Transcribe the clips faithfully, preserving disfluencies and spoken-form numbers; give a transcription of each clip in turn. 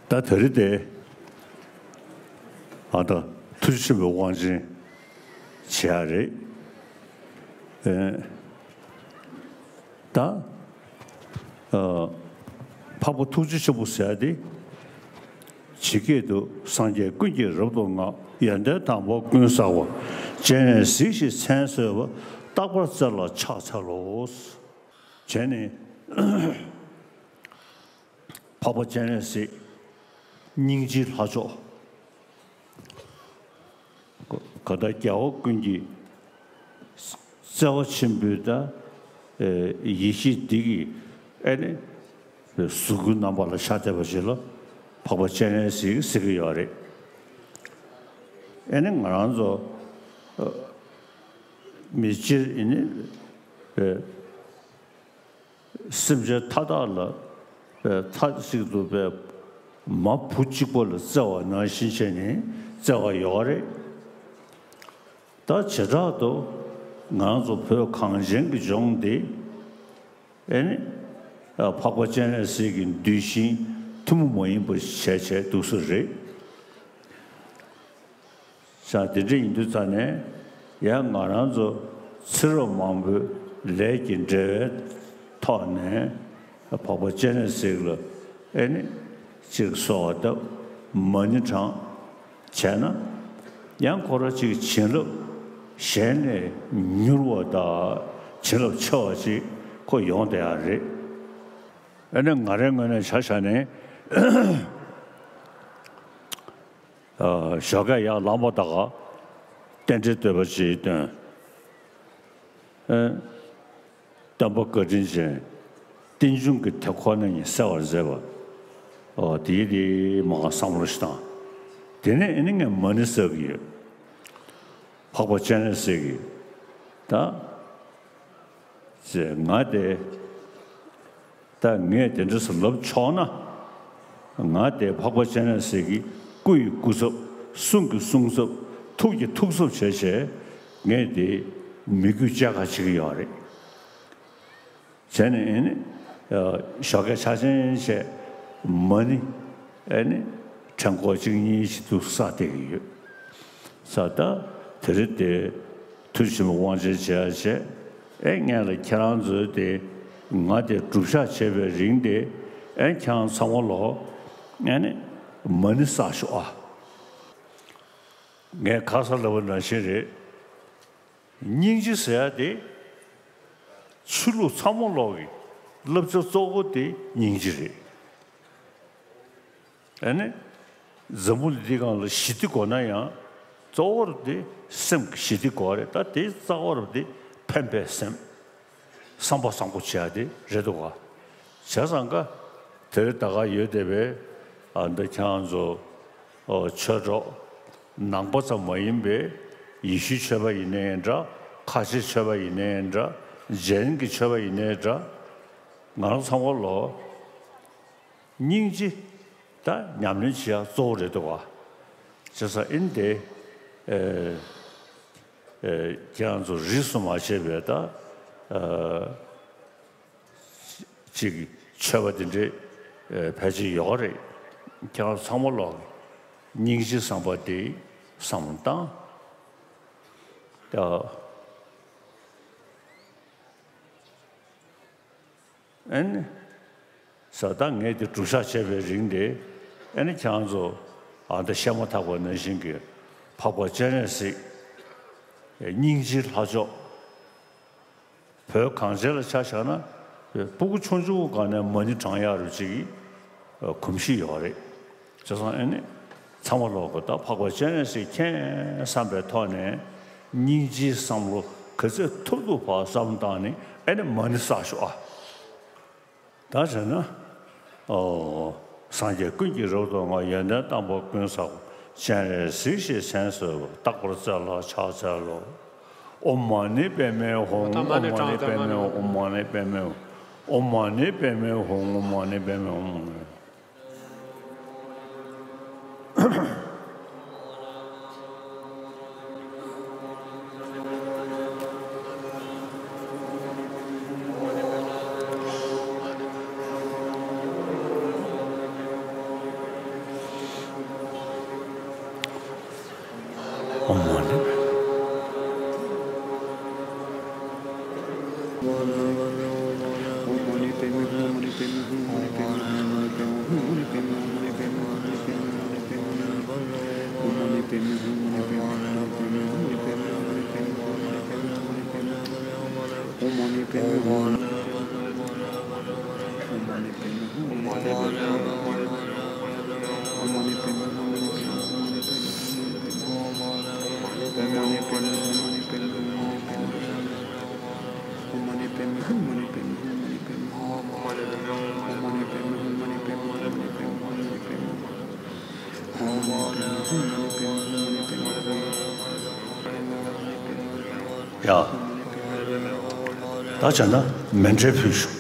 ད་དེ་རིང་དེ་ཨ་ད་ཐུགས་རྗེ་ཆེན་པོའི་དབང་ཆེན་བྱེད་ཡ་རེད། ཨེ། ད། ཨ། འཕགས་པ་ཐུགས་རྗེ་ཆེན་པོ་ཟེར་ཡ་དེ། ཇི་སྐད་དུ། སངས་རྒྱས་ཀུན་གྱིས་རབ་ཏུ་བསྔགས། ཡོན་ཏན་དང་པོ་ཀུན་བསགས་པ། སྤྱན་རས་གཟིགས་ཞེས་མཚན་གསོལ་བ། རྟག་པར་བརྩེ་ལ་ཕྱག་འཚལ་ལོ། བྱས་ནས། འཕགས་པ་སྤྱན་རས་གཟིགས། སྙིང་རྗེའི་ལྷ་མཆོག་གང་ལྟར་རྒྱལ་བ་ཀུན་གྱི་བརྩེ་བ་ཆེན་པོའི་ད། ཨེ། ཡེ་ཤེས་འདི་གི་ཨེ་ནི་གཟུགས་སྐུའི་རྣམ་པ་ལ་ཤར་བསྡད་པ་ཞིག་ལ་འཕགས་པ་སྤྱན་རས་གཟིགས་ཟེར་གྱི་ཡོད་རེད། ཨེ་ནི་ང་རང་ཚོ། ཨ། མི་སྤྱིར་ཨེ་ནི། ཨེ། སེམས་ཅན་མཐའ་དག་ལ་པའི་མཐའ་གཅིག་ཏུ་པའི་མ་བུ་གཅིག་པ་ལ་བརྩེ་བ་ནང་བཞིན་བྱས་ནས་བརྩེ་བ་ཡོད་རེད། ད་བྱེ་བྲག་ཏུ་ང་རང་ཚོ་བོད་གངས་ཅན་གྱི་ལྗོངས་འདི་ཨེ་ནི་འཕགས་པ་སྤྱན་རས་གཟིགས་ཀྱི་གདུལ་ཞིང་ཐུན་མོང་མ་ཡིན་པ་བྱས་བྱས་འདུག་ས་རེད། ས་དེ་འདྲ་ཡིན་དུས་ཙ་ནས་ཡང་ང་རང་ཚོ་ཚེ་རབས་མང་པོའི་ལས་ཀྱི་འབྲེལ་བའི་ཐོག་ནས་འཕགས་པ་སྤྱན་རས་གཟིགས་ལ་ཨེ་ནི་གཅིག་གསོལ་བ་བཏབ། མ་ཎི་བགྲངས། བྱས་ན་ཡང་ཁོ་རང་གཅིག་བྱིན་རླབས་གཞན་ལས་མྱུར་བ་དང་བྱིན་རླབས་ཆེ་བ་ཅིག་ཁོ་ཡོང་བསྡད་ཡ་རེད། ཨེ་ནི་ང་རའི་ངོས་ནས་ཆ་བཞག་ནས། ཨ། ཞོགས་ཀས་ཡར་ལངས་པ་དང་རྟེན་འབྲེལ་བསྟོད་པ་ཅིག་བཏོན། ཨེ། སྟོན་པ་བཀའ་དྲིན་ཅན། རྟེན་འབྱུང་གི་དེ་ཁོ་ན་ཉིད་གསལ་བར་མཛད་པ། ཨོ། དེའི་དེ་མ་བསམ་བློ་ཞིག་བཏང་། དེ་ནས་ཨེ་ནི་ངས་མ་ཎི་བསགས་ཀྱི་ཡོད། འཕགས་པ་སྤྱན་རས་གཟིགས་ཀྱི་ད། ཅེས་ང་དེ། ད་ངས་དེ་འདྲ་སུ་ལབ་ཆོག་ན། ང་དེ་འཕགས་པ་སྤྱན་རས་གཟིགས་ཀྱི་སྐུ་ཡི་སྐུ་ཚབ། གསུང་གི་གསུང་ཚབ། ཐུགས་ཀྱི་ཐུགས་ཚབ་བྱས་བྱས། ངས་དེ་མི་རྒྱུད་བཅས་ཁ་བྱེད་ཀྱི་ཡོད་རེད། བྱས་ནས་ཨེ་ནི། ཞོགས་ཀས་ཆག་ཆེན་བྱས། མ་ཎི་ཨེ་ནི་ཕྲེང་སྐོར་གཅིག་གཉིས་ཤིག་ཏུ་བསགས་བསྡད་ཀྱི་ཡོད། ས་ད་དེ་རེད་དེ། ཐུགས་ཆེན་པོ་དབང་ཆེན་བྱས་བྱས། ཨེ་ངས་ལ་ཁྱེད་རང་ཚོའི་དེ་ང་དེ་སྒྲུབ་ཞག་བྱས་པའི་རིང་དེ། ཨེ་ཁྱེད་རང་ཚང་མ་ལོ། ཨེ་ནི་མ་ཎི་བསགས་ཤོག་ཨ། ངས་ཁ་སང་ལབ་པ་ནང་བཞིན་རེད། སྙིང་རྗེ་ཟེར་ཡ་དེ། ཆོས་ལུགས་ཚང་མ་ལོག་གི་བསླབ་བྱ་གཙོ་བོ་དེ་སྙིང་རྗེ་རེད། ཨ་ནི། འཛམ་བུ་གླིང་འདི་སྒང་ལ་ཞི་བདེ་དགོས་ན་ཡང་། གཙོ་བོར་དེ་སེམས་ཀྱི་ཞི་བདེ་དགོས་རེད། ད་དེ་རྩ་བ་རུ་དེ་ཕན་པའི་སེམས། བསམ་པ་བཟང་པོ་བྱས་ཏེ་རེད་འདུག་ག་བྱས་ཙང་ཀ། དེར་ད་ག་ཡོད་བསྡད་པའི་ཨ་འདི་ཁྱེད་རང་ཚོ་ཨོ་ཆོས་གྲོགས་ནང་པ་ཙམ་མ་ཡིན་པའི་ཡེ་ཤུའི་ཆོས་པ་ཡིན་ནའི་འདྲ། ཁ་ཆེའི་ཆོས་པ་ཡིན་ནའི་འདྲ། རྗེན་གྱི་ཆོས་པ་ཡིན་ནའི་འདྲ། ང་རང་ཚང་མ་ལོ་སྙིང་རྗེ་ད་ཉམས་ལེན་བྱེད་ཡ་གཙོ་བོ་རེད་འདུག་ག་བྱས་ཙང་ཨིན་དེ། ཨེ། ཨེ། ཁྱེད་རང་ཚོ་རིས་སུ་མ་ཆད་པའི་ད། ཨ། ཅིག་ཆོས་པ་དེ་འདྲའི་ཨེ་ཕལ་ཆེར་ཡོད་རེད། ཁྱེད་རང་ཚང་མ་ལོག་སྙིང་རྗེ་བསམ་པ་དེ་བསམ་བློ་བཏང་། ཨ་ནི། ས་ད་ངས་དེ་སྒྲུབ་ཞག་བྱས་པའི་རིང་དེ། ཨ་ནི་ཁྱེད་རང་ཚོ་ཨ་ད་བཤད་མ་ཐག་པ་ནང་བཞིན་གྱི་འཕགས་པ་སྤྱན་རས་གཟིགས། སྙིང་རྗེའི་ལྷ་མཆོག་བོད་གངས་ཅན་ལ་ཆ་བཞག་ན། སྤུ་གུ་ཆུང་ཆུང་སྒང་ནས་མ་ཎི་བགྲང་ཡག་རུ་ཅིག་གི་གོམས་གཤིས་ཡོད་རེད། བྱས་ཙང་ཨ་ནི་ཚང་མ་ལོག་གི་ད་འཕགས་པ་སྤྱན་རས་གཟིགས་མཁྱེན་བསམ་པའི་ཐོག་ནས་སྙིང་རྗེའི་བསམ་བློ་ག་ཚོད་ཐུབ་ཐུབ་བ་བསམ་བཏང་ནས་ཨ་ནི་མ་ཎི་བསགས་ཤོག་ཨ། ད་བྱས་ན། ཨོ། སངས་རྒྱས་ཀུན་གྱིས་རབ་ཏུ་བསྔགས། ཡོན་ཏན་དང་པོ་ཀུན་བསགས་པ། སྤྱན་རས་གཟིགས་ཞེས་མཚན་གསོལ་བ། རྟག་པར་བརྩེ་ལ་ཕྱག་འཚལ་ལོ། ཨོཾ་མ་ཎི་པདྨེ་ཧཱུྃ། ཨོཾ་མ་ཎི་པདྨེ་ཧཱུྃ། ཨོཾ་མ་ཎི་པདྨེ་ཧཱུྃ། ཨོཾ་མ་ཎི་པདྨེ་ཧཱུྃ། ཨོཾ་མ་ཎི་པདྨེ་ཧཱུྃ། ཡ། ད་བྱས་ན་མཎྜལ་ཕུལ་ཞུ།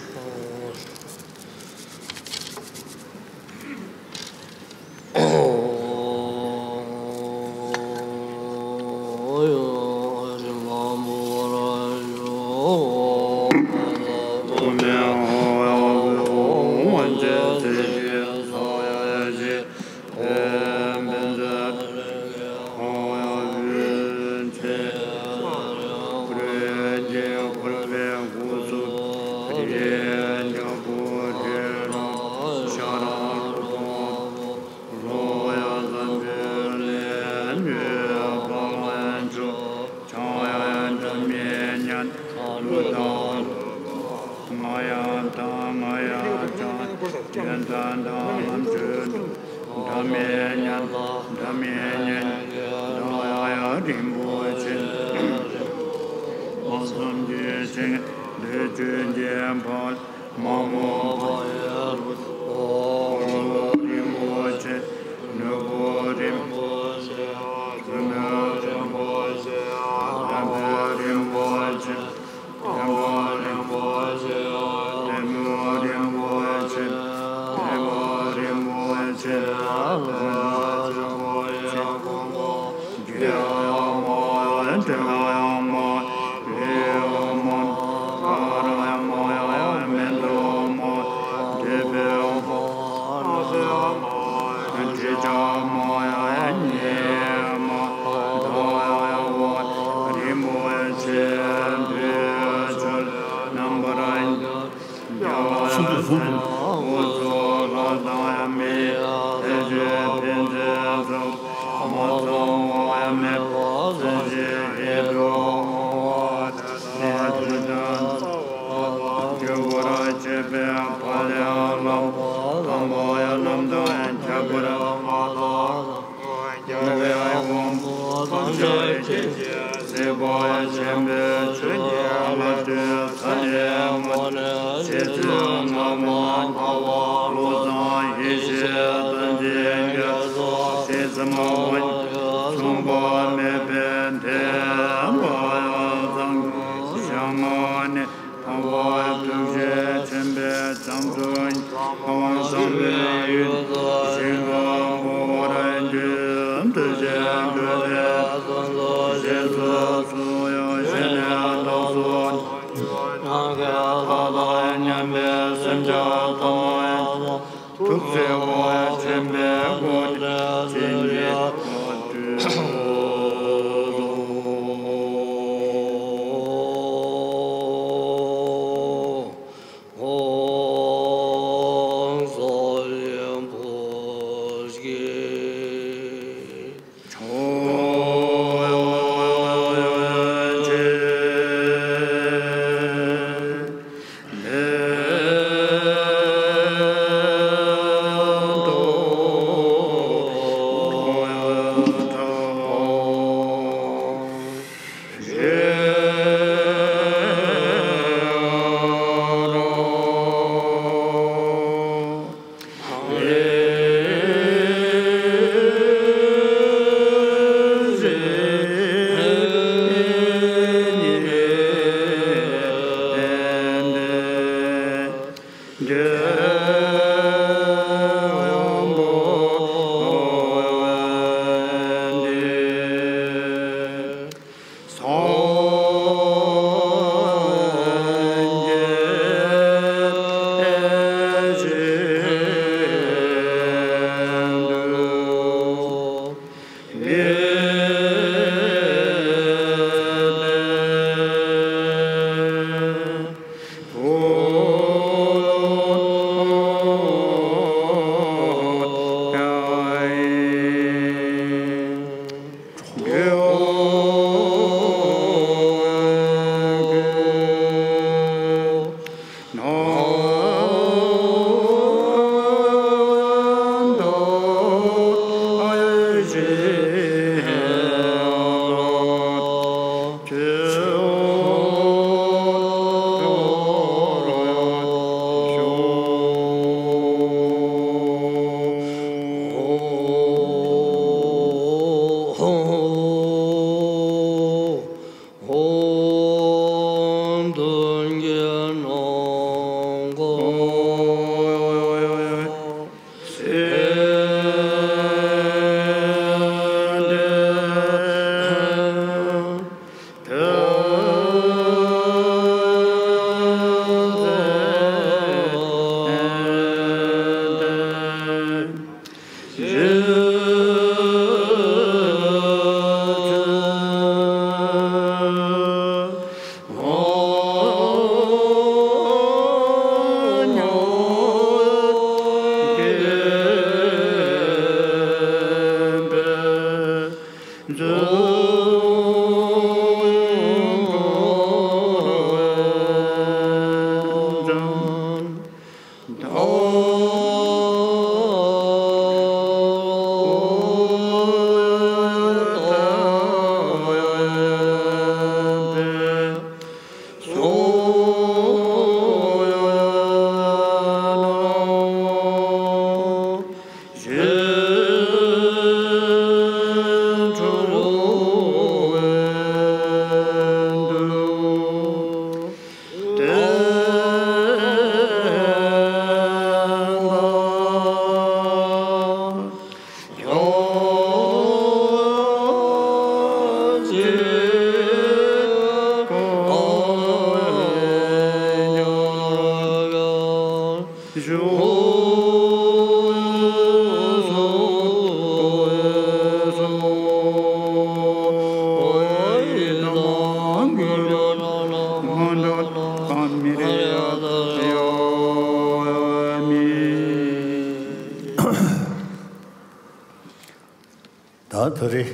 ད་ད་རེས་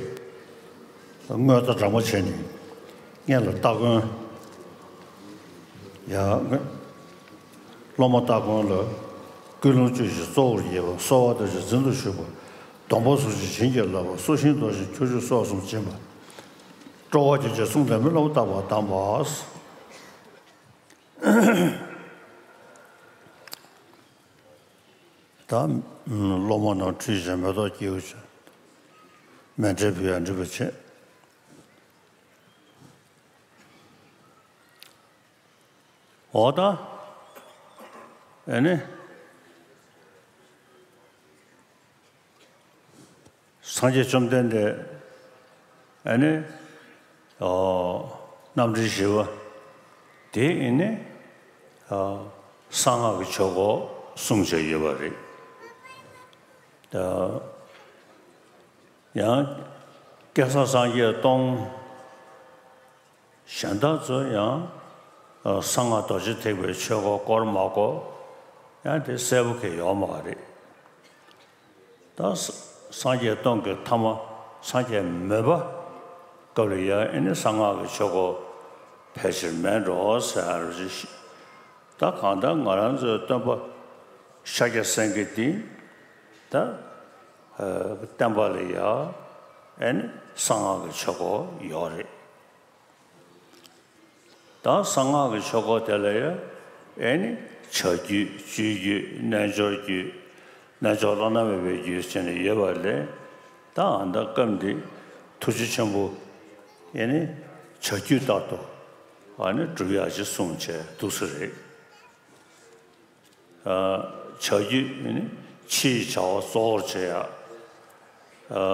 དངོས་རྟགས་དྲང་པོ་བྱས་ནས་སྔོན་ལ་སྟ་གོན། ཡ། སློབ་མ་སྟ་གོན་ལ། ཀུན་སློང་བཅུ་བཞི་གཙོ་བོར་བགྱིས་པ། གསོལ་བ་བདེ་གཤེགས་འཛིན་དུ་གཞུག་པ། སྡོམ་པ་སུ་ཞིག་བྱིན་གྱིས་བརླབས་པ། སྲོག་ཤིང་རྡོ་རྗེ་ཁྱུ་བཞི་སོགས་གསུམ་སྦྱིན་པ། སྤྲོ་བ་སྐྱེ་མཆེད་གསུམ་ལྡན་མའི་སློབ་མ་རྟག་པར་གདམས་པ། ད་སློབ་མ་རྣམས་ཁྲུས་བྱས་མེ་ཏོག་དཀྱིལ་བྱས། མཎྜལ་ཕུལ་ཡ་འགྲིག་པ་བྱས། འོ་ད། ཨེ་ནི། སངས་རྒྱས་བཅོམ་ལྡན་འདས། ཨེ་ནི། ཨོ། རྣམ་འདྲེན་བཞི་པ། དེ་ཨེ་ནི། ཨོ། གསང་སྔགས་ཀྱི་ཆོས་སྐོར་གསུངས་བྱས་ཡོད་པ་རེད། ད། ཡང་། སྐལ་བཟང་སངས་རྒྱས་སྟོང་། གཞན་དག་ཚོ་ཡང་། ཨ། གསང་སྔགས་རྡོ་རྗེ་ཐེག་པའི་ཆོས་སྐོར་སྐོར་མ་སྐོར་ཡང་དེ་གསལ་པོ་གང་ཡོད་མ་རེད། ད་ས་སངས་རྒྱས་སྟོང་གི་ཐ་མ་སངས་རྒྱས་མོས་པ་སྐབས་ལ་ཡང་ཨེ་ནི་གསང་སྔགས་ཀྱི་ཆོས་སྐོར་ཕལ་ཆེར་མེད་འགྲོ་ཟེར་ཡ་རེད། ད་གང་ལྟར་ང་རང་ཚོའི་སྟོན་པ་ཤཱཀྱ་སེང་གེ་འདི་ད། ཨ། བསྟན་པ་ལ་ཡང་ཨེ་ནི་གསང་སྔགས་ཀྱི་ཆོས་སྐོར་ཡོད་རེད། ད་གསང་སྔགས་ཀྱི་ཆོས་སྐོར་དེ་ལ་ཡང་ཨེ་ནི་བྱ་རྒྱུད་སྤྱོད་རྒྱུད་རྣལ་འབྱོར་རྒྱུད། རྣལ་འབྱོར་བླ་ན་མེད་པའི་རྒྱུད་ཟེར་ནས་ཡོད་པ་ལས། ད་ཨ་ད་སྐབས་འདི་ཐུགས་རྗེ་ཆེན་པོ་ཨེ་ནི་བྱ་རྒྱུད་ལྟར་དུ་ཨ་ནི་སྒྲུབ་ཡག་ཅིག་གསུངས་བྱས་འདུག་སེ་རེད། ཨ། བྱ་རྒྱུད་ནི་ཕྱིའི་བྱ་བ་གཙོ་བོར་བྱེད་ཡ། ཨ།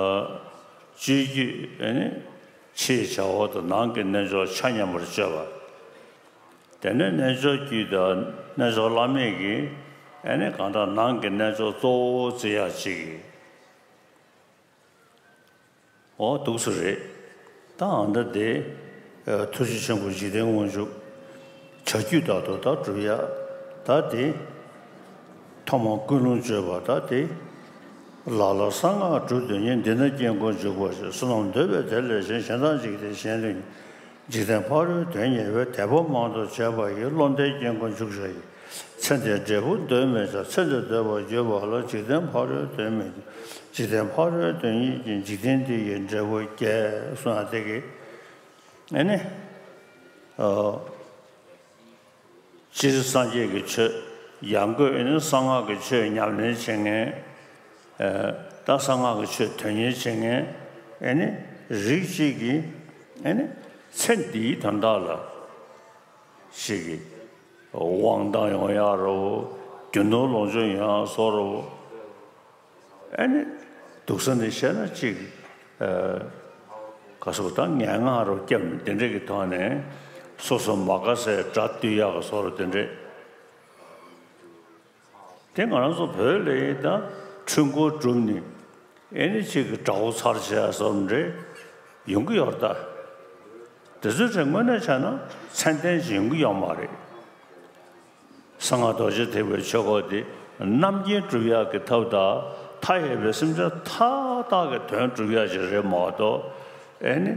སྤྱོད་རྒྱུད་ནི་ཕྱིའི་བྱ་བ་དང་ནང་གི་རྣལ་འབྱོར་ཆ་མཉམ་པར་སྤྱོད་པ། དེ་ནས་རྣལ་འབྱོར་རྒྱུད་དང་རྣལ་འབྱོར་བླ་མེད་ཀྱི་ཨ་ནི་གང་ལྟར་ནང་གི་རྣལ་འབྱོར་གཙོ་བོ་བརྩི་ཡ་ཅིག་འོ་འདུག་སེ་རེད། ད་ཨ་ད་དེ། ཨ། ཐུགས་རྗེ་ཆེན་པོ་འཇིག་རྟེན་དབང་ཕྱུག་བྱ་རྒྱུད་ལྟར་དུ་ད་སྒྲུབ་ཡ། ད་དེ། ཐོག་མར་ཀུན་སློང་བཅོས་པ་ད་དེ། ལ་ལ་གསང་སྔགས་སྒྲུབ་དོན་གཉེར། འདི་ན་དཀྱིལ་འཁོར་འཇུག་པར་བྱེད། བསོད་ནམས་འདོད་པས་དེ་ལས་གཞན། གཞན་དང་འཇིག་རྟེན་གཞན་དོན་གཉེར། འཇིག་རྟེན་ཕ་རོལ་དོན་གཉེར་བའི། དད་པ་མང་དུ་བྱས་པ་ཡིས། བློ་ལྡན་དཀྱིལ་འཁོར་འཇུག་བྱ་ཡི། ཚེ་འདིར་འབྲས་བུ་འདོད་མེད་ཀྱང་། ཚེ་འདིར་འདོད་པར་གྱུར་པ་ལ། འཇིག་རྟེན་ཕ་རོལ་དོན་མེད་ཀྱང་། འཇིག་རྟེན་ཕ་རོལ་དོན་གཉེར་གྱིས། འཇིག་རྟེན་འདི་ཡི་འབྲས་བུ་རྒྱས། གསུངས་ཡ་དེ་གི། ཨེ་ནི། ཨ། སྤྱིར་སངས་རྒྱས་ཀྱི་ཆོས་ཡང་སྒོས་ཨེ་ནི་གསང་སྔགས་ཀྱི་ཆོས་ཉམས་ལེན་བྱེད་མཁན། ཨ། ད་གསང་སྔགས་ཀྱི་ཆོས་དོན་གཉེར་བྱེད་མཁན་ཨེ་ནི་རིགས་གཅིག་གིས་ཨེ་ནི་ཚེ་འདིའི་དོན་དག་ལ་ཞིག་གིས་དབང་བཏང་ཡོང་ཡག་རོ། རྒྱུ་ནོར་ལོངས་སྤྱོད་ཡོང་ཡག་བཟོ་འདྲ་བོ། ཨ་ནི་འདུག་ས་ནས་བཤད་ན་གཅིག་ཨ། ག་སོགས་དང་ངན་སྔགས་རོ་སྐྱབས་དེ་འདྲ་གི་ཐོག་ནས་སོ་སོ་མ་དགའ་སའི་དགྲ་བཏུལ་ཡག་གི་བཟོ་འདྲ་དེ་འདྲ། དེ་ང་རང་ཚོ་བོད་ལ་ཡིན་ད་འཁྲུལ་འཁོར་བསྒྲུབས་ནས་ཨེ་ནི་གཅིག་གི་དགྲ་བོ་ཚར་བྱས་བཟོ་འདྲ་ཡོང་གི་ཡོད་རེད་ད། དེ་ཚོའི་གྲས་དངོས་གནས་བྱས་ན་མཚན་ལྡན་ཞིག་ཡོང་གི་ཡོད་མ་རེད། གསང་སྔགས་རྡོ་རྗེ་ཐེག་པའི་ཆོས་སྐོར་དེ་རྣམ་མཁྱེན་སྒྲུབ་ཡག་གི་ཐབས་དང་མཐའ་ཡས་པའི་སེམས་ཅན་མཐའ་དག་གི་དོན་སྒྲུབ་ཡག་ཅིག་རེད་མ་གཏོགས། ཨེ་ནི་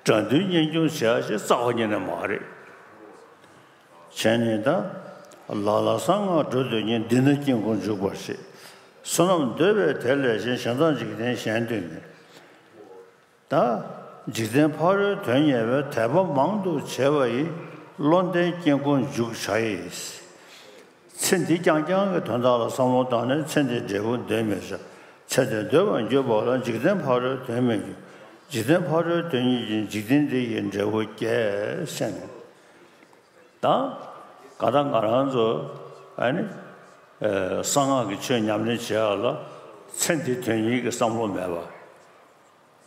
དགྲ་འདུལ་གཉེན་སྐྱོང་བྱེད་ཡག་ཅིག་རྩ་བ་ཉིད་ནས་མ་རེད། བྱས་ནས་ད། ལ་ལ་གསང་སྔགས་སྒྲུབ་དོན་གཉེར། འདི་ན་དཀྱིལ་འཁོར་འཇུག་པར་བྱེད། བསོད་ནམས་འདོད་པས་དེ་ལས་གཞན། གཞན་དང་འཇིག་རྟེན་གཞན་དོན་གཉེར། ད། འཇིག་རྟེན་ཕ་རོལ་དོན་གཉེར་བའི། དད་པ་མང་དུ་བྱས་པ་ཡིས། བློ་ལྡན་དཀྱིལ་འཁོར་འཇུག་བྱ་ཡི། ཚེ་འདི་རྐྱང་རྐྱང་གི་དོན་དག་ལ་བསམ་བློ་བཏང་ནས། ཚེ་འདིར་འབྲས་བུ་འདོད་མི་བྱ། ཚེ་འདིར་འདོད་པར་གྱུར་པ་ལ། འཇིག་རྟེན་ཕ་རོལ་དོན་མེད་ཀྱང་། འཇིག་རྟེན་ཕ་རོལ་དོན་གཉེར་གྱིས། འཇིག་རྟེན་འདི་ཡི་འབྲས་བུ་རྒྱས། ཟེར་ནས། ད། ག་ད་ང་རང་ཚོ་ཨ་ནི། ཨ། གསང་སྔགས་ཀྱི་ཆོས་ཉམས་ལེན་བྱེད་ཡག་ལ་ཚེ་འདི་དོན་གཉེར་གྱི་བསམ་བློ་མེད་པ།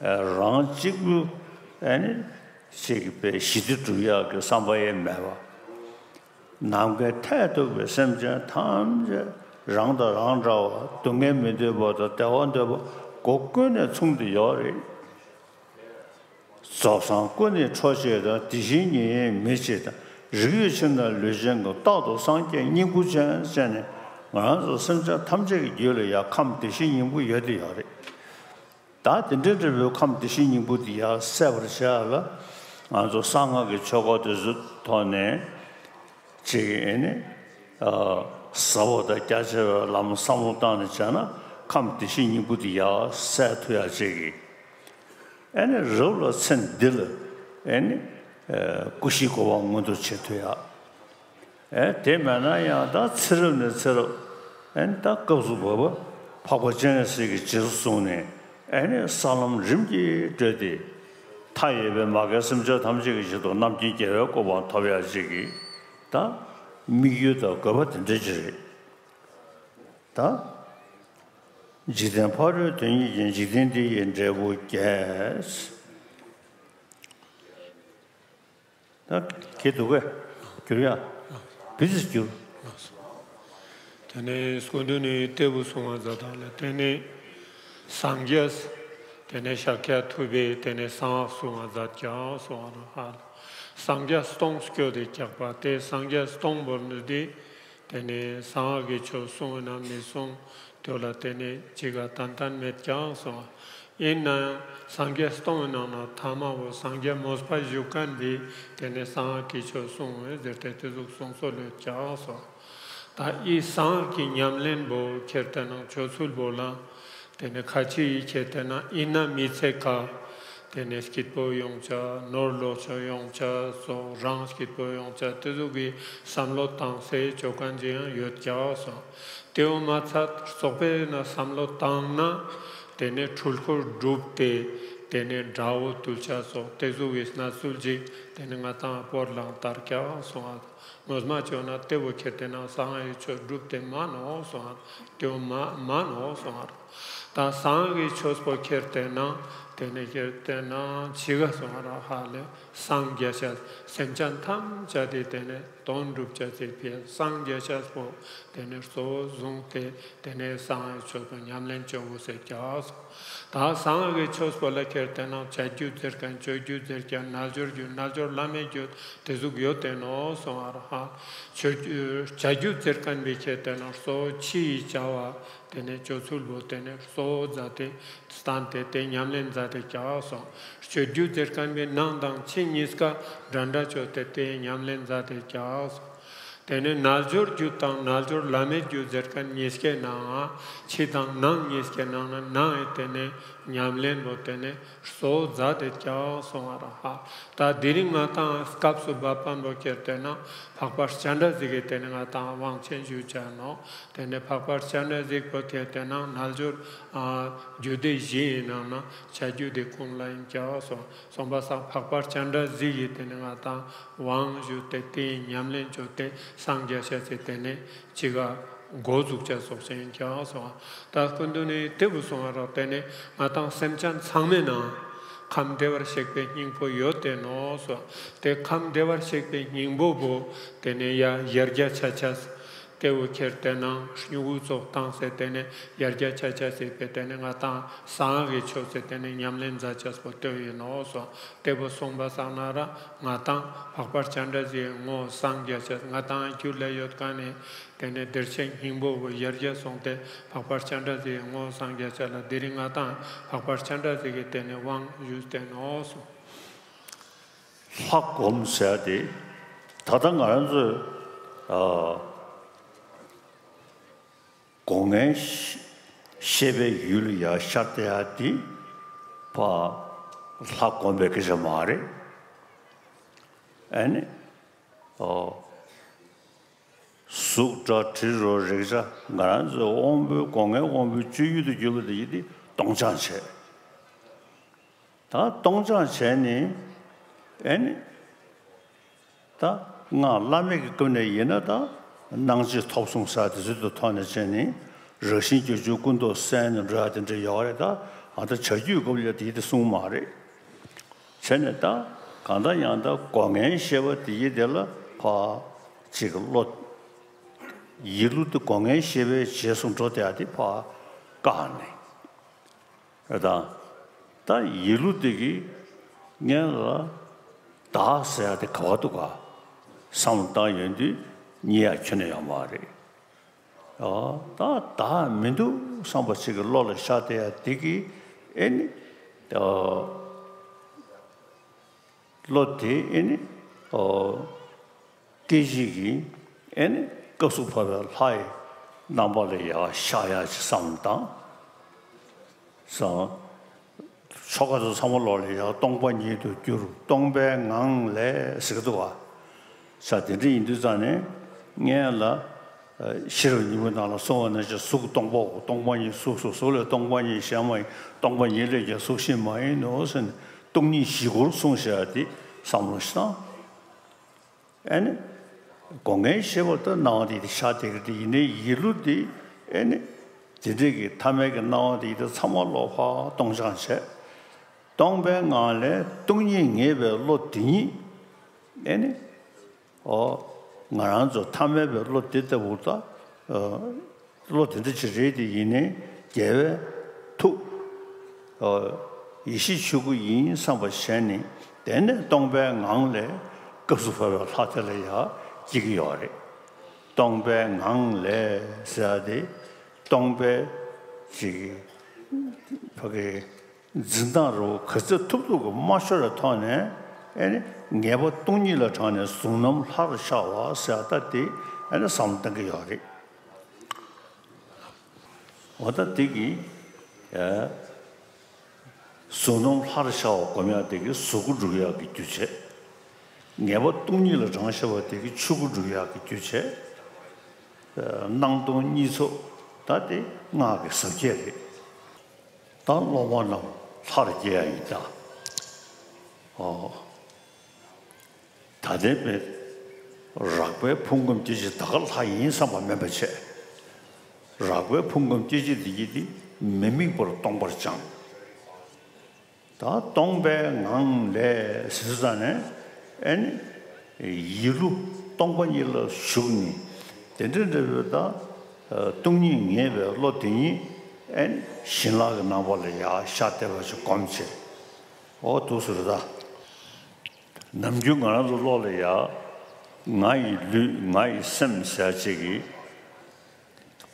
རང་གཅིག་པུ་ཨ་ནི་ཞིག་པའི་ཞི་བདེ་སྒྲུབ་ཡག་གི་བསམ་པ་ཡང་མེད་པ། ནམ་མཁའི་མཐས་གཏུགས་པའི་སེམས་ཅན་ཐམས་ཅད་ རང་དང་རང་འདྲ་བ། སྡུག་བསྔལ་མི་འདོད་པ་དང་བདེ་བ་འདོད་པ། སྒོ་ཀུན་ནས་མཚུངས་ཏེ་ཡོད་རེད། རྫོགས་སངས་སྐུ་ནི་འཕྲོག་བྱེད་དང་། དེ་བཞིན་ཉིད་མི་བྱེད་དང་། རིགས་ཡོད་ཕྱིར་ན་ལུས་ཅན་ཀུན། རྟག་ཏུ་སངས་རྒྱས་སྙིང་པོ་ཅན། ཟེར་ནས་ང་རང་ཚོ་སེམས་ཅན་ཐམས་ཅད་ཀྱི་རྒྱུད་ལ་ཡང་ཁམས་བདེ་གཤེགས་སྙིང་པོ་ཡོད་དེ་ཡོད་རེད། ད་དེ་འདྲའི་འབྲས་བུའི་ཁམས་བདེ་གཤེགས་སྙིང་པོ་དེ་ཡང་གསལ་བར་བྱ་ལ། ང་ཚོ་གསང་སྔགས་ཀྱི་ཆོས་སྐོར་དེ་ཚོའི་ཐོག་ནས་ཅིག་ཨེ་ནི་ཨ་ཟབ་པོ་དང་རྒྱ་ཆེ་བའི་ལམ་བསམ་བློ་བཏང་ནས་བྱས་ན། ཁམས་བདེ་གཤེགས་སྙིང་པོ་དེ་ཡང་གསལ་ཐུབ་ཡག་ཅིག་གི། ཨེ་ནི་རབ་ལ་ཚེ་འདི་ལ་ཨེ་ནི་ཨ་སྐུ་བཞིའི་གོ་འཕང་མངོན་དུ་བྱེད་ཐུབ་ཡག། ཨེ་དེ་མེད་ན་ཡང་ད་ཚེ་རབས་ནས་ཚེ་རབས། ཨེ་ད་སྐབས་སུ་བབ་པ་འཕགས་པ་སྤྱན་རས་གཟིགས་ཀྱི་རྗེས་སུ་བཟུང་ནས། ཨེ་ནི་ས་ལམ་རིམ་གྱིས་བགྲོད་དེ། མཐའ་ཡས་པའི་མ་རྒན་སེམས་ཅན་ཐམས་ཅད་ཀྱི་ཆེད་དུ་རྣམ་མཁྱེན་རྒྱལ་བའི་གོ་འཕང་ཐོབ་ཡག་ཅིག་གི་ད་དམིགས་ཡུལ་དང་དགོས་པ་དེ་འདྲ་ཅིག་རེད། ད་འཇིག་རྟེན་ཕ་རོལ་དོན་གཉིས་ཀྱི། འཇིག་རྟེན་འདི་ཡི་འབྲས་བུ་བརྒྱད། ད་གལ་འདུག་གས། བསྒྱུར་ཡ། བི་ཙི་བསྒྱུར། དེ་ནས་སྐུ་མདུན་ནས་ལྟེ་བུ་གསུང་བ་མཛད་དང་ལས། དེ་ནས་སངས་རྒྱས། དེ་ནས་ཤཱཀྱ་ཐུབ་པས་དེ་ནས་གསང་སྔགས་གསུང་བ་མཛད་ཀྱང་གསུང་བ་ཧ་ལ། སངས་རྒྱས་སྟོང་སྐྱོད་དེ་སྐྱག་པ་སྟེ། སངས་རྒྱས་སྟོང་བོར་ནུས་ཏེ། དེ་ནས་གསང་སྔགས་ཀྱི་ཆོས་གསུང་ན་མི་གསུང་། དེ་ལ་དེ་ནས་ཅི་ག་ཏན་ཏན་མེད་ཀྱང་གསུང་བ། ཡིན་ན་ཡང་སངས་རྒྱས་སྟོང་གི་ནང་ན་ཐ་མ་བོ་སངས་རྒྱས་མོས་པ་ཞུ་མཁན་འདི་དེ་ནས་གསང་སྔགས་ཀྱི་ཆོས་གསུང་བས་ཟེར་ཏེ་དེ་ཟུག་གསུང་སྲོལ་ཡོད་ཀྱང་སོ། ད་ཨི་གསང་སྔགས་ཀྱི་ཉམས་ལེན་པོ་ཁྱེར་ཏེ་ན་སྤྱོད་ཚུལ་པོ་ལ་དེ་ནས་ཁ་ཆེ་ཡི་ཁྱེར་ཏེ་ན་ཡིན་ན་མི་ཚེ་ཁ་དེ་ནས་སྐྱིད་པོ་ཡོང་ཆ་ནོར་ལོངས་སྤྱོད་ཡོང་ཆ་སོགས་རང་སྐྱིད་པོ་ཡོང་ཆ་དེ་ཟུག་གི་བསམ་བློ་བཏང་སའི་སྤྱོད་མཁན་ཅིག་ཡང་ཡོད་ཀྱང་སོ། དེའུ་མ་ཚད་རྩོག་པའི་ན་བསམ་བློ་བཏང་ན། དེ་ནས་འཁྲུལ་འཁོར་བསྒྲུབས་ཏེ། དེ་ནས་དགྲ་བོ་བཏུལ་ཆ་སོགས་དེ་ཟུག་གི་གནས་ཚུལ་ཅིག་དེ་ནས་ང་ཏང་སྤོར་ལང་ལྟར་ཀྱང་སོང་ང་། ངོ་མ་བྱས་ན་དེ་བོ་ཁྱེར་ཏེ་ན་གསང་སྔགས་ཀྱི་ཆོས་སྒྲུབ་སྟེ་མ་ནོག་སོང་ང་། དེའུ་མ་མ་ནོག་སོང་ང་། ད་གསང་སྔགས་ཀྱི་ཆོས་པོ་ཁྱེར་ཏེ་ན་དེ་ནས་ཁྱེར་ཏེ་ན་ཅི་ག་སོང་ང་ར་ཧ་ལས་སངས་རྒྱས་ཤ་སེམས་ཅན་ཐམས་ཅད་དེ་དེ་ནས། དོན་སྒྲུབ་བྱ་ཚེ་ཕལ་སངས་རྒྱས་ཤ་པོ་དེ་ནས་གཙོ་བོ་བཟུང་སྟེ་དེ་ནས་གསང་སྔགས་ཆོས་པོ་ཉམས་ལེན་བྱ་དགོས་ཟེར་ཀྱང་སོ། ད་གསང་སྔགས་ཀྱི་ཆོས་པོ་ལ་ཁྱེར་ཏེ་ན་བྱ་རྒྱུད་ཟེར་མཁན་སྤྱོད་རྒྱུད་ཟེར་མཁན་རྣལ་འབྱོར་རྒྱུད་རྣལ་འབྱོར་བླ་མེད་རྒྱུད་དེ་ཟུག་ཡོད་དེ་ནོག་སོང་བ་ར་ཧ། སྤྱོད་རྒྱུད་བྱ་རྒྱུད་ཟེར་མཁན་པའི་ཁྱེར་ཏེ་ན་གཙོ་བོ་ཕྱི་ཡི་བྱ་བ་དེ་ནས་སྤྱོད་ཚུལ་པོ་དེ་ནས་གཙོ་བོ་མཛད་དེ། བསྟན་ཏེ་དེ་ཉམས་ལེན་མཛད་དེ་ཀྱག་སོང་། སྤྱོད་རྒྱུད་ཟེར་མཁན་པའི་ནང་དང་ཕྱི་གཉིས་ཀ་འདྲ་འདྲ་བཅོས་ཏེ་དེ་ཉམས་ལེན་མཛད་དེ་ཀྱག་སོང་། དེ་ནས་རྣལ་འབྱོར་རྒྱུད་དང་རྣལ་འབྱོར་བླ་མེད་རྒྱུད་ཟེར་མཁན་གཉིས་ཀའི་ནང་ཕྱི་དང་ནང་གཉིས་ཀའི་ནང་ན་ནང་ཡི་དེ་ནས་ཉམས་ལེན་པོ་དེ་ནས་གཙོ་བོ་མཛད་དེ་ཀྱག་སོང་བ་ར་ཧ། ད་དེ་རིང་ང་ཏང་སྐབས་སུ་བབ་པ་པོ་ཁྱེར་ཏེ་ན་འཕགས་པ་སྤྱན་རས་གཟིགས་ཀྱི་དེ་ནས་ང་ཏང་དབང་ཆེན་ཞུ་བྱ་ནོག་དེ་ནས་འཕགས་པ་སྤྱན་རས་གཟིགས་པོ་ཁྱེར་ཏེ་ན་རྣལ་འབྱོར། ཨ། རྒྱུད་སྡེ་བཞི་ཡི་ནང་ན་བྱ་རྒྱུད་སྡེ་ཁུངས་ལ་ཡིན་ཀྱང་སོང་། སོང་པ་སང་འཕགས་པ་སྤྱན་རས་གཟིགས་ཀྱི་དེ་ནས་ང་ཏང་དབང་ཞུས་ཏེ་དེའི་ཉམས་ལེན་བཅོས་ཏེ་སངས་རྒྱས་ཤ་ཚེ་དེ་ནས་ཅི་ག་འགོ་འཛུགས་བྱ་སོགས་ཅན་ཀྱང་སོང་། ད་སྐུ་མདུན་ནས་དེ་བུ་སོང་བ་རོགས་དེ་ནས་ང་ཏང་སེམས་ཅན་ཚང་མའི་ནང་ཁམས་བདེ་བར་གཤེགས་པའི་སྙིང་པོ་ཡོད་དེ་ནོག་སོ། དེ་ཁམས་བདེ་བར་གཤེགས་པའི་སྙིང་པོ་བོ་དེ་ནས་ཡ་ཡར་རྒྱ་ཆ་ཆ། དེ་བོ་ཁྱེར་ཏེ་ན་སྨྱུ་གུ་ཙོགས་བཏང་སྟེ་དེ་ནས་ཡར་རྒྱ་ཆ་ཆ་ཟེར་བའི་དེ་ནས་ང་ཏང་གསང་སྔགས་ཀྱི་ཆོས་ཟེར་དེ་ནས་ཉམས་ལེན་མཛད་ཅེས་པོ་དེ་བོ་ཡིན་ནོག་སོ། དེ་བོ་སོང་པ་སང་ན་ར་ང་ཏང་འཕགས་པ་སྤྱན་རས་གཟིགས་ངོ་བོ་སངས་རྒྱས་ཅེས་ང་ཏང་རྒྱུད་ལ་ཡོད་མཁན་ནི་དེ་ནས་བདེར་གཤེགས་སྙིང་པོ་བོ་ཡར་རྒྱ་སོང་སྟེ་འཕགས་པ་སྤྱན་རས་གཟིགས་ངོ་བོ་སངས་རྒྱས་ཅེས་ལ་དེ་རིང་ང་ཏང་འཕགས་པ་སྤྱན་རས་གཟིགས་ཀྱི་དེ་ནས་དབང་ཞུས་ཏེ་ནོག་སོ། ལྷ་སྒོམ་ཟེར་དེ་ད་ལྟ་ང་རང་ཚོས་ཨ་སྒོ་ལྔའི་ཤེས་པའི་ཡུལ་ལ་ཡར་ཤར་བསྡད་ཡ་དེ་ཕ་ལྷ་སྒོམ་པའི་སྐད་ཆ་མ་རེད། ཨ་ནི་ཨོ། གཟུགས་སྒྲ་དྲི་རོ་རེག་བྱ་ང་རང་ཚོའི་དབང་པོའི་སྒོ་ལྔའི་དབང་པོའི་སྤྱོད་ཡུལ་དུ་གྱུར་པ་དེ་ཡིན་ཏེ་སྟོང་སྦྱང་བྱས། ད་སྟོང་སྦྱང་བྱས་ནས་ཨེ་ནི་ད་སྔགས་བླ་མེད་ཀྱི་སྐབས་ནས་ཡིན་ན་ད་སྣང་མཆེད་ཐོབ་གསུངས་ས་དེ་ཚོའི་ཐོག་ནས་བྱས་ནས་རང་བཞིན་གྱི་སྐུ་མདོག་གསལ་ནས་འགྲོ་ཡ་དེ་འདྲ་ཡོད་རེད། ད་ཨ་ད་བྱ་རྒྱུད་སྐབས་ལ་དེ་དེ་གསུངས་མ་རེད། བྱས་ནས་ད་གང་ལྟར་ཡང་ད་སྒོ་ལྔའི་ཤེས་པ་དེ་ཡི་དེ་ལ་ཕ་གཅིག་བློ་ ཡིད་བློ་དེ་སྒོ་ལྔའི་ཤེས་པའི་རྗེས་སུ་འགྲོ་བསྡད་ཡ་དེ་ཕར་བཀག་ནས། ད་ད་ཡིད་བློ་དེ་གིས་ངས་ལ་བདག་ཟེར་ཡ་དེ་ག་བ་འདུག་ག་བསམ་བློ་བཏང་ཡོང་དུས་རྙེད་ཡ་ཁྱོན་ནས་ཡོད་མ་རེད། ཨ་ད་བདག་མི་འདུག་བསམ་པ་ཞིག་གི་བློ་ལ་ཤར་བསྡད་ཡ་དེ་གིས་ཨེ་ནི་ཨ། བློ་དེ་ཨེ་ནི་ཨོ། སྐད་ཅིག་གིས་ཨེ་ནི་སྐབས་སུ་བབ་པའི་ལྷ་ཡི་རྣམ་པ་ལ་ཡར་ཤར་ཡ་ཅིག་བསམ་བློ་བཏང་། བསམ། ཆོ་ག་དེ་ཚང་མ་བློ་ལ་ཡར་སྟོང་པ་ཉིད་དུ་གྱུར། སྟོང་པའི་ངང་ལས་ཟེར་གི་འདུག་བ། ས་དེ་འདྲ་ཡིན་དུས་ཙང་ནས་ངས་ལ། ཤེས་རབ་སྙིང་པོའི་ནང་ལ་གསུངས་པ་ནང་བཞིན་གཟུགས་སྟོང་པའོ། སྟོང་པ་ཉིད་གཟུགས་སོ། གཟུགས་ལས་སྟོང་པ་ཉིད་གཞན་མ་ཡིན། སྟོང་པ་ཉིད་ལས་ཀྱང་གཟུགས་གཞན་མ་ཡིན་ནོ་ཟེར་ནས་སྟོང་ཉིད་བཞི་སྐོར་གསུངས་བཞག་དེ་བསམ་བློ་ཞིག་བཏང་། ཨེ་ནི། སྒོ་ལྔའི་ཤེས་པ་དང་སྣང་བ་དེ་དེ་ཤར་བསྡད་ཀྱི་དེ་ཡིན་ནའི་ཡིད་བློ་དེ་ཨེ་ནི། དེ་འདྲའི་གི་ཐ་མལ་གྱི་སྣང་བ་དེ་ཡིན་དུས་ཚང་མ་བློ་ཕར་སྟོང་སྦྱང་བྱས། སྟོང་པའི་ངང་ལས་སྟོང་ཉིད་ངེས་པའི་བློ་དེ་ཉིད་ཨེ་ནི། ཨོ། ང་རང་ཚོ་ཐ་མལ་པའི་བློ་དེ་ལྟ་བུ་དང་། ཨ། བློ་དེ་འདྲ་ཅིག་རེད་དེ་ཡིན་ནའི་རྒྱལ་བའི་ཐུགས། ཨོ། ཡེ་ཤེས་ཆོས་སྐུ་ཡིན་བསམ་པ་བྱས་ནས་དེ་ནས་སྟོང་པའི་ངང་ལས་སྐབས་སུ་བབ་པའི་ལྷ་དེ་ལ་ཡར་སྐྱེ་གི་ཡོད་རེད། སྟོང་པའི་ངང་ལས་ཟེར་ཡ་དེ་སྟོང་པའི་ཅིག་ཕ་གི་འཛིན་སྟངས་རུ་ག་ཚོད་ཐུབ་ཐུབ་ཀྱིས་མ་ཤོར་བའི་ཐོག་ནས་ཨེ་ནི་ངེས་པ་སྟོང་ཉིད་ལ་དྲངས་ནས་གཟུགས་རྣམས་ལྷར་ཤར་བ་ཟེར་ཡ་ད་དེ་ཨེ་ནི་བསམ་བློ་གཏང་གི་ཡོད་རེད། འོ་ད་དེ་གིས་ཨེ་གཟུགས་རྣམས་ལྷར་ཤར་བ་སྒོམ་ཡ་དེ་གིས་གཟུགས་སྐུ་སྒྲུབ་ཡ་གི་རྒྱུ་བྱས། ངེས་པ་སྟོང་ཉིད་ལ་དྲངས་ཤར་བ་དེ་གིས་ཆོས་སྐུ་སྒྲུབ་ཡ་གི་རྒྱུ་བྱས། ཨེ་སྣང་སྟོང་གཉིས་ཚོགས་ད་དེ་སྔགས་ཀྱི་ཟབ་ཁྱད་རེད། ད་སློབ་མ་རྣམས་ལྷར་སྐྱེ་ཡ་ཡིན་ད། ཨོ། ད་ལྟའི་དཔེ། རགས་པའི་ཕུང་ཁམས་སྐྱེ་མཆེད་ད་ག་ལྷ་ཡིན་བསམ་པ་མེད་པ་བྱས། རགས་པའི་ཕུང་ཁམས་སྐྱེ་མཆེད་འདི་ཉིད་དེ་མི་དམིགས་པར་སྟོང་པར་སྦྱངས། ད་སྟོང་པའི་ངང་ལས་ཟེར་ཙང་ནས་ཨེ་ནི་ཡིད་བློ་སྟོང་པ་ཉིད་ལ་ཞུགས་ནས་དེ་འདྲ་འདྲ་བའི་ད་སྟོང་ཉིད་ངེས་པའི་བློ་དེ་ཉིད་ཨེ་ནི་བྱིན་རླབས་ཀྱི་རྣམ་པ་ལ་ཡར་ཤར་བསྡད་པ་ཞིག་སྒོམ་བྱས། འོ་འདུག་ཟེར་ད། ནམ་རྒྱུན་ང་རང་ཚོ་བློ་ལ་ཡ། ང་ཡི་ལུས་ང་ཡི་སེམས་ཟེར་ཅིག་གིས།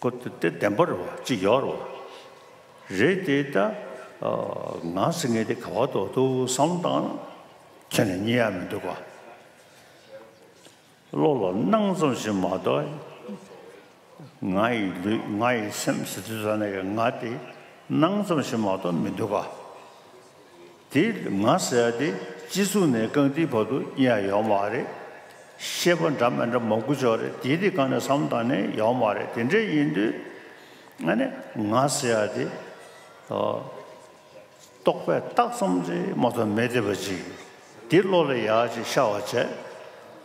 ཁོ་དེ་བདེན་པ་རེད་བ་ཅིག་ཡོད་རེད་བ། རེད་དེ་ད། ང་ཟེར་མཁན་དེ་ག་བ་འདུག་འདུག་བསམ་བློ་བཏང་ན་ཁྱོན་ནས་རྙེད་ཡ་མི་འདུག་ག་བློ་ལ་སྣང་ཙམ་ཞིག་མ་གཏོགས། ང་ཡི་ལུས་ང་ཡི་སེམས་ཟེར་དུས་ཙ་ནས་ཀྱི་ང་དེ་སྣང་ཙམ་ཞིག་མ་གཏོགས་མི་འདུག་ག་དེ་ང་ཟེར་ཡ་དེ་སྤྱི་གཙུག་ནས་རྐང་མཐིལ་བར་དུ་རྙེད་ཡ་ཡོད་མ་རེད། ཤེས་པ་འདྲ་མི་འདྲ་མང་པོ་ཅིག་ཡོད་རེད། དེ་དེ་གང་ནས་བསམ་བཏང་ནས་ཡོད་མ་རེད། དེ་འདྲ་ཡིན་དུས་ཨ་ནི་ང་ཟེར་ཡ་དེ། ཨོ། རྟོག་པས་བཏགས་ཙམ་ཅིག་མ་གཏོགས་མེད་བསྡད་པ་ཅིག་དེ་བློ་ལ་ཡར་ཅིག་ཤར་བ་བྱས།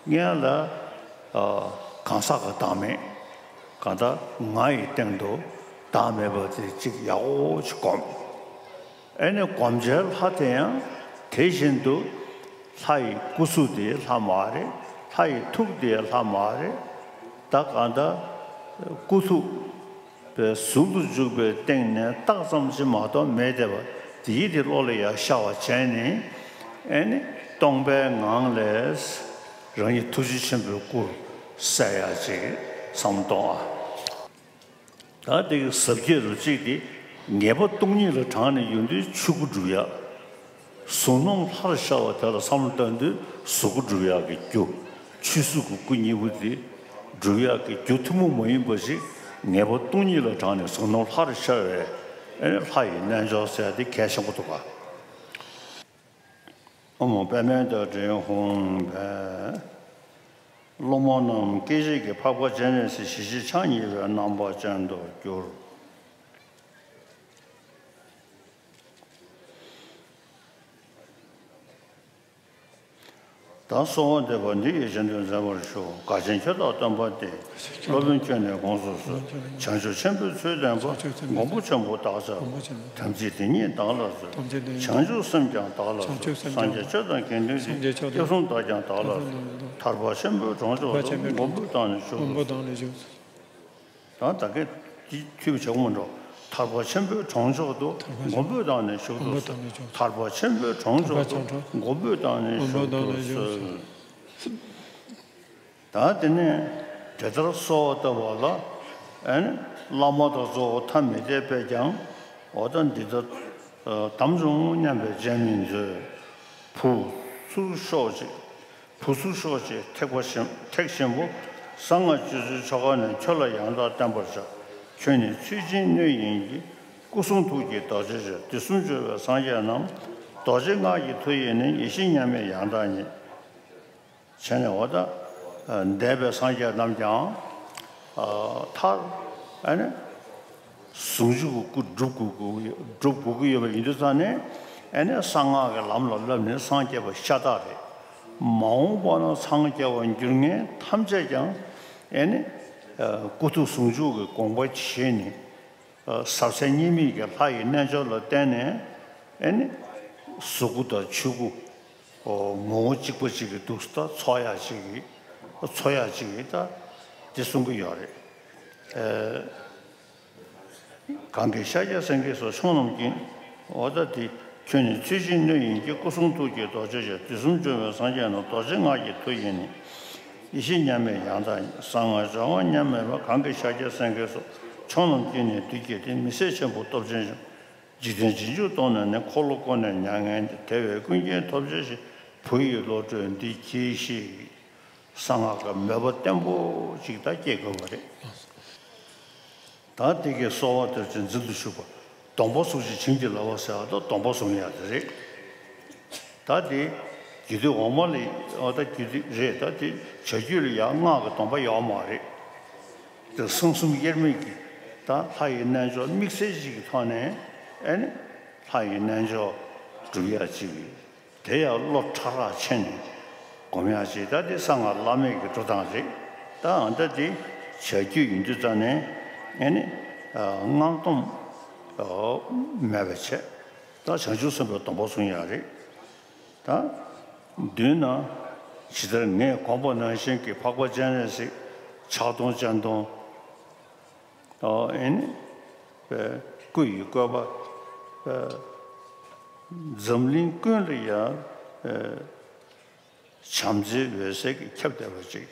ངས་ལ། ཨ། གང་ཟག་གི་བདག་མེད། གང་ལྟར་ང་ཡི་སྟེང་དུ་བདག་མེད་པ་དེ་ཅིག་ཡག་པོ་ཅིག་སྒོམ། ཨེ་ནི་སྒོམ་བྱའི་ལྷ་དེ་ཡང་དེ་བཞིན་དུ་ལྷ་ཡི་སྐུ་གཟུགས་དེ་ལྷ་མ་རེད། ལྷ་ཡི་ཐུགས་དེ་ལྷ་མ་རེད། ད་གང་ལྟར་སྐུ་ཐུགས། པའི་ཟུང་དུ་འཇུག་པའི་སྟེང་ནས་རྟགས་ཙམ་ཞིག་མ་གཏོགས་མེད་བསྡད་པ་དེའི་དེ་བློ་ལ་ཡར་ཤར་བ་བྱས་ནས་ཨེ་ནི་སྟོང་པའི་ངང་ལས་རང་ཉིད་ཐུགས་རྗེ་ཆེན་པོའི་སྐུར་གསལ་ཡག་ཅིག་བསམ་གཏོང་ཨ། ད་དེ་གི་ཟབ་ཁྱད་རུ་གཅིག་དེ་ངེས་པ་སྟོང་ཉིད་ལ་དྲངས་ནས་ཡོང་དུས་ཆོས་སྐུ་སྒྲུབ་ཡག་གཟུགས་རྣམས་ལྷར་ཤར་བ་དེ་ལ་བསམ་བློ་བཏང་དུས་གཟུགས་སྐུ་སྒྲུབ་ཡག་གི་རྒྱུ། ཆོས་གཟུགས་ཀྱི་སྐུ་གཉིས་པོ་དེ་སྒྲུབ་ཡག་གི་རྒྱུ་ཐུན་མོང་མ་ཡིན་པ་ཞིག་ངེས་པ་སྟོང་ཉིད་ལ་དྲངས་ནས་གཟུགས་རྣམས་ལྷར་ཤར་བའི་ཨེ་ནི་ལྷ་ཡི་རྣལ་འབྱོར་ཟེར་ཡག་དེ་གལ་ཆེན་པོ་འདུག་ག་ཨོཾ་པདྨེ་ཏྲ་ཧཱུྃ་ཕཊ། སློབ་མ་རྣམས་སྐད་ཅིག་གིས་འཕགས་པ་སྤྱན་རས་གཟིགས་ཞི་བྱེད་ཕྱག་གཉིས་པའི་རྣམ་པ་ཅན་དུ་གྱུར། ད་གསོལ་བ་འདེབས་པ་འདི་ཡིས་ཆོས་འདི་མཛད་པར་ཞུ། དགའ་ཆེན་ཁྱོད་དང་སྟོན་པ་སྟེ། སློབ་དཔོན་ཁྱོད་ནི་དགོངས་སུ་གསོལ། བྱང་ཆུབ་ཆེན་པོའི་ཚུལ་བསྟན་པ། མགོན་པོ་ཆེན་པོ་བདག་ཅག་ཐམས་ཅད་དེ་ཉིད་བདག་ལ་གསོལ། བྱང་ཆུབ་སེམས་ཀྱང་བདག་ལ་གསོལ། སངས་རྒྱས་ཆོས་དང་དགེ་འདུན་གྱི། སྐྱབས་གསུམ་དག་ཀྱང་བདག་ལ་གསོལ། ཐར་པ་ཆེན་པོའི་གྲོང་མཆོག་ཏུ། མགོན་པོའི་བདག་ནི་མཆོག་ཏུ་གསོལ། ད་ད་གིན་དེ་འཐུས་པ་བྱེད་དགོས་མ་འགྲོ། ཐར་པ་ཆེན་པོའི་གྲོང་མཆོག་ཏུ། མགོན་པོས་བདག་ནི་བཞུགས་སུ་གསོལ། ཐར་པ་ཆེན་པོའི་གྲོང་མཆོག་ཏུ། མགོན་པོས་བདག་ནི་བཞུགས་སུ་གསོལ། ད་དེ་ནས་དེ་ལྟར་གསོལ་བ་བཏབ་པ་ལ། ཨ་ནི་བླ་མ་དང་གཙོ་བོ་ཐ་མི་དད་པས་ཀྱང་། འོ་ད་འདི་ལྟར་དམ་བྱུང་སྙམ་པའི་སྤྱན་མི་མཛོད། བུ་ཚུར་ཤོག་ཅིག་བུ་ཚུར་ཤོག་ཅིག་ཐེག་པ་ཆེན། ཐེག་ཆེན་པོ་གསང་སྔགས་སྤྱོད་ཚུལ་ཆོ་ག་ནས་ཁྱོད་ལ་ཡང་དག་བསྟན་པར་བྱ། ཁྱོད་ནི་ཚུལ་ཆེན་སྣོད་ཡིན་གྱི། སྐུ་གསུང་ཐུགས་ཀྱི་རྡོ་རྗེ་ཆེ། དུས་གསུམ་སྦྱོར་བའི་སངས་རྒྱས་རྣམས། རྡོ་རྗེ་སྔགས་ཀྱི་མཐུ་ཡིས་ནི། ཡེ་ཤེས་མཉམ་མེད་ཡང་དག་ཉིད། བྱས་ནས་འོ་ད་འདས་པའི་སངས་རྒྱས་རྣམས་ཀྱང་མཐར་ཨ་ནི་ཟུང་འཇུག་གི་སྐུ་སྒྲུབ་དགོས་ཀྱི་སྒྲུབ་དགོས་ཀྱི་ཡོད་པ་ཡིན་དུས་ཙང་ནས། ཨ་ནི་གསང་སྔགས་ཀྱི་ལམ་ལ་བསླབས་ནས་སངས་རྒྱས་པ་ཤ་སྟག་རེད། མ་འོངས་པ་ན་སངས་རྒྱས་པར་འགྱུར་མཁན་ཐམས་ཅད་ཀྱང་ཨ་ནི་སྐུ་ཐུགས་ཟུང་འཇུག་གི་དགོངས་པ་བཞེས་ནས། ཟབ་གསལ་གཉིས་མེད་ཀྱི་ལྷ་ཡི་རྣལ་འབྱོར་ལ་བརྟེན་ནས། ཨ་ནི་གཟུགས་སྐུ་དང་ཆོས་སྐུ་ངོ་བོ་གཅིག་པ་གཅིག་གི་འདུག་ད་འཚོ་ཡག་ཅིག་གི། འཚོ་ཡག་ཅིག་གི་ད་འདི་གསུང་གི་ཡོད་རེད། གང་གི་ཤཱཀྱ་སེང་གེ་སོགས་མཆོག་རྣམས་ཀྱིས། འོ་ད་དེ། ཁྱོད་ནི་ཚུལ་ཆེན་སྣོད་ཡིན་གྱི། སྐུ་གསུང་ཐུགས་ཀྱི་རྡོ་རྗེ་ཆེ། དུས་གསུམ་སྦྱོར་བའི་སངས་རྒྱས་རྣམས། རྡོ་རྗེ་སྔགས་ཀྱི་མཐུ་ཡིས་ནི། ཡེ་ཤེས་མཉམ་མེད་ཡང་དག་ཉིད། གསང་སྔགས་སྦྱོར་བ་མཉམ་མེད་པ། གང་གི་ཤཱཀྱ་སེང་གེ་སོགས་མཆོག་རྣམས་ཀྱིས་ནི། འདི་སྐད་དེ། མི་ཟད་ཆེན་པོ་སྟོབས་ཆེན་ཞིང་། འཇིག་རྟེན་རྗེས་འཇུག་སྟོང་ནས་ནི། འཁོར་ལོ་བསྐོར་ནས་མྱ་ངན་འདས། དེ་བས་ཀུན་མཁྱེན་ཐོབ་བྱ་ཞིག་བུ་ཡི་བློ་གྲོས་འདི་གྱིས་ཤིག་གསང་སྔགས་ཀྱི་མོས་པ་བརྟན་པོ་ཅིག་ད་སྐྱེ་དགོས་པ་རེད། ད་དེ་གའི་གསོལ་བ་འདེབས་ཅིང་འཛིན་དུ་ཞུགས་པ། སྡོམ་པ་ཟུང་འཇུག་བྱིན་གྱིས་བརླབ་པ་ཟེར་བ་དང་སྡོམ་པ་བཟུང་ཡག་དེ་རེད། ད་དེ་རྒྱུད་སྡེ་འོག་མ་ལ། འོ་ད་རྒྱུད་སྡེ་རེད། ད་དེ་བྱ་རྒྱུད་ལ་ཡང་སྔགས་ཀྱི་སྡོམ་པ་ཡོད་མ་རེད། དེ་གསང་གསུམ་དབྱེར་མེད་ཀྱི་ད་ལྷ་ཡི་རྣལ་འབྱོར་དམིགས་བསལ་ཅིག་གི་ཐོག་ནས། ཨ་ནི་ལྷ་ཡི་རྣལ་འབྱོར་སྒྲུབ་ཡག་ཅིག་དེ་ཡང་བློ་ཕྲ་རགས་ཆེ་ནས་སྒོམ་ཡག་ཅིག་ད་དེ་གསང་སྔགས་བླ་མེད་ཀྱི་འགྲོ་སྟངས་རེད། ད་ཨ་ད་དེ་བྱ་རྒྱུད་ཡིན་དུས་ཙང་ནས། ཨ་ནི་སྔགས་སྡོམ་མེད་པ་བྱས། ད་བྱང་ཆུབ་སེམས་དཔའི་སྡོམ་པ་བཟུང་ཡག་རེད། ད་མདུན་ན་ཇི་ལྟར་ངས་གོང་པ་ནང་བཞིན་གྱི་འཕགས་པ་སྤྱན་རས་གཟིགས་ཕྱག་སྟོང་སྤྱན་སྟོང་། ཨ་ནི་སྐུ་ཡི་བཀོད་པ། འཛམ་གླིང་ཀུན་ལ་ཡང་བྱམས་བརྩེའི་འོད་ཟེར་གྱིས་ཁྱབ་བསྡད་པ་ཅིག་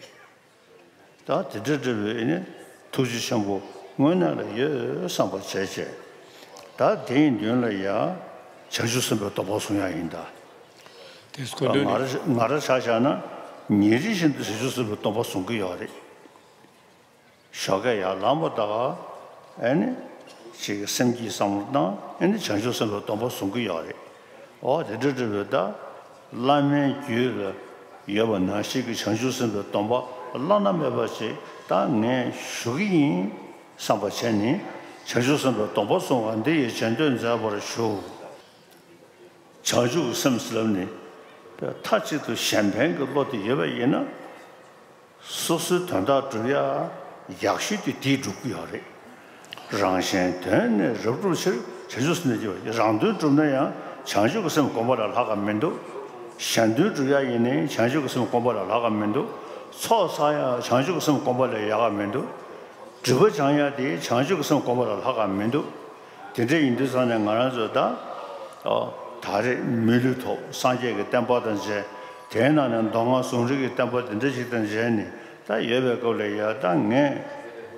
ད་དེ་འདྲ་འདྲ་བའི་ནི་ཐུགས་རྗེ་ཆེན་པོ་དངོས་གནས་ལ་ཡོད་བསམ་པ་བྱས་བྱས། ད་དེའི་མདུན་ལ་ཡང་བྱང་ཆུབ་སེམས་དཔའི་སྡོམ་པ་བཟུང་ཡག་ཡིན་ད། དེ་སྐུ་མདུན་ང་རང་ང་རང་ཆ་བཞག་ན་ཉིན་རེ་བཞིན་དུ་བྱང་ཆུབ་སེམས་དཔའི་སྡོམ་པ་བཟུང་གི་ཡོད་རེད། ཞོགས་ཀས་ཡར་ལངས་པ་དང་། ཨ་ནི་ཅིག་སེམས་བསྐྱེད་བསམ་བློ་བཏང་། ཨ་ནི་བྱང་ཆུབ་སེམས་དཔའི་སྡོམ་པ་བཟུང་གི་ཡོད་རེད། འོ་དེ་འདྲ་འདྲ་བའི་ད་བླ་མའི་རྒྱུད་ལ་ཡོད་པ་ནང་བཞིན་གྱི་བྱང་ཆུབ་སེམས་དཔའི་སྡོམ་པ་བླ་ན་མེད་པ་ཅིག་ད་ངས་ཞུ་གི་ཡིན་བསམ་པ་བྱས་ནས། བྱང་ཆུབ་སེམས་དཔའི་སྡོམ་པ་བཟུང་བ་འདི་ཡི་རྗེས་ཟློས་མཛད་པར་ཞུ། བྱང་ཆུབ་ཀྱི་སེམས་ཟེར་ལབ་ནས་མཐའ་གཅིག་ཏུ་གཞན་ཕན་གྱི་བློ་དེ་ཡོད་པ་ཡིན་ན། སོ་སོའི་དོན་དག་སྒྲུབ་ཡག་ཡག་ཤོས་དེ་དེས་སྒྲུབ་ཀྱི་ཡོད་རེད། རང་གཞན་དོན་ནི་རབ་བསྒྲུབ་ཕྱིར། བྱང་ཆུབ་སེམས་ནི་སྐྱེ་བ། རང་དོན་སྒྲུབ་ན་ཡང་བྱང་ཆུབ་ཀྱི་སེམས་བསྒོམ་པ་ལས་ལྷག་ག་མི་འདུག་གཞན་དོན་སྒྲུབ་ཡག་ཡིན་ནའི་བྱང་ཆུབ་ཀྱི་སེམས་བསྒོམ་པ་ལས་ལྷག་ག་མི་འདུག་ཚོགས་བསགས་ཡག་བྱང་ཆུབ་ཀྱི་སེམས་བསྒོམ་པ་ལས་ཡག་ག་མི་འདུག་སྒྲིབ་པ་སྦྱང་ཡག་དེ་བྱང་ཆུབ་ཀྱི་སེམས་བསྒོམ་པ་ལས་ལྷག་ག་མི་འདུག་དེ་འདྲ་ཡིན་དུས་ཙང་ནས་ང་རང་ཚོ་ད། ཨོ། ད་རེས་མི་ལུས་ཐོབ། སངས་རྒྱས་ཀྱི་བསྟན་པ་དང་མཇལ། དེའི་ནང་ནས་མདོ་སྔགས་ཟུང་འབྲེལ་གྱི་བསྟན་པ་དེ་འདྲ་ཞིག་དང་མཇལ་ནས་ད་ཡོད་པའི་སྐབས་ལ་ཡ། ད་ངས་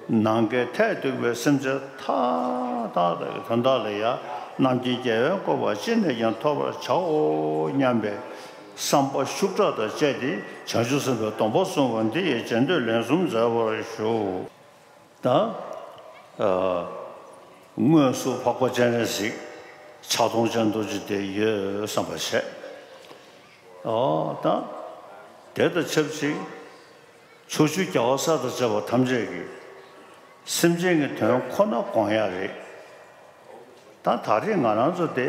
ནམ་མཁའི་མཐས་གཏུགས་པའི་སེམས་ཅན་མཐའ་དག་དང་དོན་དག་ལ་ཡ། རྣམ་མཁྱེན་རྒྱལ་བའི་བཀོད་པ་ཅི་ནས་ཀྱང་ཐོབ་པར་བྱའོ་སྙམ་པའི་བསམ་པ་ཤུགས་དྲག་དང་བཅས་ཏེ། བྱང་ཆུབ་སེམས་དཔའི་སྡོམ་པ་བཟུང་བ་འདི་ཡི་རྗེས་ཟློས་ལན་གསུམ་མཛད་པར་ཞུ། ད་ཨ་དངོས་སུ་འཕགས་པ་སྤྱན་རས་གཟིགས་ཕྱག་སྟོང་སྤྱན་རྡོ་རྗེ་དེ་ཡོད་བསམ་པ་བྱས། ཨོ་ད་དེ་དང་ཆབས་ཅིག་ཕྱོགས་བཅུའི་རྒྱལ་བ་སྲས་དང་བཅས་པ་ཐམས་ཅད་ཀྱིས་སེམས་ཅན་གྱི་དོན་ཁོ་ན་དགོངས་ཡག་རེད། ད་ད་རེས་ང་རང་ཚོ་དེ་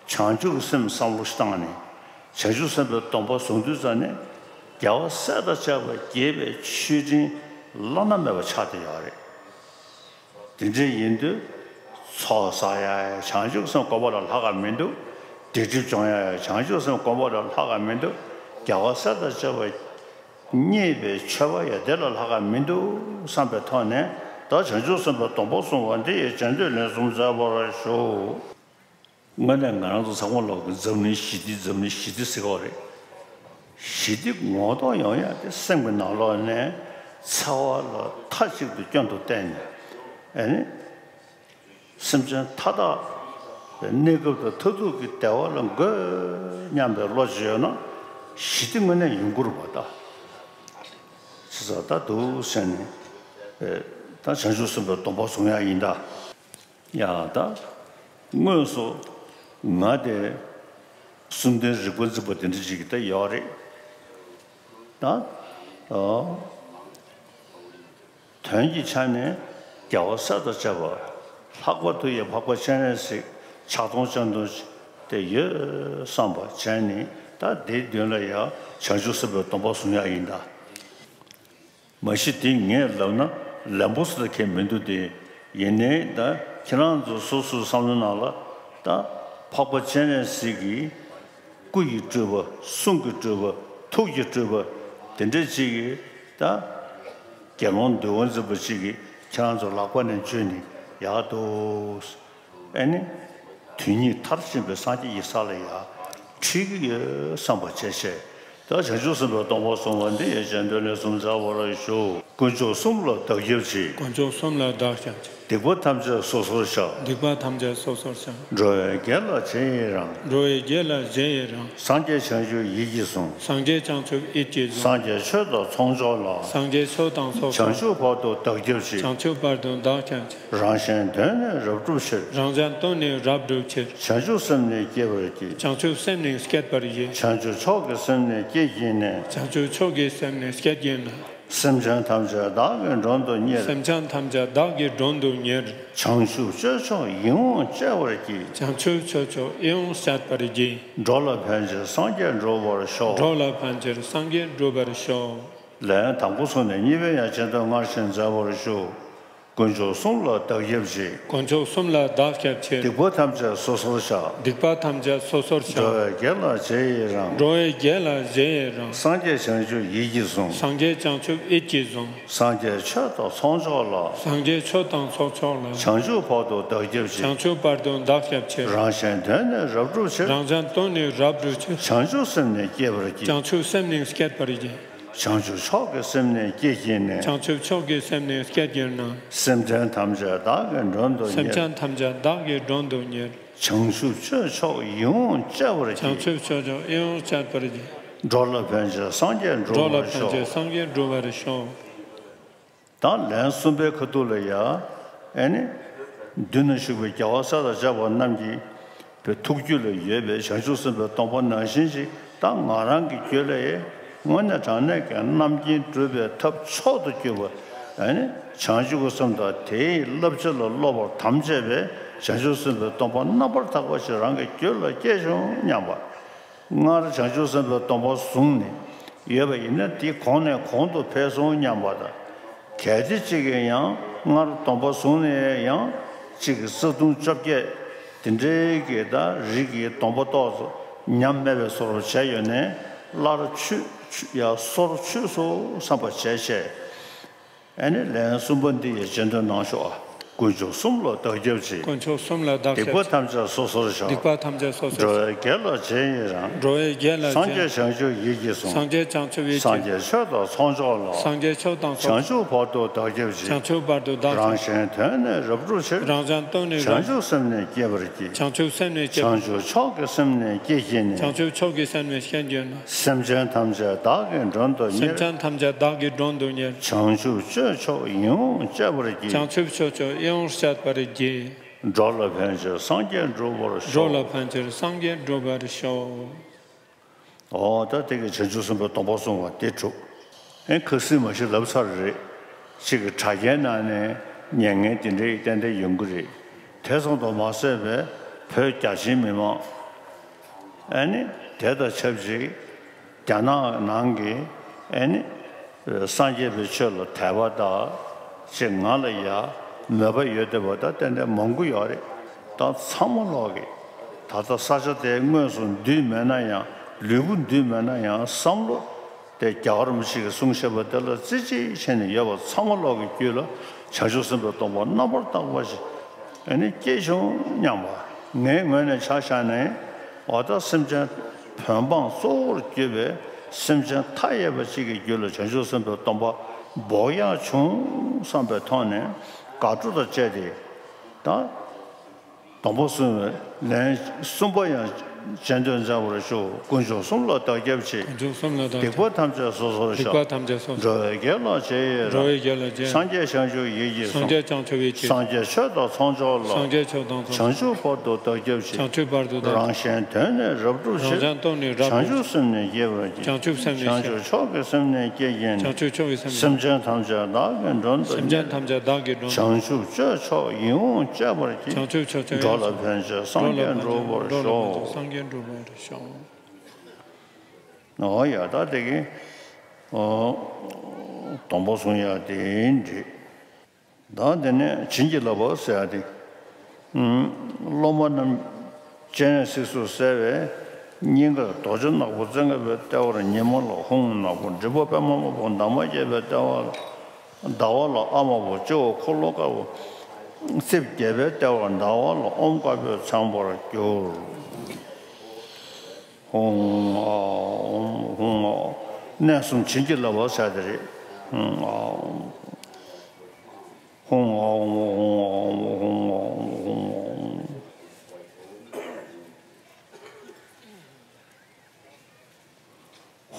བྱང་ཆུབ་ཀྱི་སེམས་བསམ་བློ་ཞིག་བཏང་ནས་བྱང་ཆུབ་སེམས་དཔའི་སྡོམ་པ་བཟུང་དུས་ཙང་ནས་རྒྱལ་བ་སྲས་དང་བཅས་པ་དགྱེས་པའི་མཆོད་སྤྲིན་བླ་ན་མེད་པ་ཆགས་བསྡད་ཡོད་རེད། དེ་འདྲ་ཡིན་དུས་ཚོགས་བསགས་ཡག་བྱང་ཆུབ་ཀྱི་སེམས་བསྒོམ་པ་ལས་ལྷག་ག་མི་འདུག་སྡིག་སྒྲིབ་སྦྱོང་ཡག་བྱང་ཆུབ་ཀྱི་སེམས་བསྒོམ་པ་ལས་ལྷག་ག་མི་འདུག་རྒྱལ་བ་སྲས་དང་བཅས་པ་མཉེས་པའི་མཆོད་པ་ཡང་དེ་ལས་ལྷག་ག་མི་འདུག་བསམ་པའི་ཐོག་ནས། ད་བྱང་ཆུབ་སེམས་དཔའི་སྡོམ་པ་བཟུང་བ་འདི་ཡི་རྗེས་ཟློས་ལན་གསུམ་མཛད་པར་ཞུ། དངོས་གནས་ང་རང་ཚོ་ཚང་མ་ལོག་གི་འཛམ་གླིང་ཞི་བདེ་འཛམ་གླིང་ཞི་བདེ་ཟེར་གི་ཡོད་རེད། ཞི་བདེ་ངོ་ཐོག་ཡོང་ཡ་དེ་སེམས་ཀྱི་ནང་ལོགས་ནས་འཚེ་བ་ལ་མཐའ་གཅིག་ཏུ་སྐྱོན་དུ་བསྟན་ནས། ཨ་ནི། སེམས་ཅན་མཐའ་དག་པའི་གནས་སྐབས་དང་མཐར་ཐུག་གི་བདེ་བ་ལ་འགོད་སྙམ་པའི་བློ་ཅིག་ཡོད་ན་ཞི་བདེ་དངོས་གནས་ཡོང་གི་རེད་པ་ད། ཅི་ཟེར་ད་འདུག་ཟེར་ནས། ཨེ། ད་བྱང་ཆུབ་སེམས་དཔའི་སྡོམ་པ་བཟུང་ཡ་ཡིན་ད། ཡ་ད། དངོས་སུ་ང་དེ་གསུམ་ལྡན་རིག་པ་འཛིན་པ་དེ་འདྲ་ཅིག་ད་ཡོད་རེད་ད། ཨོ། དོན་གྱི་ཆ་ནས་རྒྱལ་བ་སྲས་དང་བཅས་པ། ལྷག་པར་དུ་ཡང་འཕགས་པ་སྤྱན་རས་གཟིགས་ཕྱག་སྟོང་སྤྱན་སྟོང་དེ་ཡོད་བསམ་པ་བྱས་ནས་ད་དེའི་མདུན་ལ་ཡང་བྱང་ཆུབ་སེམས་དཔའི་སྡོམ་པ་བཟུང་ཡག་ཡིན་ད། མ་གཞི་དེ་ངས་ལབ་ན་ལན་པོ་ཟེར་མཁན་མི་འདུག་སྟེ། ཡིན་ནའི་ད་ཁྱེད་རང་ཚོ་སོ་སོའི་བསམ་བློ་ནང་ལ་ད་འཕགས་པ་སྤྱན་རས་གཟིགས་ཀྱི་སྐུ་ཡི་སྤྲུལ་པ། གསུང་གི་སྤྲུལ་པ། ཐུགས་ཀྱི་སྤྲུལ་པ་དེ་འདྲ་ཅིག་གིས་ད་དགེ་སློང་འདུལ་བ་འཛིན་པ་ཅིག་གིས་ཁྱེད་རང་ཚོ་ལག་པ་ནས་འཇུས་ནས་ཡག་འདུག། ཨེ་ནི། དོན་གཉིས་མཐར་ཕྱིན་པའི་སངས་རྒྱས་ཀྱི་ས་ལ་ཡང་འཁྲིད་ཀྱི་ཡོད་བསམ་པ་བྱས་བྱས། ད་བྱང་ཆུབ་སེམས་དཔའི་སྡོམ་པ་བཟུང་བ་འདི་ཡི་རྗེས་ཟློས་ལན་གསུམ་མཛད་པར་ཞུ། དཀོན་མཆོག་གསུམ་ལ་བདག་སྐྱབས་མཆི། དཀོན་མཆོག་གསུམ་ལ་བདག་སྐྱབས་མཆི། སྡིག་པ་ཐམས་ཅད་སོ་སོར་བཤགས། སྡིག་པ་ཐམས་ཅད་སོ་སོར་བཤགས། འགྲོ་བའི་དགེ་ལ་རྗེས་ཡི་རང་། འགྲོ་བའི་དགེ་ལ་རྗེས་ཡི་རང་། སངས་རྒྱས་བྱང་ཆུབ་ཡིད་ཀྱིས་བཟུང་། སངས་རྒྱས་བྱང་ཆུབ་ཡིད་ཀྱིས་བཟུང་། སངས་རྒྱས་ཆོས་དང་ཚོགས་མཆོག་ལ། སངས་རྒྱས་ཆོས་དང་ཚོགས་མཆོག་ལ། བྱང་ཆུབ་བར་དུ་བདག་སྐྱབས་མཆི། བྱང་ཆུབ་བར་དུ་བདག་སྐྱབས་མཆི། རང་གཞན་དོན་ནི་རབ་བསྒྲུབ་ཕྱིར། རང་གཞན་དོན་ནི་རབ་བསྒྲུབ་ཕྱིར། བྱང་ཆུབ་སེམས་ནི་བསྐྱེད་པར་བགྱི། བྱང་ཆུབ་སེམས་ནི་བསྐྱེད་པར་བགྱི། བྱང་ཆུབ་མཆོག་གི་སེམས་ནི་བསྐྱེད་བགྱིས་ནས། བྱང་ཆུབ་མཆོག་གི་སེམས་ནི་བསྐྱེད་བགྱིས་ནས། སེམས་ཅན་ཐམས་ཅད་བདག་གིས་མགྲོན་དུ་གཉེར། སེམས་ཅན་ཐམས་ཅད་བདག་གིས་མགྲོན་དུ་གཉེར། བྱང་ཆུབ་སྤྱོད་མཆོག་ཡིད་འོང་སྤྱད་པར་བགྱི། བྱང་ཆུབ་སྤྱོད་མཆོག་ཡིད་འོང་སྤྱད་པར་བགྱི། འགྲོ་ལ་ཕན་ཕྱིར་སངས་རྒྱས་འགྲུབ་པར་ཤོག། འགྲོ་ལ་ཕན་ཕྱིར་སངས་རྒྱས་འགྲུབ་པར་ཤོག། ལན་དང་པོ་སོང་ནས་གཉིས་པའི་ཡང་རྗེས་ཟློས་སྔར་བཞིན་མཛད་པར་ཞུ། དཀོན་མཆོག་གསུམ་ལ་བདག་སྐྱབས་མཆི། དཀོན་མཆོག་གསུམ་ལ་བདག་སྐྱབས་མཆི། སྡིག་པ་ཐམས་ཅད་སོ་སོར་བཤགས། སྡིག་པ་ཐམས་ཅད་སོ་སོར་བཤགས། འགྲོ་བའི་དགེ་ལ་རྗེས་ཡི་རང་། འགྲོ་བའི་དགེ་ལ་རྗེས་ཡི་རང་། སངས་རྒྱས་བྱང་ཆུབ་ཡིད་ཀྱིས་བཟུང་། སངས་རྒྱས་བྱང་ཆུབ་ཡིད་ཀྱིས་བཟུང་། སངས་རྒྱས་ཆོས་དང་ཚོགས་མཆོག་ལ། སངས་རྒྱས་ཆོས་དང་ཚོགས་མཆོག་ལ། བྱང་ཆུབ་བར་དུ་བདག་སྐྱབས་མཆི། བྱང་ཆུབ་བར་དུ་བདག་སྐྱབས་མཆི། རང་གཞན་དོན་ནི་རབ་བསྒྲུབ་ཕྱིར། རང་གཞན་དོན་ནི་རབ་བསྒྲུབ་ཕྱིར། བྱང་ཆུབ་སེམས་ནི་བསྐྱེད་པར་བགྱི། བྱང་ཆུབ་སེམས་ནི་བསྐྱེད་པར་བགྱི། བྱང་ཆུབ་མཆོག་གི་སེམས་ནི་བསྐྱེད་བགྱིས་ནས། བྱང་ཆུབ་མཆོག་གི་སེམས་ནི་བསྐྱེད་བགྱིས་ནས། སེམས་ཅན་ཐམས་ཅད་བདག་གིས་མགྲོན་དུ་གཉེར། སེམས་ཅན་ཐམས་ཅད་བདག་གིས་མགྲོན་དུ་གཉེར། བྱང་ཆུབ་སྤྱོད་མཆོག་ཡིད་འོང་སྤྱད་པར་བགྱི། བྱང་ཆུབ་སྤྱོད་མཆོག་ཡིད་འོང་སྤྱད་པར་བགྱི། འགྲོ་ལ་ཕན་ཕྱིར་སངས་རྒྱས་འགྲུབ་འགྲོ་ལ་པར་ཕན་ཕྱིར་ཤོག། སངས་རྒྱས་འགྲུབ་པར་ཤོག། ད་ལན་གསུམ་པའི་ཁ་ཐུག་ལ་ཡ། ཨེ་ནི། མདུན་ན་བཞུགས་པའི་རྒྱལ་བ་སྲས་དང་བཅས་པ་རྣམས་ཀྱི་པའི་ཐུགས་རྒྱུད་ལ་ཡོད་པའི་བྱང་ཆུབ་སེམས་དཔའི་སྡོམ་པ་ནང་བཞིན་ཞིག་ད་ང་རང་གི་རྒྱུད་ལ་ཡང་དངོས་གནས་དྲང་གནས་ཀྱི་རྣམ་མཁྱེན་སྒྲུབ་པའི་ཐབས་མཆོག་ཏུ་གྱུར་པ། ཨ་ནི་བྱང་ཆུབ་ཀྱི་སེམས་དང་དེའི་བསླབ་བྱ་ལ་སློབ་པར་དམ་བཅས་པའི་བྱང་ཆུབ་སེམས་དཔའི་སྡོམ་པ་རྣམ་པར་དག་པ་ཞིག་རང་གི་རྒྱུད་ལ་སྐྱེས་བྱུང་སྙམ་པ། སྔར་བྱང་ཆུབ་སེམས་དཔའི་སྡོམ་པ་བཟུང་ནས་ཡོད་པ་ཡིན་ན་དེ་གོང་ནས་གོང་དུ་འཕེལ་སོང་སྙམ་པ་དང་། གལ་ཏེ་གཅིག་གིས་ཡང་སྔར་སྡོམ་པ་བཟུང་ནས་ཡང་གཅིག་གིས་རྩ་ལྟུང་བཅོ་བརྒྱད་དེ་འདྲའི་གི་ད་རིགས་ཀྱི་སྡོམ་པ་ཏོག་ཙམ་ཉམས་དམས་པའི་བཟོ་འདྲ་བྱས་ཡོད་ནའི་སླར་ཆོས་ཆོས་ཡ་སོར་ཆུད་སོང་བསམ་པ་བྱས་བྱས། ཨ་ནི་ལན་གསུམ་པ་འདི་ཡི་རྗེས་ཟློས་གནང་ཤོག། ཨ། དཀོན་མཆོག་གསུམ་ལ་བདག་སྐྱབས་མཆི། དཀོན་མཆོག་གསུམ་ལ་བདག་སྐྱབས་མཆི། སྡིག་པ་ཐམས་ཅད་སོ་སོར་བཤགས། སྡིག་པ་ཐམས་ཅད་སོ་སོར་བཤགས། འགྲོ་བའི་དགེ་ལ་རྗེས་ཡི་རང་། འགྲོ་བའི་དགེ་ལ་རྗེས། སངས་རྒྱས་བྱང་ཆུབ་ཡིད་ཀྱིས་བཟུང་། སངས་རྒྱས་བྱང་ཆུབ་ཡིད་ཀྱིས། སངས་རྒྱས་ཆོས་དང་ཚོགས་མཆོག་ལ། སངས་རྒྱས་ཆོས་དང་ཚོགས། བྱང་ཆུབ་བར་དུ་བདག་སྐྱབས་མཆི། བྱང་ཆུབ་བར་དུ་བདག་སྐྱབས། རང་གཞན་དོན་ནི་རབ་བསྒྲུབ་ཕྱིར། རང་གཞན་དོན་ནི་རབ། བྱང་ཆུབ་སེམས་ནི་བསྐྱེད་པར་བགྱི། བྱང་ཆུབ་སེམས་ནི་བསྐྱེད། བྱང་ཆུབ་མཆོག་གི་སེམས་ནི་བསྐྱེད་བགྱིས་ནས། བྱང་ཆུབ་མཆོག་གི་སེམས་ནི་བསྐྱེད་བགྱིས་ནས། སེམས་ཅན་ཐམས་ཅད་བདག་གིས་མགྲོན་དུ་གཉེར། སེམས་ཅན་ཐམས་ཅད་བདག་གིས་མགྲོན་དུ་གཉེར། བྱང་ཆུབ་སྤྱོད་མཆོག་ཡིད་འོང་སྤྱད་པར་བགྱི། བྱང་ཆུབ་སྤྱོད་མཆོག་ཡིད་འོང་སྤྱད་པར་བགྱི། འགྲོ་ལ་ཕན་ཕྱིར་སངས་རྒྱས་འགྲུབ་པར་ཤོག། འགྲོ་ལ་ཕན་ཕྱིར་སངས་རྒྱས་འགྲུབ་པར་ཤོག། འོ་ད་དེ་གི་བྱང་ཆུབ་སེམས་དཔའི་སྡོམ་པ་བཟུང་བ་དེ་གྲུབ། ཨེ་ཁ་སང་མ་གཞི་ལབ་ཚར་རེད། གཅིག་གི་དྲ་རྒྱའི་ནང་ནས་ཉན་མཁན་དེ་འདྲའི་ཏན་ཏན་ཡོང་གི་རེད། དེ་ཙམ་དུ་མ་ཟད་པའི་བོད་རྒྱ་ཆེའི་མི་མང་། ཨ་ནི་དེ་དང་ཆབས་ཅིག་རྒྱ་ནག་ནང་གི་ཨ་ནི་སངས་རྒྱས་པའི་ཆོས་ལ་དད་པ་དང་ཅིག་ང་ལ་ཡ་མོས་པ་ཡོད་བསྡད་པ་ད་ཏན་ཏན་མང་པོ་ཡོད་རེད། ད་ཚང་མ་ལོག་གི་ད་ལྟ་ས་ཆ་དེ་དངོས་སུ་འདུས་མེད་ན་ཡང་ལུས་པོ་འདུས་མེད་ན་ཡང་བསམ་བློ་ དེ་རྒྱ་གར་མི་ཞིག་གིས་གསུངས་བཞག་པ་དེ་ལ་རྩེ་གཅིག་བྱས་ནས་ཡོད་པ་ཚང་མ་ལོག་གི་རྒྱུད་ལ་བྱང་ཆུབ་སེམས་དཔའི་སྡོམ་པ་རྣམ་པར་དག་པ་ཞིག་ཨ་ནི་སྐྱེས་བྱུང་སྙམ་པ། ངའི་ངོས་ནས་ཆ་བཞག་ནས་འོ་ད་སེམས་ཅན་བོད་འབངས་གཙོ་བོར་གྱུར་པའི་སེམས་ཅན་མཐའ་ཡས་པ་ཅིག་གི་རྒྱུད་ལ་བྱང་ཆུབ་སེམས་དཔའི་སྡོམ་པ་འབོག་ཡག་བྱུང་བསམ་པའི་ཐོག་ནས་དགའ་སྤྲོ་དང་བཅས་ཏེ་ད། སྡོམ་པ་བསྲུང་བའི་ལན་གསུམ་པ་ཡང་སྤྱན་འདྲེན་མཛད་པར་ཞུ། དཀོན་མཆོག་གསུམ་ལ་བདག་སྐྱབས་མཆི། དཀོན་མཆོག་གསུམ་ལ་བདག་སྡིག་པ་ཐམས་ཅད་སོ་སོར་བཤགས། སྡིག་པ་ཐམས་ཅད་སོ་སོར། འགྲོ་བའི་དགེ་ལ་རྗེས་ཡི་རང་། འགྲོ་བའི་དགེ་ལ་རྗེས་ཡི་རང་། སངས་རྒྱས་བྱང་ཆུབ་ཡིད་ཀྱིས་བཟུང་། སངས་རྒྱས་བྱང་ཆུབ་ཡིད་ཀྱིས་བཟུང་། སངས་རྒྱས་ཆོས་དང་ཚོགས་མཆོག་ལ། སངས་རྒྱས་ཆོས་དང་ཚོགས་མཆོག་ལ། བྱང་ཆུབ་བར་དུ་བདག་སྐྱབས་མཆི། བྱང་ཆུབ་བར་དུ་བདག་རང་གཞན་དོན་ནི་རབ་བསྒྲུབས་ཕྱིར། རང་གཞན་དོན་ནི་རབ་བསྒྲུབས། བྱང་ཆུབ་སེམས་ནི་བསྐྱེད་པར་བགྱི། བྱང་ཆུབ་སེམས་ནི་བསྐྱེད། བྱང་ཆུབ་མཆོག་གི་སེམས་ནི་བསྐྱེད་བགྱིས་ནས། བྱང་ཆུབ་མཆོག་གི་སེམས་ནི་སེམས་ཅན་ཐམས་ཅད་བདག་གིས་མགྲོན་དུ་སེམས་ཅན་ཐམས་ཅད་བདག་གིས་མགྲོན། བྱང་ཆུབ་སྤྱོད་མཆོག་ཡིད་འོང་སྤྱད་པར་བགྱི། བྱང་ཆུབ་སྤྱོད་མཆོག་ཡིད་འོང་སྤྱད། འགྲོ་ལ་ཕན་ཕྱིར་སངས་རྒྱས་འགྲུབ་པར་ཤོག། འགྲོ་ལ་ཕན་ཕྱིར་སངས་རྒྱས་འགྲུབ་པར་ཤོག། ཨོ་ཡ་ད་དེ་གི་ཨོ་སྡོམ་པ་བསྲུང་ཡ་དེ་འདྲི། ད་དེ་ནས་བྱིན་གྱིས་བརླབ་པ་ཟེར་ཡ་དེ། ཨུམ། སློབ་མ་རྣམས་སྤྱན་རས་གཟིགས་སུ་གསལ་བའི་སྙིང་གར་རྡོ་རྗེ་ནག་པོ་བཙན་ཁ་པའི་ལྟེ་བར་ཉི་མ་ལ་ཧཱུྃ་ནག་པོ། སྒྲིབ་པ་པདྨ་དམར་པོ་འདབ་མ་བརྒྱད་པའི་ལྟེ་བར་ཟླ་བ་ལ་ཨ་དམར་པོ། སྤྱི་བོ་འཁོར་ལོ་དཀར་པོ་རྩིབས་བརྒྱད་པའི་ལྟེ་བར་ཟླ་བ་ལ་ཨོཾ་དཀར་པོས་མཚན་པར་གྱུར། ཧཱུྃ་ཨ་ཨོཾ་ཧཱུྃ་ཨ། གནས་གསུམ་བྱིན་གྱིས་བརླབ་པ་ཟེར་དེ་རེད། ཧཱུྃ་ཨ་ཨོཾ། ཧཱུྃ་ཨ་ཨོཾ་ཧཱུྃ་ཨ་ཨོཾ་ཧཱུྃ་ཨ་ཨོཾ་ཧཱུྃ་ཨ་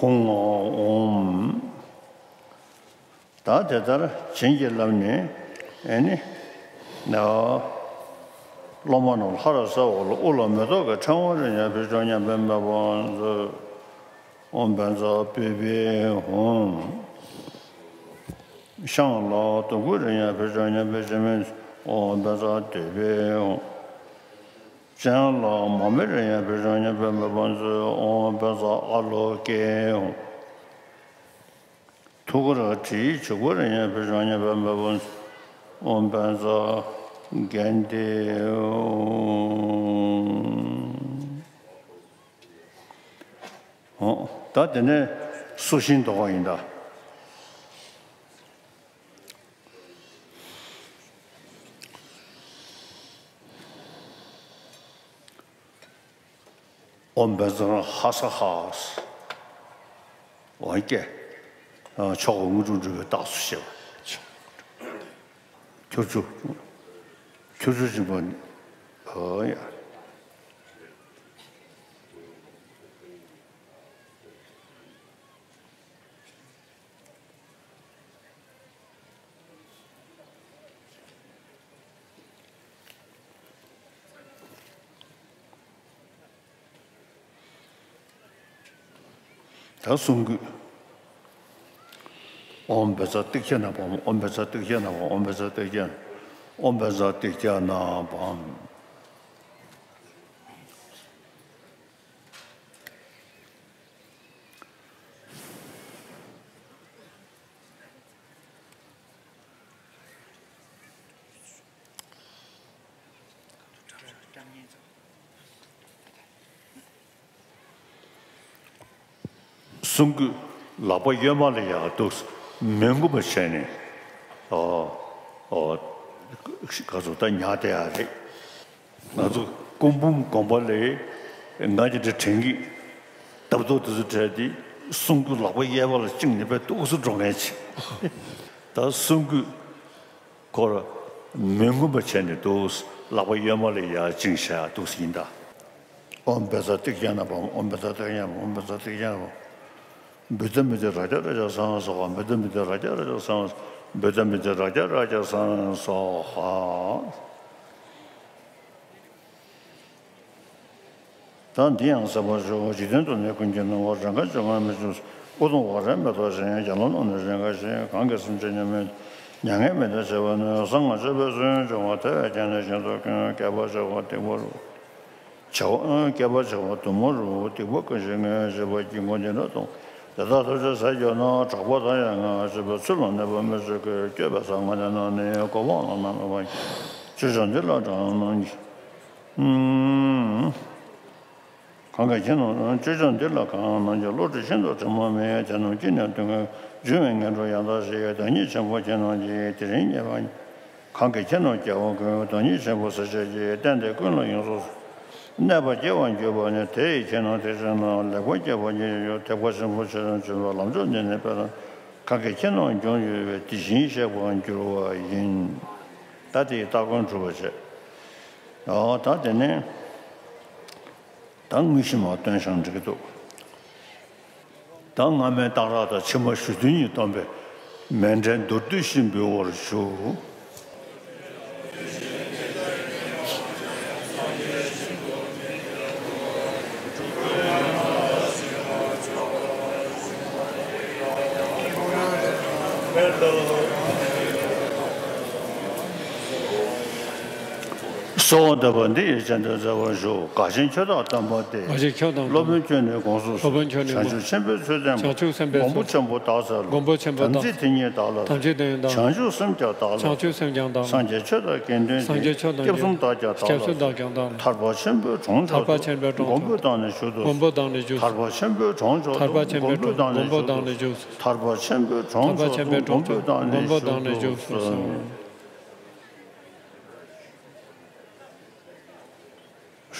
ཨོཾ། ཧཱུྃ་ཨ་ཨོཾ། ད་དེ་ལྟར་བྱིན་གྱིས་བརླབས་ནས་ཨེ་ནི་ན་སློབ་མ་རྣམས་ལྷ་རབ་གསལ་བ་ལ་དབུ་ལ་མེ་ཏོག་གི་ཕྲེང་བ་རེ་ཡང་ཕུལ་ཆོག་སྙམ་པའི་དམིགས་པ་མཛོད། ཨོཾ་བཛྲ་བདུད་བྷེ་ཧཱུྃ། ཤངས་ལ་དུང་སྐུད་རེ་ཡང་ཕུལ་ཆོག་སྙམ་པའི་སྤྱན་མིག་ཨོཾ་བཛྲ་བདུད་བྷེ་ཧཱུྃ། སྤྱན་ལ་མར་མེ་རེ་ཡང་ཕུལ་ཆོག་སྙམ་པའི་དམིགས་པ་མཛོད། ཨོཾ་བཛྲ་ཨཱ་ལོ་ཀེ་ཧཱུྃ། ཐུགས་ཀར་དྲིའི་བྱུག་པ་རེ་ཡང་ཕུལ་ཆོག་སྙམ་པའི་དམིགས་པ་མཛོད། ཨོཾ་བཛྲ་གནྡྷེ་ཧཱུྃ། ད་དེ་ནས་སོ་ཤིང་འདོགས་པ་ཡིན་ད། ཨོཾ་བཛྲ་ཧ་ས་ཧ། འོན་ཀྱེ། ཆོ་ག་དངོས་གྲུབ་འགྲུབ་པའི་རྟགས་སུ་བཤད་པ། ཁྱོར་ཆུ། ཁྱོར་ཆུ་སྦྱིན་པ་ནི། ཨོ་ཡ། ད་གསུང་དགོས། ཨོཾ་བཛྲ་ཏིཥྛ་ན་བྷཱཾ། ཨོཾ་བཛྲ་ཏིཥྛ་ན་བྷཱཾ། ཨོཾ་བཛྲ་ཏིཥྛ། ཨོཾ་བཛྲ་ཏིཥྛ་ན་བྷཱཾ། གསུང་དགོས། ལག་པ་གཡོན་མ་ལ་ཡར་འདུག། མི་མགུ་མ་བྱས་ནས། ཨོ། ཨོ། ག་ཚོད་ད་ཉར་བསྡད་ཡ་རེད། ང་ཚོ་སྐུ་འབུམ་དགོན་པ་ལས་ང་གི་འདྲ་དྲན་གི་སྟབས་ཐོག་དེ་ཚོ་བྲལ་ཏེ་གསུང་དགོས། ལག་པ་གཡས་པ་ལ་བཅིངས་ནས་པའི་ཏོག་ཙམ་འགྲོ་མཁན་ཅིག། ད་གསུང་དགོས། ཁོ་ར་མི་མགུ་མ་བྱས་ནས་འདུག། ལག་པ་གཡོན་མ་ལ་ཡར་བཅིངས་བཞག་འདུག་ཡིན་ད། ཨོཾ་བཛྲ་ཏིཥྛ་ན་བྷཱཾ། ཨོཾ་བཛྲ་ཏིཥྛ་ན་བྷཱཾ། ཨོཾ་བཛྲ་ཏིཥྛ་ན་བྷཱཾ། བུདྡྷ་མི་ཏྲ་རཀྵ་རཀྵ་སྭཱ་ཧཱ། བུདྡྷ་མི་ཏྲ་རཀྵ་རཀྵ་སྭཱ་ཧཱ། བུདྡྷ་མི་ཏྲ་རཀྵ་རཀྵ་སྭཱ་ཧཱ། ད་འདི་ཡང་གསན་པར་ཞུ། འཇིག་རྟེན་དུ་ནི་ཀུན་གྱིས་ནོར་བ་རེ་འགའ་བྱུང་བར་མི་བྱུང་། སྐུ་གདུང་བ་རེ་མེད་དོ་ཞེས། གྱེན་ལོག་རྣམས་ནི་རེ་འགའ་ཞིག། གང་གིས་སེམས་ཅན་མྱ་ངན་མྱ་ངན་མི་འདའ་བྱེད་པ་ནི། གསང་སྔགས་སྤྱོད་པའི་ཚུལ་ཡང་འབྱུང་བ། དེ་བས་ཀྱང་ནི་གཞན་དུ་ཀུན། བསྐལ་པ་བྱེ་བ་སྡིག་པ་རུ། བྱེ་བ། བསྐལ་པ་བྱེ་བ་དུ་མ་རུ། སྡིག་པ་ཀུན་ཞིག་ངེས་ཤེས་པ་གྱིས། མགོ་འདི་ནས་བརྡུང་། དེ་དག་ཐམས་ཅད་ཟད་འགྱུར་ན། གྲགས་པ་དང་ཡང་ངེས་པར་བྱེད་པའི་ཚུལ་ལ་གནས་པ་མི་བྱེད་ཀྱི། བསྐྱོད་པའི་གསང་སྔགས་འདི་རྣམས་ནི། གོ་འཕང་བླ་ན་མེད་པ་ཡི། སྤྱོད་བྱ་འདི་ལ་གྲགས་རྣམས་ཀྱིས། གང་གིས་ཁྱེད་རྣམས་སྤྱོད་བྱ་འདི་ལ་གང་རྣམས་ཀྱིས་བློ་གྲོས་ཤིན་ཏུ་དྲི་མ་མེད་དེ་རྣམས་ཀྱིས་ནི་དུས་ངན་འབྱུང་བའི་ངན་འགྲོར་ཡང་དག་ཞི་བའི་བདག་ཉིད་ཆེན་པོ་ཁྱེད་རྣམས་ཀྱིས་དེ་རིང་ཉེ་བར་གང་གིས་ཁྱེད་རྣམས་སྐྱེ་བོ་ཀུན་བདག་ཉིད་ཆེན་པོ་ཟེར་བྱ་ཀྱི་རྟེན་དེ་ཀུན་ལ་ཡོངས་སུ་གནས་པ་སྐྱེ་བར་འགྱུར་བ་ནི་དེ་ཡིས་ཁྱེད་རྣམས་དེ་ཕྱིར་ན་ལེགས་པར་སྐྱེ་བར་འགྱུར་ཡོད། ཐེག་པ་ཆེན་པོ་ཆོས་ལ་འཇུག་པའི་ལམ་མཆོག་འདི་ནི་དཔེ་ལ་གང་གིས་ཁྱེད་རྣམས་སྐྱོང་བརྗོད་པའི་དེ་བཞིན་གཤེགས་པར་འགྱུར་བ་ཡིན། ད་དེའི་སྟ་གོན་གྲུབ་པ་བྱས། ཨོ་ད་དེ་ནས་ད་དངོས་གཞི་མར་སྟོན་བཞག་འགྲིག་གི་འདུག་ད་སྔ་མའི་གཏང་རག་དང་ཕྱི་མ་ཞུ་དོན་གཉིས་སྟོན་པའི་མཎྜལ་མདོར་བསྡུས་ཤིག་འབུལ་བར་ཞུ། གསོལ་བ་འདེབས་པ་འདི་ཡི་རྗེས་ཟློས་མཛད་པར་ཞུ། དགའ་ཆེན་ཁྱོད་བདག་བསྟན་པ་སྟེ། དགའ་ཆེན་ཁྱོད་བདག་སློབ་དཔོན་ཁྱོད་ནི་དགོངས་སུ་གསོལ། སློབ་དཔོན་ཁྱོད་ནི་བྱང་ཆུབ་ཆེན་པོའི་ཚུལ་བསྟན་པ། བྱང་ཆུབ་སེམས་དཔའི་མགོན་པོ་ཚུལ། ཆེན་པོ་བདག་ལ། མགོན་པོ་ཆེན་པོ་བདག་ལ། དམ་ཚིག་དེ་ཉིད་བདག་ལ། དམ་ཚིག་དེ་ཉིད་བདག་ལ། བྱང་ཆུབ་སེམས་ཀྱང་བདག་ལ། བྱང་ཆུབ་སེམས་ཀྱང་བདག་ལ། སངས་རྒྱས་ཆོས་དང་དགེ་འདུན་གྱི། སངས་རྒྱས་ཆོས་དང་དགེ། སྐྱབས་གསུམ་བདག་ཀྱང་བདག་ལ། སྐྱབས་གསུམ་བདག་ཀྱང་བདག་ལ། ཐར་པ་ཆེན་པོའི་གྲོང་མཆོག་ཏུ། ཐར་པ་ཆེན་པོའི་གྲོང་མགོན་པོས་བདག་ནི་བཞུགས་སུ་གསོལ། མགོན་པོས་བདག་ནི་བཞུགས་སུ་གསོལ། ཐར་པ་ཆེན་པོའི་གྲོང་མཆོག་ཏུ། མགོན་པོས་བདག་ནི་བཞུགས་སུ་གསོལ། ཐར་པ་ཆེན་པོའི་གྲོང་མཆོག་ཏུ། མགོན་པོས་བདག་ནི་བཞུགས་སུ་གསོལ།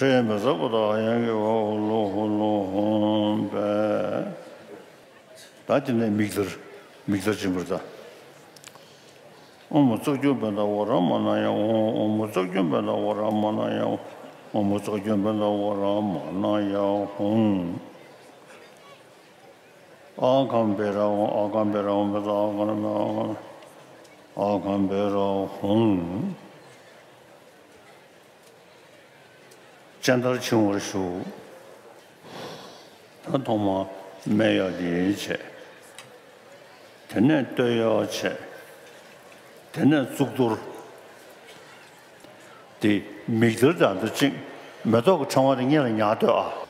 ཧྲཱིཿ་ཡན་པའི་ས་གོ་དང་ཡན་གྱི་འོག་ལོ་ཧོ་ལོ་ཧོམ་པས། ད་དེ་ནས་མིག་དར། མིག་དར་སྦྱིན་པར་ད། ཨོཾ་རྩིབས་སྐྱོང་བྷནྡྷ་ཝ་ར་མ་ན་ཡ་ཧཱུྃ། ཨོཾ་རྩིབས་སྐྱོང་བྷནྡྷ་ཝ་ར་མ་ན་ཡ་ཧཱུྃ། ཨོཾ་རྩིབས་སྐྱོང་བྷནྡྷ་ཝ་ར་མ་ན་ཡ་ཧཱུྃ། ཨ་གམ་བེ་ར་ཧཱུྃ། ཨ་གམ་བེ་ར་ཧཱུྃ། བེ་ཙ་ཨ་ག་ན་མེ་ཨ་གམ་བེ་ར་ཧཱུྃ། སྤྱན་ལྟར་འཆིང་བར་ཞུ། ད་ཐོག་མར་སྨད་གཡོགས་འདི་བྱས། དེ་ནས་སྟོད་གཡོགས་བྱས། དེ་ནས་གཙུག་ཏོར། དེ་མིག་དར་དང་འདི་གཅིག་མེ་ཏོག་གི་ཕྲེང་བ་དེ་སྔོན་ལ་ཉར་སྡོད་ཨ།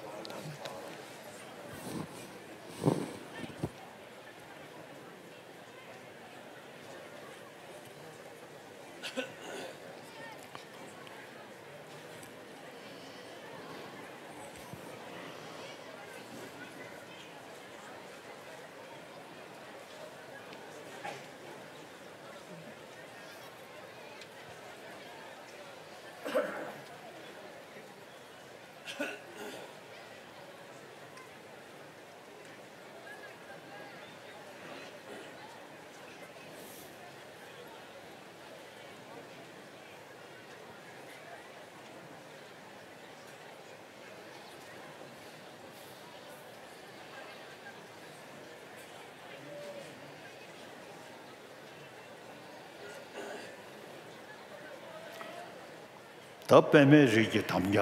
ད་པདྨའི་རིགས་ཀྱི་དམ་རྒྱ།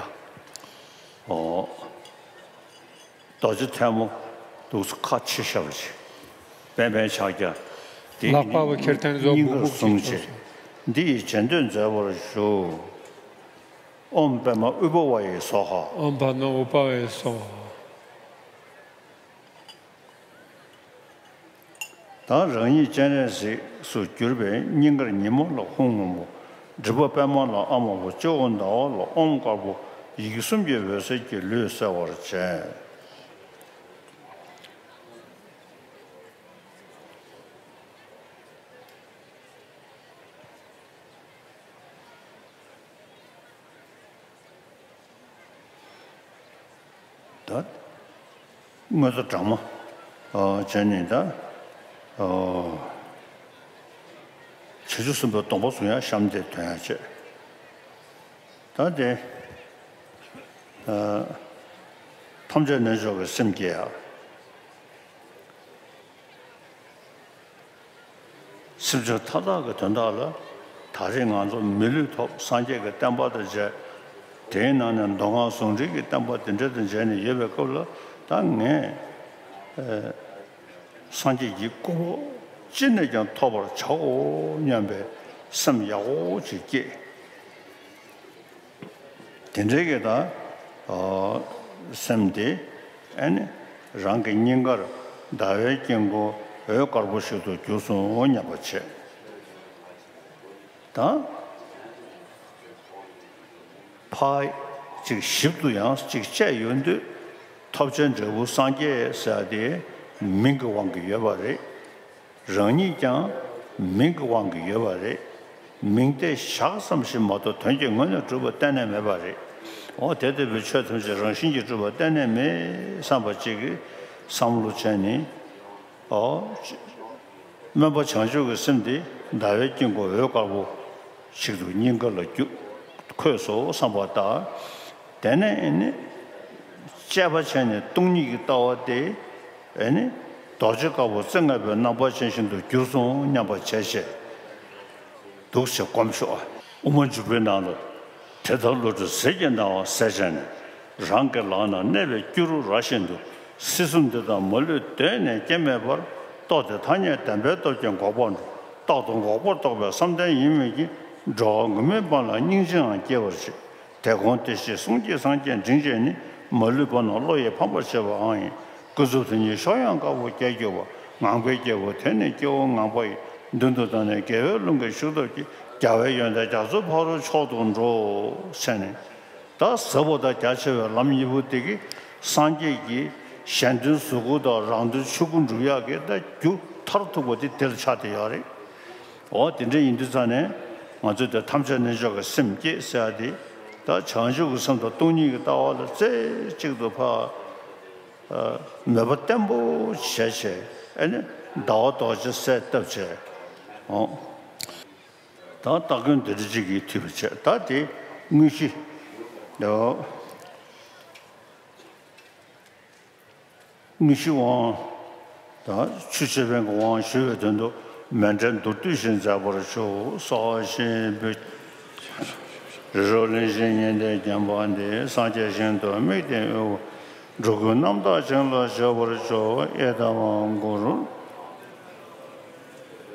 ཨོ། རྡོ་རྗེ་ཐལ་མོ་འདུག་སེ་ཁ་ཕྱེ་བཞག་པ་ཅིག་པདྨའི་ཕྱག་རྒྱ། དེ་ལྷག་པ་བོ་ཁྱེར་ཐེངས་རྫོགས་སྙིང་གར་བཟུང་བྱས། འདི་ཡི་རྗེས་ཟློས་མཛད་པར་ཞུ། ཨོཾ་པདྨ་ཨུཏྤལ་ཝ་ཡེ་སྭཱ་ཧཱ། ཨོཾ་པདྨ་ཨུཏྤལ་ཝ་ཡེ་སྭཱ་ཧཱ། ད་རང་ཉིད་སྤྱན་རས་གཟིགས་སུ་གྱུར་པའི་སྙིང་གར་ཉིན་མོ་ལ་ཧཱུྃ་སྔོན་པོ། སྒྲིབ་པ་པདྨ་ལ་ཨ་མ་པོ། སྤྱི་བོ་ཟླ་བ་ལ་ཨོཾ་དཀར་པོ། ཡི་གེ་གསུམ་གྱི་འོད་ཟེར་གྱིས་ལུས་གསལ་བར་བྱས། ད་དངོས་གཙོ་སྦྲགས་མ་བྱས་ནས་ད་བྱང་ཆུབ་སེམས་དཔའི་སྡོམ་པ་བཟུང་ཡ་གཤམ་དེ་དོན་ཡ་བྱས། ད་དེ་ཐམས་ཅད་གནས་མཆོག་གི་སེམས་བསྐྱེད་ཡ། སེམས་ཅན་མཐའ་དག་གི་དོན་དག་ལ་ད་རེས་ང་ཚོ་མི་ལུས་ཐོབ། སངས་རྒྱས་ཀྱི་བསྟན་པ་དང་མཇལ། དེའི་ནང་ནས་མདོ་སྔགས་ཟུང་འབྲེལ་གྱི་བསྟན་པ་དེ་འདྲ་དང་མཇལ་ནས་ཡོད་པའི་སྐབས་ལ་ད་ངས་སངས་རྒྱས་ཀྱི་གོ་འཕང་ཅི་ནས་ཀྱང་ཐོབ་པར་བྱའོ་སྙམ་པའི་སེམས་ཡག་པོ་ཅིག་སྐྱེས། དེ་འདྲའི་གི་ད་སེམས་དེ་ཨ་ནི་རང་གི་སྙིང་གར་ཟླ་བའི་དཀྱིལ་འཁོར་འོད་དཀར་པོ་ཞིག་ཏུ་གྱུར་སོང་སྙམ་པ་བྱས། ད་ཕར་ཅིག་ཞིབ་ཏུ་ཡང་ཅིག་དཔྱད་ཡོང་དུས་ ཐོབ་བྱ་འབྲས་བུ་སངས་རྒྱས་ཟེར་ཡ་དེ་མིང་གི་དབང་གིས་ཡོད་པ་རེད། རང་ཉིད་ཀྱང་མིང་གི་དབང་གིས་ཡོད་པ་རེད། མིང་དེ་བཞག་ཙམ་ཞིག་མ་གཏོགས་དོན་གྱི་ངོས་ནས་གྲུབ་པ་གཏན་ནས་མེད་པ་རེད། འོ་དེ་ལྟ་བུའི་ཆོས་ཐམས་ཅད་རང་བཞིན་གྱིས་གྲུབ་པ་གཏན་ནས་མེད་བསམ་པ་གཅིག་གིས་བསམ་བློ་བྱས་ནས། འོ། སྨོན་པ་བྱང་ཆུབ་ཀྱི་སེམས་དེ་ཟླ་བའི་དཀྱིལ་འཁོར་འོད་དཀར་པོ་ཞིག་ཏུ་སྙིང་ག་ལ་རྒྱུ་འཁོད་སོ་བསམ་པ་ལྟར། དེ་ནས་ནི་དཔྱད་པ་བྱས་ནས་སྟོང་ཉིད་ཀྱི་ལྟ་བ་དེ་ཨེ་ནི་རྡོ་རྗེ་དཀར་པོ་རྩེ་ལྔ་པའི་རྣམ་པ་ཅན་བཞིན་དུ་གྱུར་སོང་སྙམ་པ་བྱས་བྱས་འདུག་ཅེས་སྒོམ་ཤོག་དབུ་མ་འཇུག་པའི་ནང་ལ། དེ་ལྟར་བློ་གྲོས་ཟིལ་གྱིས་གནང་བ་གསལ་བྱས་ནས། རང་གི་ལག་ན་གནས་པའི་སྐྱུ་རུ་ར་བཞིན་དུ། སྲིད་གསུམ་འདི་དག་མ་ལུས་གདོད་ནས་སྐྱེ་མེད་པར། རྟོགས་ཏེ་ཐ་སྙད་བདེན་པའི་སྟོབས་ཀྱིས་འགོག་པ་འགྲོ། རྟག་ཏུ་འགོག་པར་རྟོགས་པའི་བསམ་གཏན་ཡིན་མོད་ཀྱི། འགྲོ་བ་ངུར་སྨྲིག་སྤངས་ལ་སྙིང་རྗེའང་སྐྱེ་བར་བྱེད། དེ་གོང་དེ་བཞིན་གསུང་གཅིག་སངས་རྒྱས་འབྲིང་རྗེ་ནི། མ་ལུས་པ་རྣམས་བློ་ཡིས་ཕམ་པར་བྱེད་པའང་ཡིན། ཀུན་རྫོབ་དེ་ཉིད་གཤོག་ཡངས་དཀར་པོ་རྒྱས་གྱུར་པ། ངང་པའི་རྒྱལ་པོ་དེ་ནི་སྐྱེ་བོ་ངང་པ་ཡི། མདུན་དུ་བཏང་ནས་རྒྱལ་བའི་ཀླུང་གི་ཤུགས་སྟོབས་ཀྱིས། རྒྱལ་བའི་ཡོན་ཏན་རྒྱ་མཚོ་ཕ་རོལ་མཆོག་ཏུ་འགྲོ། ཟེར་ནས། ད་ཟབ་པོ་དང་རྒྱ་ཆེ་བའི་ལམ་གཉིས་པོ་དེ་གིས་སངས་རྒྱས་ཀྱི་གཞན་དོན་གཟུགས་སྐུ་དང་རང་དོན་ཆོས་སྐུ་འགྲུབ་ཡག་གི་ད་རྒྱུ་མཐར་ཐུག་པ་དེ་དེ་ལ་ཆགས་བསྡད་ཡོད་རེད། འོ་དེ་འདྲ་ཡིན་དུས་ཙང་ནས་ང་ཚོས་དེ་ཐམས་ཅད་རྣལ་འབྱོར་གྱི་སེམས་བསྐྱེད་ཟེར་ཡ་དེ། ད་བྱང་ཆུབ་ཀྱི་སེམས་དང་སྟོང་ཉིད་ཀྱི་ལྟ་བ་ལ་རྩེ་གཅིག་ཏུ་ཕར་མོས་པ་བརྟན་པོ་བྱས་བྱས་ཨེ་ནི་ཟླ་བ་རྡོ་རྗེ་གསལ་བཏབ་བྱས། འོ། ད་སྟ་གོན་འདི་འདྲ་ཅིག་གིས་འཐུས་པ་བྱས། ད་དེ་དངོས་གཞི། དངོས་གཞི་དབང་། ད་ཆུ་ཆེ་བན་གྱི་དབང་ཞུ་བའི་དོན་དུ་མཎྜལ་མདོར་བསྡུས་ཤིག་མཛད་པར་ཞུ། སྭཱ་ཧཱ་ཞེས་འབོད། རི་རབ་གླིང་བཞི་ཉི་ཟླས་བརྒྱན་པ་འདི། སངས་རྒྱས་ཞིང་དུ་དམིགས་ཏེ་དབུལ་བ། འགྲོ་ཀུན་རྣམ་དག་ཞིང་ལ་སྤྱོད་པར་ཤོག་ཨེ་ཏ་བ་གུ་རུ།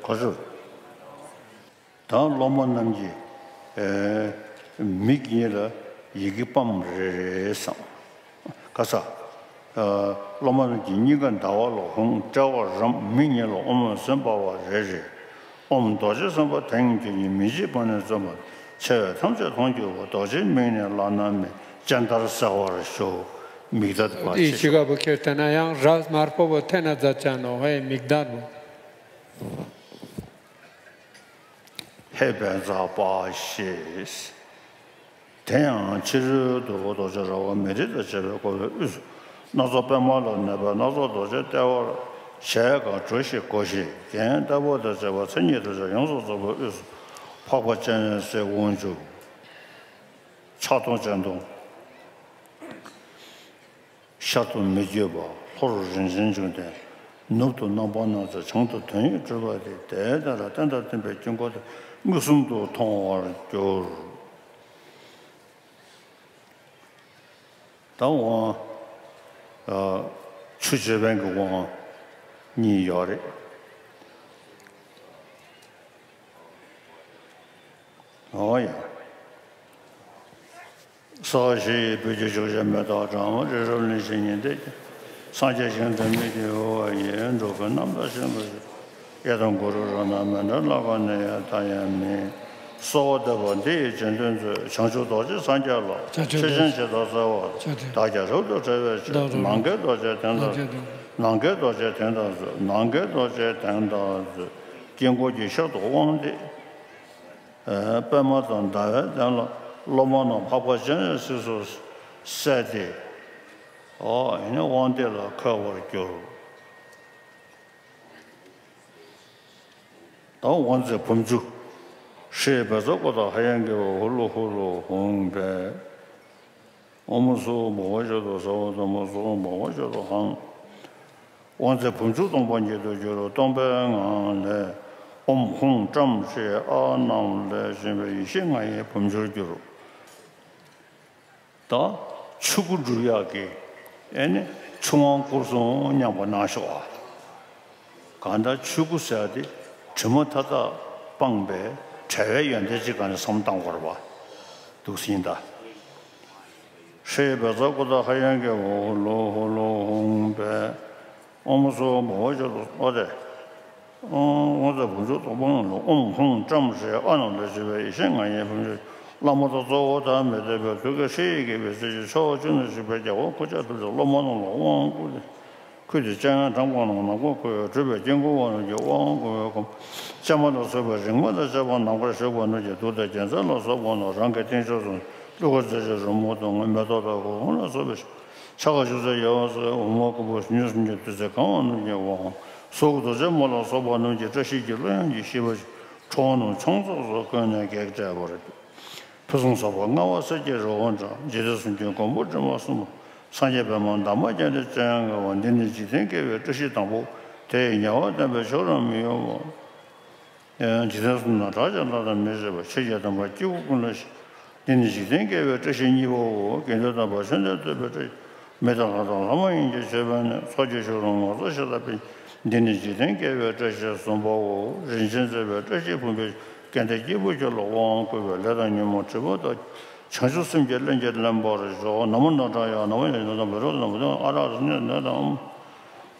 ག་ཚོད། ད་སློབ་མ་རྣམས་ཀྱི་ཨེ་མིག་གཉིས་ལ་ཡི་གེ་སྤམ་རེ་རེ་བསམ། ག་ས། ཨ་སློབ་མ་རྣམས་ཀྱི་སྙིང་ག་ཟླ་བ་ལ་ཧཱུྃ། དཔྲལ་བར་རམ། མིག་གཉིས་ལ་ཨོཾ་ཟེར་འབར་བ་རེ་རེ། ཨོཾ་རྡོ་རྗེ་སེམས་དཔའ་དེང་ཁྱོད་ཉིད། མི་འཇིགས་པ་ནས་བརྩོན་པ། ཆེ་བས་ཐམས་ཅད་མཐོང་གྱུར་པ། རྡོ་རྗེའི་མིག་ནི་བླ་ན་མེད། ཅན་དར་གསལ་བར་ཤོག་མིག་དར་པ་དེའི་ཆེ་ཤོས། ཕྱི་ཁ་བུ་ཁྱེར་ཏེ་ན་ཡང་ར་དམར་པོ་བོ་ཐེ་ན་ཛ་ཅན་ནོ་ཧེ་མིག་དར་བོ། ཧེ་བན་ཛ་པ་ཤེས། དེ་ཡང་ཕྱི་རོལ་དུ་རྡོ་རྗེ་ར་བ་མི་རིགས་དང་བཅས་པས་བསྐོར་བའི་དབུས་སུ། སྣ་ཚོགས་པད་མ་ལ་གནས་པའི་སྣ་ཚོགས་རྡོ་རྗེ་ལྟེ་བར་ཞལ་གང་གྲོལ་ཞིང་སྒོ་བཞི་རྒྱན་ལྟ་བུ་དང་བཅས་པ་མཚན་ཉིད་དུ་བྱས་ཡོངས་སུ་རྫོགས་པའི་དབུས་སུ། འཕགས་པ་སྤྱན་རས་གཟིགས་དབང་ཕྱུག་ཕྱག་སྟོང་སྤྱན་སྟོང་། ཤར་དུ་མི་བསྐྱོད་པ། ལྷོར་རིན་ཆེན་འབྱུང་ལྡན། ནུབ་ཏུ་རྣམ་པར་སྣང་མཛད། བྱང་དུ་དོན་ཡོད་གྲུབ་པ་སྟེ། དེ་དག་ལ་རྟེན་དང་བརྟེན་པའི་དཀྱིལ་འཁོར་དེ་མངོན་སུམ་དུ་མཐོང་བར་འགྱུར། ད་དབང་། ཨ་ཆུ་ཆེ་བན་གྱི་དབང་གཉིས་ཡོད་རེད། འོ་ཡ། སྭཱ་ཧཱ་ཞེས་འབོད་ཀྱང་ཕྱོགས་བཅུའི་མེ་ཏོག་བཀྲམ། རི་རབ་གླིང་བཞི་ཉི་ཟླས་བརྒྱན། སངས་རྒྱས་ཞིང་དུ་དམིགས་ཏེ་དབུལ་བ་ཡི། འགྲོ་ཀུན་རྣམ་དག་ཞིང་ལ་སྤྱོད། ཨེ་ཏམ་གུ་རུ་རཏྣ་མཎྜལ་ལ་ག་ནི་ཡང་ལྟ་ཡང་མིན། གསོལ་བ་འདེབས་པ་འདི་ཡི་རྗེས་ཟློས་མཛོད། བྱང་ཆུབ་རྡོ་རྗེ་སངས་རྒྱས་ལ། ཆོས་ཅན། ཆོས་ཅན་ཇི་ལྟར་གསལ་བ། ཆོས་ཅན། བདག་ཀྱང་རབ་ཏུ་ཕྲ་བའི་ཕྱིར། ནམ་མཁའི་རྡོ་རྗེ་དེ་དང་། ནམ་མཁའི་རྡོ་རྗེ་དེ་དང་མཛོད། ནམ་མཁའི་རྡོ་རྗེ་དེ་དང་མཛོད། དཀྱིལ་འཁོར་གྱི་ཤར་དུ་དབང་སྟེ། ཨ་པདྨ་དང་ཟླ་བའི་གདན་ལ་སློབ་མ་རྣམས་འཕགས་པ་སྤྱན་རས་གཟིགས་སུ་གསལ་ཏེ། ཨོ་ཨེ་ནི་དབང་སྟེགས་ལ་འཁོད་པར་གྱུར། ད་དབང་རྫས་བུམ་ཆུ། ཧྲཱིཿབཛྲ་ཀུ་ཏ་ཧ་ཡང་གི་བ་ཧུ་ལུ་ཧུ་ལུ་ཧཱུྃ་ཕཊ། ཨོཾ་སྭ་བྷཱ་ཝ་ཤ་ཏུ་ས་བྷཱ་ཐ་མ་སྭ་བྷཱ་ཝ་ཤ་ཏུ་ཧཱུྃ། དབང་རྫས་བུམ་ཆུ་སྟོང་པ་ཉིད་དུ་གྱུར། སྟོང་པའི་ངང་ལས་ཨོཾ་ཧཱུྃ་བཀྲམ་ཞིང་ཨ་རྣམས་ལས་བྱུང་བའི་ཡེ་ཤེས་ལྔ་ཡི་བུམ་ཆུར་གྱུར། ད་ཆོས་སྐུ་འགྲུབ་ཡག་གི་ཨེ་ནི་ཆུ་དབང་བསྐུར་སོང་སྙམ་པ་གནང་ཤོག་ཨ། གང་ལྟར་ཆོས་སྐུ་ཟེར་ཡ་དེ་དྲི་མ་མཐའ་དག་སྤངས་པའི་བྲལ་བའི་ཡོན་ཏན་ཅིག་ག་ནས་བསམ་བཏང་དགོས་རེད་པ། འདུག་སེ་ཡིན་ད། ཧྲཱིཿབཛྲ་ཀུ་ཏ་ཧ་ཡང་གི་བ་ཧུ་ལུ་ཧུ་ལུ་ཧཱུྃ་ཕཊ། ཨོཾ་སྭ་བྷཱ་ཝ་ཤ་ཏུ་ཨོ་དེ། ཨོཾ་ཨོཾ་ཟེར་བུམ་ཆུ་དང་པོ་ལ་ཨོཾ་ཧཱུྃ་བཀྲམ་ཞིང་ཨ་རྣམས་ལས་བྱུང་བའི་ཡེ་ཤེས་ལྔ་ཡི་བུམ་ཆུ། བླ་མ་དང་གཙོ་བོ་ཐ་མལ་དད་པའི་ཐུགས་ཀའི་ཧྲཱིཿ་ཡི་གེ་བའི་ཚིག་གིས་ཕྱོགས་བཅུ་ན་བཞུགས་པའི་རྒྱལ་བ་སྐུ་ཕྱྭ་ཐུགས་རྗེ་སློབ་མ་རྣམས་ལ་དབང་བསྐུར་ཏེ། ཁུར་དེ་ཅང་ཡང་དྲངས་པ་ན་ནམ་མཁའ་ཁོལ་བའི་སྤྲུལ་པའི་དཀྱིལ་འཁོར་བ་རྣམས་ཀྱིས་དབང་བསྐུར་བའི་སྒོམ། བཅའ་མར་སོགས་པའི་རིག་མ་དང་བཅས་པ་ནམ་མཁར་བཞུགས་པ་རྣམས་ཀྱིས་གདུགས་དང་རྒྱལ་མཚན་ལ་སོགས་པ་རྣམས་རང་གི་རྟེན་མཆོག་ཏུ་གླུ་གར་མཛད་ཅིང་རོལ་མོ་དང་མེ་ཏོག་དང་གུར་གུམ་ལ་སོགས་པའི་ཕྱག་འཚལ་ཞབས་བསིལ་ཡ་ཟེར་འོ་མ་སྐམ་པོ་ཉུང་སུམ་གྱི་བདུད་རྩི་གང་བ་རྣམས་ཀྱིས་དབང་བསྐུར། གཟུགས་རྡོ་རྗེ་མ་ལ་སོགས་པ་རྣམས་ཀྱིས་བཀྲ་ཤིས་ཀྱི་གླུ་དབྱངས་ཀྱིས་ཤིས་པ་ཆོས་འཁོར་རྣམས་ཆུང་ཙག་ཙོགས་བཀོད་ནས་བགེགས་བསྐྲད་པར་གྱུར། ཕུན་སུམ་ཚོགས་པ་མངའ་བ་གསེར་གྱི་རི་བོ་འདྲ། འཇིག་རྟེན་གསུམ་མགོན་པོ་སྒྲོལ་མ་གསུམ་པོ། སངས་རྒྱས་པདྨ་འདབ་མ་བརྒྱད་འདྲའི་སྤྱན་སྔ་བ། འདི་ནི་འཇིག་རྟེན་སྐྱེ་བའི་བཀྲ་ཤིས་དང་པོ། དེ་ཡི་ཉེ་བར་བསྟན་པའི་མཆོག་རབ་མི་གཡོ་བ། འཇིག་རྟེན་གསུམ་ན་གྲགས་ཀྱང་བླ་དང་མི་ཕྱེད་པ། ཆོས་ཀྱི་དམ་པ་སྐྱེ་བོ་ཀུན་ལ་ཤིས། འདི་ནི་འཇིག་རྟེན་སྐྱེ་བའི་བཀྲ་ཤིས་གཉིས་པའོ། དགེ་འདུན་དམ་པ་བཅོམ་ལྡན་འདས་བསྟོད་པའི་བཀྲ་ཤིས། མི་དང་ལྷ་དང་ལྷ་མ་ཡིན་གྱི་མཆོད་པས་ནི། ཚོགས་ཀྱི་མཆོག་རུ་ངོ་མཚར་ཤ་སྟག་སྤེལ། འདི་ནི་འཇིག་རྟེན་སྐྱེ་བའི་བཀྲ་ཤིས་གསུམ་པའོ། རིན་ཆེན་བརྩེགས་པའི་བཀྲ་ཤིས་ཕུང་པོས་བརྒྱན་ཏེ་སྐྱེས་བུ་ཁྱོད་ལ་དབང་བསྐུར་བའི་ལས་དང་ཉོན་མོངས་སྒྲིབ་པ་དག། བྱང་ཆུབ་སེམས་ཀྱི་རླན་གྱིས་བརླན་པར་ཤོག། ན་མོ་ན་དྲ་ཡ། ན་མོ་ཡ། ན་དང་བེ་རོ་དང་བུ་དང་ཨ་ར་ར་ནི་ནི་དང་།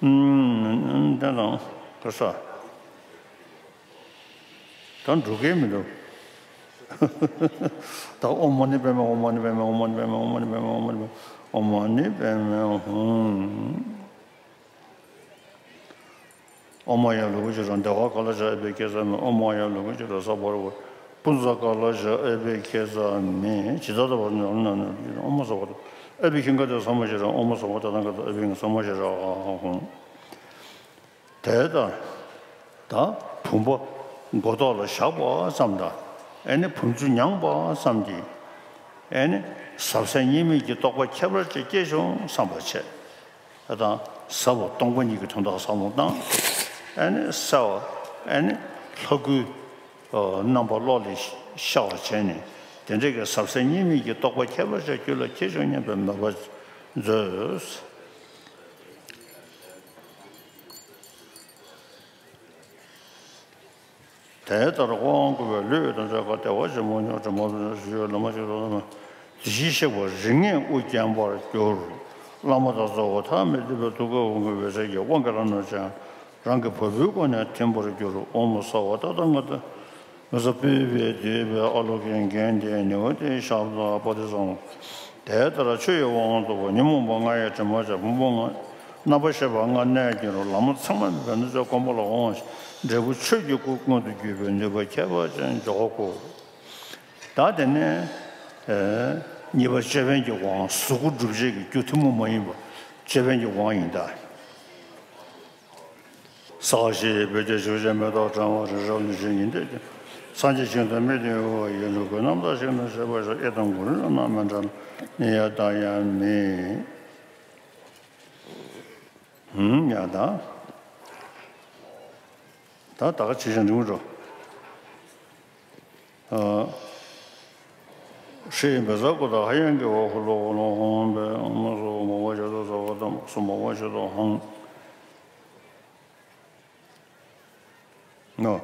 ཨུམ། དེ་དང་ག་ས། ད་འགྲོ་གི་མི་འདུག་ད་ཨོཾ་མ་ཎི་པདྨེ་ཧཱུྃ། མ་ཎི་པདྨེ་ཧཱུྃ། མ་ཎི་པདྨེ་ཧཱུྃ། མ་ཎི་པདྨེ་ཧཱུྃ། མ་ཎི་པདྨེ་ཧཱུྃ། མ་ཎི་པདྨེ་ཧཱུྃ། ཨོཾ་ཨཱརྱ་ལོ་ཀོ་ཅ་ར་དེ་ཝ་ཀ་ལ་ཤ་ཨ་བྷི་ཥེ་ཛ་མི། ཨོཾ་ཨཱརྱ་ལོ་ཀོ་ཅ་ར་ས་བྷ་ར་ཝ་པུན་ཛ་ཀ་ལ་ཤ་ཨ་བྷི་ཥེ་ཛ་མི། ཇི་ལྟར་དག་པར་ནི་ཨོཾ་ས་བྷ་ཏ། ཨ་བྷི་ཧིང་ག་ཏེ་ས་མ་ཤྲཱི། ཨོཾ་ས་བྷ་ཏ་ཐང་ག་ཏེ་ཨ་བྷི་ཧིང་ས་མ་ཤྲཱི་ཧཱུྃ། དེ་ལྟར་ད་བུམ་པ་མགོ་ཐོག་ལ་བཞག་པ་ཙམ་དང་། ཨེ་ནི་བུམ་ཆུ་མྱངས་པ་ཙམ་གྱིས་ཨེ་ནི་ཟབ་གསལ་གཉིས་མེད་ཀྱི་རྟོགས་པ་ཁྱད་པར་ཅན་སྐྱེས་བྱུང་བསམ་པ་བྱས། ད་ཟབ་པ་སྟོང་པ་ཉིད་ཀྱི་དོན་དག་བསམ་བློ་བཏང་། ཨེ་ནི་གསལ་བ་ཨེ་ནི་ལྷ་སྐུའི་རྣམ་པ་བློ་ལ་ཤར་བ་བྱས་ནས། དེ་འདྲ་གི་ཟབ་གསལ་གཉིས་མེད་ཀྱི་རྟོགས་པ་ཁྱད་པར་ཅན་རྒྱུད་ལ་སྐྱེས་བྱུང་སྙམ་པའི་མོས་པ་མཛོད། དེ་ལྟར་དབང་བསྐུར་བས་ལུས་དང་ཕྱག་ག་བདེ་བ་ཆེན་པོ་མྱོང་། དྲི་མ་ཕུང་ཞི་ཡོད་ལམ་ཞིག་ཏུ། དེ་བཞིན་གཤེགས་པ་རིགས་ལྔས་དབུ་བརྒྱན་པར་གྱུར། བླ་མ་དང་གཙོ་བོ་ཐ་མལ་དད་པའི་ཐུགས་ཀའི་དབང་བསྐུར་བའི་ཚེ་གི་དབང་གི་ལྷ་རྣམས་ཀྱང་རང་གི་བ་སྤུའི་སྒོ་ནས་ཐིམ་པར་གྱུར། ཨོཾ་སརྦ་ཏ་ཐཱ་ག་ཏ། མི་ཟ་སྤོས་པས་བཏུད་པའི་ཨ་ལོ་ཀེ་གན་དྷེ་ནཻ་ཝི་དྱ་ཤབྡ་པ་ཏི་ཙང་། དེ་ལྟར་ཆོས་ཀྱི་དབང་བསྐུར་བ། ཉོན་མོངས་པ་ལྔ་ཡི་དྲི་མ་བྱས། ཕུང་པོ་ལྔ་རྣམ་པར་ཤེས་པ་ལྔ་གནས་ཀྱི་རུ། ལམ་ཚང་མ་མེད་པའི་གནོད་བྱེད་སྐོམ་པ་ལ་དབང་ཞིང་། འབྲས་བུ་ཆོས་ཀྱི་སྐུ་མངོན་དུ་གྱུར་པའི་ནུས་པ་ཁྱད་པར་ཅན་འཇོག་གོ། ད་དེ་ནས་ཨེ་གཉིས་པ་ཅོད་པན་གྱི་དབང་། གཟུགས་སྐུ་སྒྲུབ་བྱེད་ཀྱི་རྒྱུ་ཐུན་མོང་མ་ཡིན་པ་ཅོད་པན་གྱི་དབང་ཡིན་ད། སྭཱ་ཧཱ་ཞེས་འབོད་ཅིང་བཞུགས་ཤིང་མེ་ཏོག་བཀྲམ་པ་རི་རབ་ནས་བཞུགས་ཉིན་ལྟས་ཀྱི། སངས་རྒྱས་ཞིང་དུ་མི་སྟེར་བ་ཡི་འགྲོ་ཀུན་རྣམ་དག་ཞིང་དུ་གཤེགས་པ་ཞིག། ཨེ་དང་གུ་རུ་རྣམས་མི་འབྲལ་ནི་ཡང་དང་ཡང་མིན། ཧུམ་ཡང་དང་། ད་ད་ག་ཆེ་ཞིང་འབྲིང་པོ་འགྲོ། ཧྲཱིཿབྷཱ་ཛ་ཀུ་ཏ་ཧ་ཡང་གི་ཝ་ཧུ་ལོ་ཧུ་ལོ་ཧོང་བེ་ཨོཾ་སྭ་བྷཱ་མ་ཝ་ཤ་ཏ་ས་བྷ་ཏ་མ་སྭ་བྷཱ་མ་ཝ་ཤ་ཏ་ཧོང་། ནོ།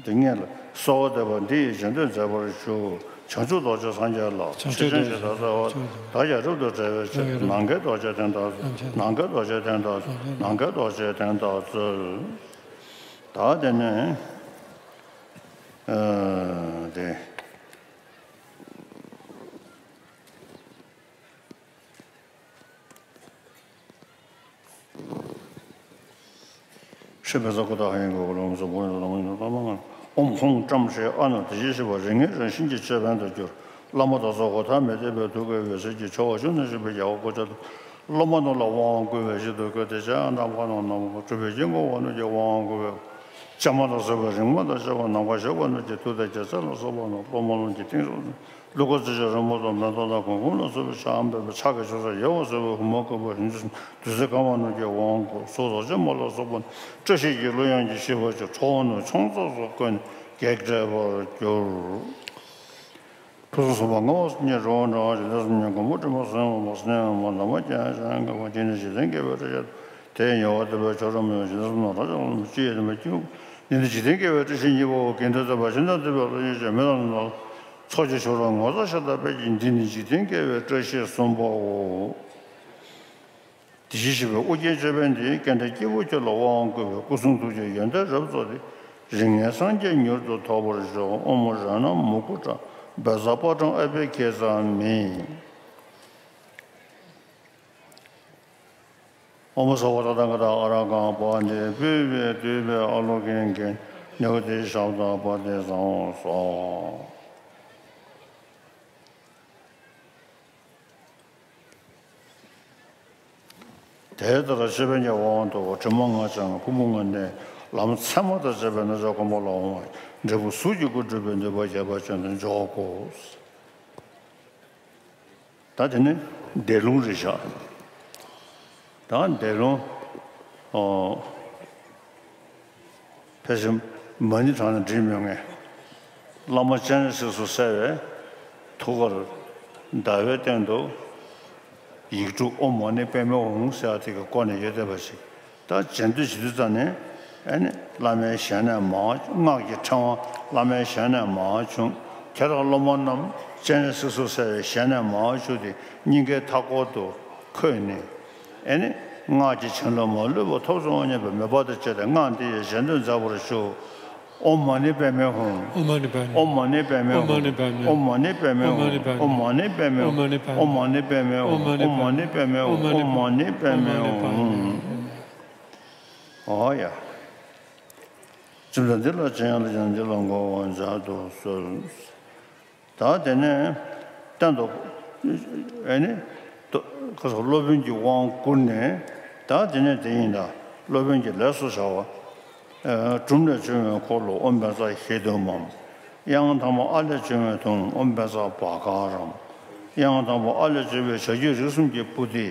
འདི་སྔོན་ལ་གསོལ་བ་འདེབས་པ་འདི་ཡིས་བྱམས་བརྩེས་མཛད་པར་ཞུ། བྱང་ཆུབ་རྡོ་རྗེ་སངས་རྒྱས་ལ། བྱང་ཆུབ་ཆོས་ཅན། རྡོ་རྗེ་ཞེས་བྱ་བ། བདག་ཀྱང་རབ་ཏུ་འབྲེལ་བར་བྱ། ནམ་མཁའི་རྡོ་རྗེ་གདན་དག་ནམ་མཁའི་རྡོ་རྗེ་གདན་དག་ནམ་མཁའི་རྡོ་རྗེ་གདན་དག་སྩོལ། ད་དེ་ནས་ཨ་དེ། ཧྲཱིཿབྷཱ་ཛ་ཀུ་ཏ་ཧ་ཡང་གི་ཝ་ཧུ་ལོ་ཧོང་བེ་ཨོཾ་སྭ་བྷཱ་མ་ཝ་ཤ་ཏ་ཧོང་། ཨོཾ་ཧཱུྃ་བཀྲམ་ཞིང་ཨ་ནུ་དེ་བཞིན་གཤེགས་པ་རིགས་ལྔའི་རང་བཞིན་གྱི་ཅོད་པན་དུ་གྱུར། བླ་མ་དང་ཚོགས་འཁོར་ཐ་མལ་དད་པའི་ཐུགས་ཀའི་འོད་ཟེར་གྱིས་ཕྱོགས་བཅུ་ན་བཞུགས་པའི་རྒྱལ་བ་སྐུ་ཕྱྭ་སློབ་མ་རྣམས་ལ་དབང་བསྐུར་བའི་ཕྱིར་དུ་བསྐུལ་ཏེ། ཕྱག་གཡས་གཡོན་ནམ་མཁའ་ནང་ན་སྤྲུལ་པའི་དཀྱིལ་འཁོར་བ་རྣམས་ཀྱིས་དབང་བསྐུར་བའི། བཅའ་མར་སོགས་པའི་རིག་མ་དང་བཅས་པ་ནམ་མཁར་བཞུགས་པ་རྣམས་ཀྱིས་གདུགས་དང་རྒྱལ་མཚན་ལ་སོགས་པ་རྣམས་སློབ་མ་རྣམས་ཀྱི་རྟེན་གསུམ་གླུ་གར་མཛད་ཅིང་རོལ་མོ་དང་མེ་ཏོག་དང་གུར་གུམ་ལ་སོགས་པའི་ཕྱག་འབུལ་བའི། ཕྱག་གི་མཆོག་གསེར་ཡལ་བ་ཟེར་བའི་ཧཱུྃ་སྐམ་པོ་ཉུང་སུམ་བདུད་རྩི་གང་བ་རྣམས་ཀྱིས་དབང་བསྐུར། གཟུགས་རྡོ་རྗེ་མ་ལ་སོགས་པ་བཀྲ་ཤིས་ཀྱི་གླུ་དབྱངས་ཀྱིས་ཤིས་པ་ཆོས་འཁོར་རྣམས་ཆུང་ཙག་ཙོགས་བཀོད་ནས་བགེགས་བསྐྲད་པར་གྱུར། ཕུན་སུམ་ཚོགས་པ་མངའ་བ་གསེར་གྱི་རི་བོ་འདྲ། འཇིག་རྟེན་གསུམ་མགོན་པོ་སྒྲོལ་མ་གསུམ་པོ། སངས་རྒྱས་པདྨ་འདབ་མ་བརྒྱད་འདྲའི་སྤྱན་སྔ་བ། འདི་ནི་འཇིག་རྟེན་སྐྱེ་བའི་བཀྲ་ཤིས། དེ་ཡི་ཉེ་བར་བསྟན་པའི་མཆོག་རབ་མི་གཡོ་བ། འཇིག་རྟེན་གསུམ་ན་གྲགས་ཀྱང་བླ་མ་ལ་མི་ཕྱེད། ཆོས་ཀྱི་དམ་པ་སྐྱེས་བུ། འདི་ནི་འཇིག་རྟེན་སྐྱེ་བའི་བཀྲ་ཤིས་གཉིས་པའོ། དགེ་འདུན་དམ་པ་བཅོམ་ལྡན་འདས་དཔལ་ལ་ཡོན་ཅན་མི་རྣམས་ལ། ཚོགས་ཀྱི་མཆོག་རབ་ངོ་མཚར་ཤ་སྟག་སྤེལ་གྱིས། འདི་ནི་འཇིག་རྟེན་སྐྱེ་བའི་བཀྲ་ཤིས་གསུམ་པའོ། དེ་བཞིན་གཤེགས་པའི་དབུ་རྒྱན་ཅོད་པན་འདི། བསྐྱེད་དམན་སྐྱེས་བུ་ཁྱོད་ལ་དབང་བསྐུར་བས། སྐུ་གསུང་ཐུགས་ཀྱི་ཡོན་ཏན་རབ་རྫོགས་ཏེ། རིགས་ལྔའི་སངས་རྒྱས་མྱུར་དུ་ཐོབ་པར་ཤོག། ཨོཾ་རཏྣ་མུ་ཀུ་ཊ་ བཛྲ་པཱ་ཊཾ་ཨ་བྷི་ཥིཉྩ་མི། ཨོཾ་སརྦ་ཏ་ཐཱ་ག་ཏ་ཨ་ར་ཧ་ཏ་པཱ་ཎི་པུཥྤེ་ཏུཏྟེ་ཨ་ལོ་ཀེ་ཀེ་ནི་གྷི་ཏེ་ཤབྡ་པ་ཏེ་ཛཾ་སྭཱ་ཧཱ། དེ་ལྟར་ཤེས་པའི་དབང་དུ་དྲི་མ་ལྔ་བྱང་ཕུང་པོ་ལྔ་ནས་ལམ་ཚད་མ་དང་བཅས་པའི་རྣམ་གཞག་སྒོམ་པ་ལ་འོང་བ་འབྲས་བུ་གཟུགས་ཀྱི་སྐུ་སྒྲུབ་པའི་ནུས་པ་རྒྱས་པ་ཅན་དུ་འཇོག་གོ། ད་དེ་ནི་འདས་ལུང་རེད་བཞག་ད་འདས་ལུང་། ཨོ། ཕལ་ཆེར་མ་ཎི་བགྲངས་ན་འགྲིག་མོད་ངས། བླ་མ་སྤྱན་རས་གཟིགས་སུ་གསལ་བའི་ཐུགས་ཀར་ཟླ་བའི་སྟེང་དུ་ཡིག་དྲུག་ཨོཾ་མ་ཎི་པདྨེ་ཧཱུྃ་ཟེར་བ་དེ་གི་སྐོར་ནས་ཡོད་བསྡད་པ་ཞིག་ད་རྗེས་ཟློས་བྱེད་དུས་ཙམ་ནས་ཨེ་ནི་བླ་མའི་ཞལ་ནས་མར་སྔགས་ཀྱི་ཕྲེང་བ་བླ་མའི་ཞལ་ནས་མར་བྱུང་། ཁྱེད་རང་སློབ་མ་རྣམས་སྤྱན་རས་གཟིགས་སུ་གསལ་བའི་ཞལ་ནས་མར་བྱུང་སྟེ་སྙིང་གའི་མཐའ་སྐོར་དུ་འཁོད་ནས། ཨེ་ནི། སྔགས་ཀྱི་བྱིན་རླབས་མ་ལུས་པ་ཐོབ་ཚུལ་དབང་སྙན་པའི་མོས་པ་དང་བཅས་ཏེ་སྔགས་འདི་ཡི་རྗེས་ཟློས་མཛད་པར་ཞུ། ཨོཾ་མ་ཎི་པདྨེ་ཧཱུྃ། ཨོཾ་མ་ཎི་པདྨེ། ཨོཾ་མ་ཎི་པདྨེ་ཧཱུྃ། ཨོཾ་མ་ཎི་པདྨེ་ཧཱུྃ། ཨོཾ་མ་ཎི་པདྨེ་ཧཱུྃ། ཨོཾ་མ་ཎི་པདྨེ་ཧཱུྃ། ཨོཾ་མ་ཎི་པདྨེ་ཧཱུྃ། ཨོཾ་མ་ཎི་པདྨེ་ཧཱུྃ། ཨོཾ་མ་ཎི་པདྨེ་ཧཱུྃ། ཨོ་ཡ། ཅི་འདྲ་འདི་ལ་སྤྱན་ཡང་དུ་ཀྱང་འདི་ལ་མགོ་བོ་མཇལ་དུ་གསོལ། ད་དེ་ནས་སྟན་ཐོག་ཨེ་ནི། ཁ་སང་སློབ་དཔོན་གྱི་དབང་བསྐུར་ནས། ད་དེ་ནས་དེ་ཡིན་ད། སློབ་དཔོན་གྱི་ལས་སུ་བྱ་བ། ཨ་གྲུབ་ནས་བྱུང་བའི་འཁོར་ལོ་ཨོཾ་བཛྲ་ཧེ་དུ་མཾ། དབྱངས་དང་པོ་ཨ་ལས་བྱུང་བའི་དུང་ཨོཾ་བཛྲ་བྷ་ག་རཾ། དབྱངས་དང་པོ་ཨ་ལས་བྱུང་བའི་བྱ་རྒྱུད་རིགས་གསུམ་གྱི་པུ་སྟི།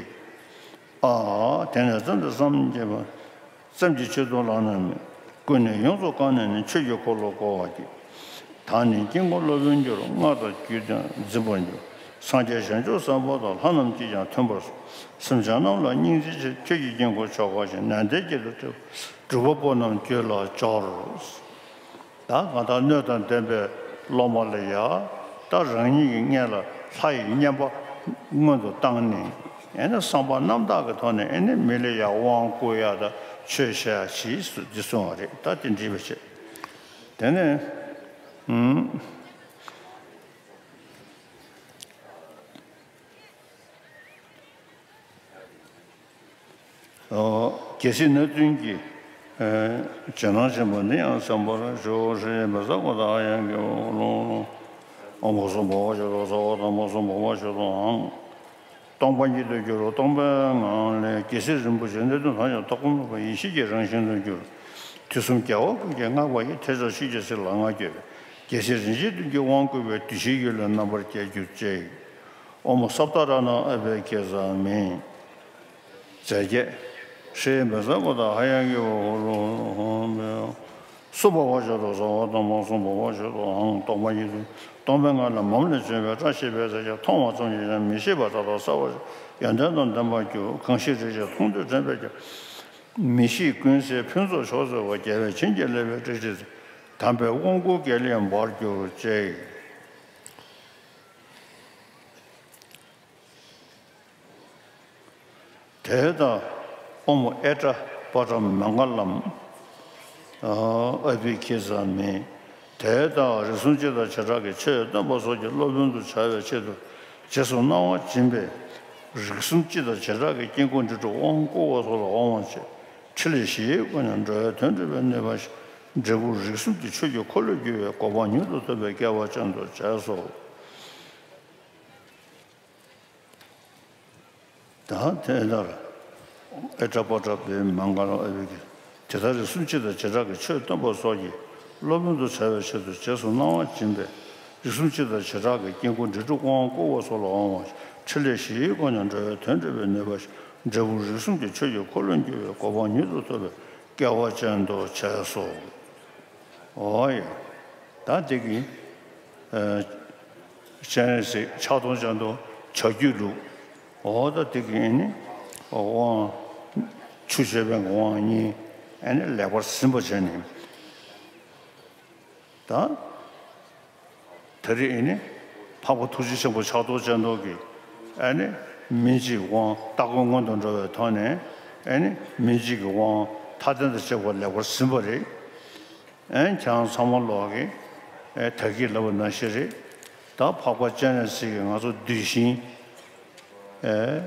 ཨ། དེ་ནས་བརྩམས་ཏེ་བསམ་བསྐྱེད་པ། བརྩམས་ཀྱི་ཆེད་དུ་བླངས་ནས་ནི། ཀུན་ནས་ཡོངས་སུ་བཀང་ནས་ནི། ཆོས་ཀྱི་འཁོར་ལོ་བསྐོར་བར་བགྱི། ད་ནི་དཀྱིལ་འཁོར་སློབ་དཔོན་གྱུར། སྔགས་དང་རྒྱུད་དང་འཛིན་པར་འགྱུར། སངས་རྒྱས་བྱང་ཆུབ་སེམས་དཔའ་དང་། ལྷ་རྣམས་ཀྱིས་ཀྱང་མཐུན་པར་གསོལ། སེམས་ཅན་རྣམས་ལ་སྙིང་རྗེ་ཆེ། ཆོས་ཀྱི་དཀྱིལ་འཁོར་ཆོ་ག་བཞིན། ནན་ཏན་གྱིས་ཏེ་སྒྲུབ་པ་པོ་རྣམས་རྒྱུད་ལ་སྦྱོར། ད་གང་ལྟར་སྣོད་དང་ལྡན་པའི་སློབ་མ་ལ་ཡ། ད་རང་ཉིད་ཀྱི་སྔོན་ལ་ལྷ་ཡི་བསྙེན་པ་སྔོན་དུ་བཏང་ནས། ཨེ་ནི་བསམ་པ་རྣམ་དག་གི་ཐོག་ནས་ཨེ་ནི་མི་ལ་ཡ་དབང་བསྐུར་ཡ་དང་ཆོས་བཤད་ཡ་ཞེས་སུ་འདི་གསུངས་པ་རེད། ད་དེ་འདྲི་བ་བྱེད། དེ་ནས་ཨུམ། ཨོ། རྒྱལ་སྲས་སྣོད་ལྡན་གྱིས། ཨེ། རྗེས་གནང་བྱིན་པ་འདི་ཡང་གསན་པར་ཞུ། ཧྲཱིཿབཛྲ་ཀུ་ཏ་ཧ་ཡ་གི་ཨོ་ལོང་ལོང་། ཨོཾ་ཧོ་སུ་བྷ་ཝ་ཤ་ཏོ། ས་བ་དྷ་མ་སུ་བྷ་ཝ་ཤ་ཏོ་ཧཾ། སྟོང་པ་ཉིད་དུ་གྱུར་པ་སྟོང་པའི་ངང་ལས། རྒྱལ་སྲས་རིན་པོ་ཆེ་སྣོད་ལྡན་ཐམས་ཅད་རྟོག་པའི་ངོ་བོ། ཡེ་ཤེས་ཀྱི་རང་བཞིན་དུ་གྱུར། དུས་གསུམ་རྒྱལ་བ་ཀུན་གྱིས་བསྔགས་པ་ཡི། ཐལ་ཕྱག་ཆོས་ཀྱི་རྩེ་ལ་མངའ་བསྐྱེད་པའི། རྒྱལ་སྲས་རིན་ཆེན་བདུན་གྱི་དབང་བསྐུར་བའི། གདུལ་བྱའི་ཡུལ་ལ་རྣམ་པར་རྒྱལ་གྱུར་ཅིག། ཨོཾ་སཏྭ་རཏྣཾ་ཨ་བྷི་ཥིཉྩ་མི། རྫས་བརྒྱད། ཧྲཱིཿབཛྲ་ཀུ་ཏ་ཧ་ཡ་གི་ཨོ་ལོང་ལོང་། སུ་བྷ་ཝ་ཤ་ཏོ། ས་བ་དྷ་མ་སུ་བྷ་ཝ་ཤ་ཏོ་ཧཾ། སྟོང་པ་ཉིད་དུ། སྟོང་པའི་ངང་ལས་མར་ལས་བྱུང་བའི་བཀྲ་ཤིས་པའི་ཚལ་གྱི། མཐོང་བ་ཙམ་གྱིས་ཀྱང་མི་ཤེས་པ་མཐའ་དག་གསལ་བར། ཡོན་ཏན་དང་ལྡན་པར་གྱུར། གང་ཞིག་རིག་བྱེད་མཐོང་ཐོས་དྲན་པས་ཀྱང་། མི་ཤེས་ཀུན་ཟད་ཕུན་ཚོགས་མཆོག་སྩོལ་བ། རྒྱལ་བའི་བྱིན་གྱིས་བརླབས་པའི་བཀྲ་ཤིས་ཚེ། དམ་པའི་དབང་བསྐུར་དགེ་ལེགས་འབར་གྱུར་ཅིག། དེ་ལྟར་ཨོཾ་ཨེ་ཏྲ་པ་ཏྲ་མངྒ་ལཾ་ཨ་བྷི་ཥིཉྩ་མི། དེ་ལྟར་རིགས་གསུམ་སྤྱི་དང་བྱེ་བྲག་གི་ཆོས་སྟོན་པ་སོགས་ཀྱི་སློབ་དཔོན་དུ་བྱ་བའི་ཆེད་དུ་རྗེས་སུ་གནང་བ་སྦྱིན་པས། རིགས་གསུམ་སྤྱི་དང་བྱེ་བྲག་གི་དཀྱིལ་འཁོར་འབྲི་གྲུབ་དབང་བསྐུར་བ་སོགས་ལ་དབང་བ་བྱས། ཕྲིན་ལས་བཞིའི་སྒོ་ནས་འགྲོ་བའི་དོན་སྒྲུབ་པའི་ནུས་པ་ཞིག། འབྲས་བུ་རིགས་གསུམ་གྱི་ཆོས་ཀྱི་འཁོར་ལོས་སྒྱུར་བའི་གོ་འཕང་མྱུར་དུ་ཐོབ་པའི་སྐལ་བ་ཅན་དུ་བྱས་སོ། ད་དེ་ལྟར་ཨེ་ཏྲ་པ་ཏྲ་བྷི་མངྒ་ལཾ་ཨ་བྷི་ཥིཉྩ། དེ་ལྟར་རིགས་གསུམ་སྤྱི་དང་བྱེ་བྲག་གི་ཆོས་སྟོན་པ་སོགས་ཀྱི་སློབ་དཔོན་དུ་བྱ་བའི་ཆེད་དུ་རྗེས་སུ་གནང་བ་སྦྱིན་པས། རིགས་གསུམ་སྤྱི་དང་བྱེ་བྲག་གི་དཀྱིལ་འཁོར་འབྲི་གྲུབ་དབང་བསྐུར་བ་སོགས་ལ་དབང་བ། ཕྲིན་ལས་བཞིའི་སྒོ་ནས་འགྲོ་བའི་དོན་སྒྲུབ་པའི་ནུས་པ་ཞིག། འབྲས་བུ་རིགས་གསུམ་གྱི་ཆོས་ཀྱི་འཁོར་ལོས་སྒྱུར་བའི་གོ་འཕང་མྱུར་དུ་ཐོབ་པའི་སྐལ་བ་ཅན་དུ་བྱས་སོ། འོ་ཡ། ད་དེ་གི་ཨ་སྤྱན་རས་གཟིགས་ཕྱག་སྟོང་སྤྱན་སྟོང་བྱ་རྒྱུད་ལུགས། འོ་ད་དེ་གི་ཨེ་ནི་དབང་ཆུ་བྱེད་པའི་དབང་གཉིས་ཨེ་ནི་ལེགས་པར་ཟིན་པ་བྱས་ནས། ད་ད་རེས་ཨེ་ནི་འཕགས་པ་ཐུགས་རྗེ་ཆེན་པོ་ཕྱག་རྡོར་སྤྱན་སྟོང་གིས་ཨེ་ནི་མི་འཇིགས་དབང་སྟ་གོན་སྔོན་དུ་འགྲོ་བའི་ཐོག་ནས་ཨེ་ནི་མི་འཇིགས་ཀྱི་དབང་མཐའ་རྟེན་དང་བཅས་པ་ལེགས་པར་ཟིན་པ་རེད། ཨེ་ཁྱེད་རང་ཚང་མ་ལོག་གིས་ཨེ་ད་གིན་ལབ་པ་ནང་བཞིན་རེད། ད་འཕགས་པ་སྤྱན་རས་གཟིགས་ཀྱི་ང་ཚོ་གདུལ་ཞིང་། ཨེ།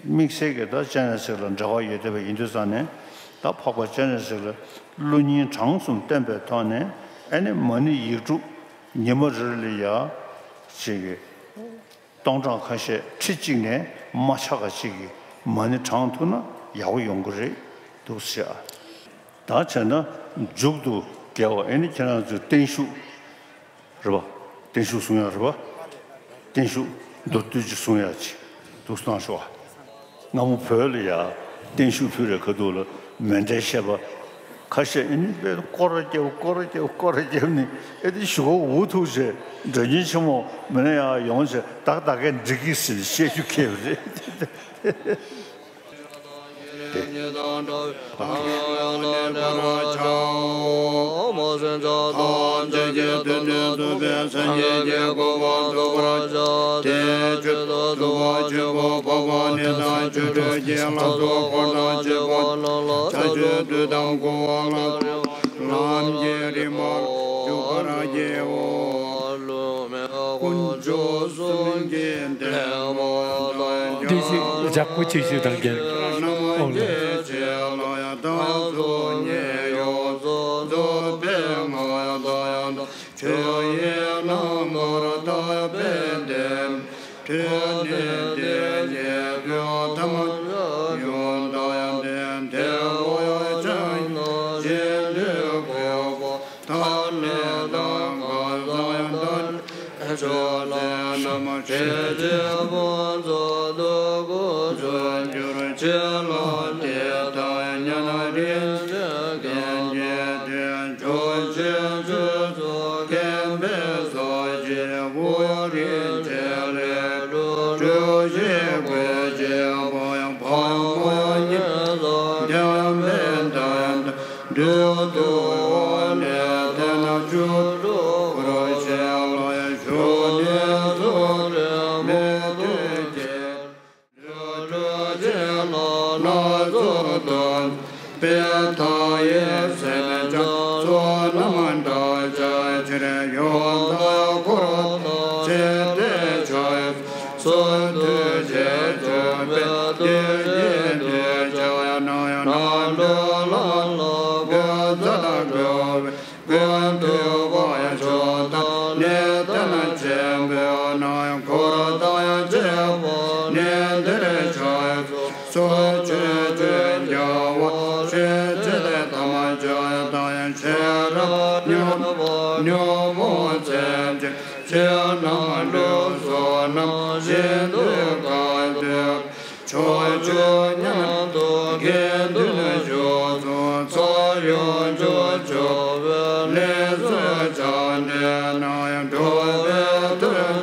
དམིགས་བསལ་གྱི་ད་སྤྱན་རས་གཟིགས་ལ་འབྲེལ་བ་ཡོད་བསྡད་པ་ཡིན་དུས་ཙང་ནས། ད་འཕགས་པ་སྤྱན་རས་གཟིགས་ལ་བློ་སྙིང་བྲང་གསུམ་བསྟེན་པའི་ཐོག་ནས། ཨ་ནི་མ་ཎི་ཡིག་དྲུག་ཉི་མ་རེ་རེ་ལ་ཡ་ཅིག་གི་སྟོང་ཕྲག་ཁ་ཤས་ཁྲི་གཅིག་ནས་མ་ཆག་པ་ཅིག་གི་མ་ཎི་བགྲང་ཐུབ་ན་ཡག་པོ་ཡོང་གི་རེད་འདུག་ཟེར། ད་བྱས་ན་མཇུག་ཏུ་དགེ་བ། ཨ་ནི་ཁྱེད་རང་ཚོས་བརྟན་བཞུགས། རེད་པ། བརྟན་བཞུགས་གསུང་ཡག་རེད་པ། བརྟན་བཞུགས་མདོར་བསྡུས་ཅིག་གསུང་ཡག་ཅིག་འདུག་སེ་གནང་ཤོག་ཨ། སྔ་མོ་བོད་ལ་ཡ་བརྟན་བཞུགས་ཕུལ་རེ་ཁ་ཐུག་ལ་མཎྜལ་བཤད་པ་ཁ་ཤས། ཨ་ནི་དཔེ་སྐོར་ར་རྒྱབ། སྐོར་ར་རྒྱབ། སྐོར་ར་རྒྱབ་ནས། ཨེ་དེ་གཞུག་གུ་འུ་ཐུག་བྱས་སྒྲ་སྙན་ཆེན་མོ་མི་སྣ་ཡག་ཡོང་བྱས་ཏག་ཏག་གས་འགྲིག་གི་ཟེར་ནས་བཤད་རྒྱུ་ཁེལ་བ་རེད། ལམ་གྱི་རིམ་པར་འཇུག་པར་བགྱིའོ། ཀུན་སྦྱོར་གསུམ་གྱི་ལྡན་པ་དང་། བདེ་གཤེགས་ཇག་པོ་ཆེ་ཞིག་དང་རྒྱལ། རྣམས་ཀྱི་རྗེས་ལ་བདག་སོགས་ཉེ་ཡོངས་སུ་རྫོགས་པའི་ངང་དང་། ཆོས་དབྱིངས་རྣམ་པར་དག་པའི་བདེན། ཐོས་ནས་དེ་ཉིད་ཀུན་ཐམས་ཅད་ཡོངས་དག་སྟེ། དེ་ལ་ཡང་ཅི་འདོད་དགོས་པ་ཐ་སྙད་དང་། གང་ཟག་ཡང་དག་ཆོས་ཅན། རྣམ་ཤེས་ཀྱི་ཕུན་ཚོགས་རྟོགས་དགོས་བྱུང་གྱུར་ཅིག་ལ། དེ་ལྟར་མཉམ་རིག་ཅན་མཁྱེན་གྱི་དོན། ཕྱོགས་བཅུའི་ཆོས་སུ་མཁྱེན་པའི་ས་གཞི་དབུས་རིན་ཆེན་ལས་གྲུབ་གྲུ་བཞིའི་སྒོ་ཕྱེ་བ་ཡང་། ཕག་མོ་ཡང་ཉི་ཟླ་འཁྱམས་པའི་མདངས་དང་། བདུད་འདུལ་བ་ལས་བརྟེན་བཅུ་དྲུག་འཁོར་བཅས་ལ་ཡང་ཞུགས་ནས་སོ་སོར་མི་ལྟོས་ཀྱི། ལུས་གྲུབ་ཅིང་སྣ་ཚོགས་སྟོན་པའི་མཐའ་ཡས་སེམས་ཅན་ཚོགས་རྣམས་དག་བྱ་ཕྱིར། ཡོངས་དག་འཁོར་དང་བཅས་ཏེ་ཕྱག་འཚལ་ཏོ། ཐུགས་རྗེས་བརྩོན་པས་བདུད་ཀྱི་གདུལ་བྱ་རྣམས་ཡང་། ནམ་གྲོལ་ལམ་ལ་འགོད་མཛད་དང་། འགྲོ་བའི་ཀུན་ཏུ་དབང་ཕྱུག་དང་ནི་རྟེན་ཆེན་པོ་རྣམས་ཡང་། འཁོར་དང་ཡང་བཅས་པ་ནི་འདིར་ཕྱག་འཚལ་སོ། ཆོས་སྤྱོད་རྒྱལ་བ་སྲས་བཅས་ཐམས་ཅད་དང་ཡང་། ཤེས་རབ་ཉོན་མོངས་སེམས་ཅན་ཆོས་རྣམས་ལུས་ངག་ཡིད་གསུམ་ཀུན་ཏུ་བཀའ་སྩལ། ཕྱོགས་བཅུ་མཉམ་དུ་དགེ་འདུན་བཞུགས་སུ་གསོལ། ཡུམ་གྱི་མཆོད་པའི་ལས་སུ་བྱང་འདྲེན་ནས། འགྲོ་བའི་དོན་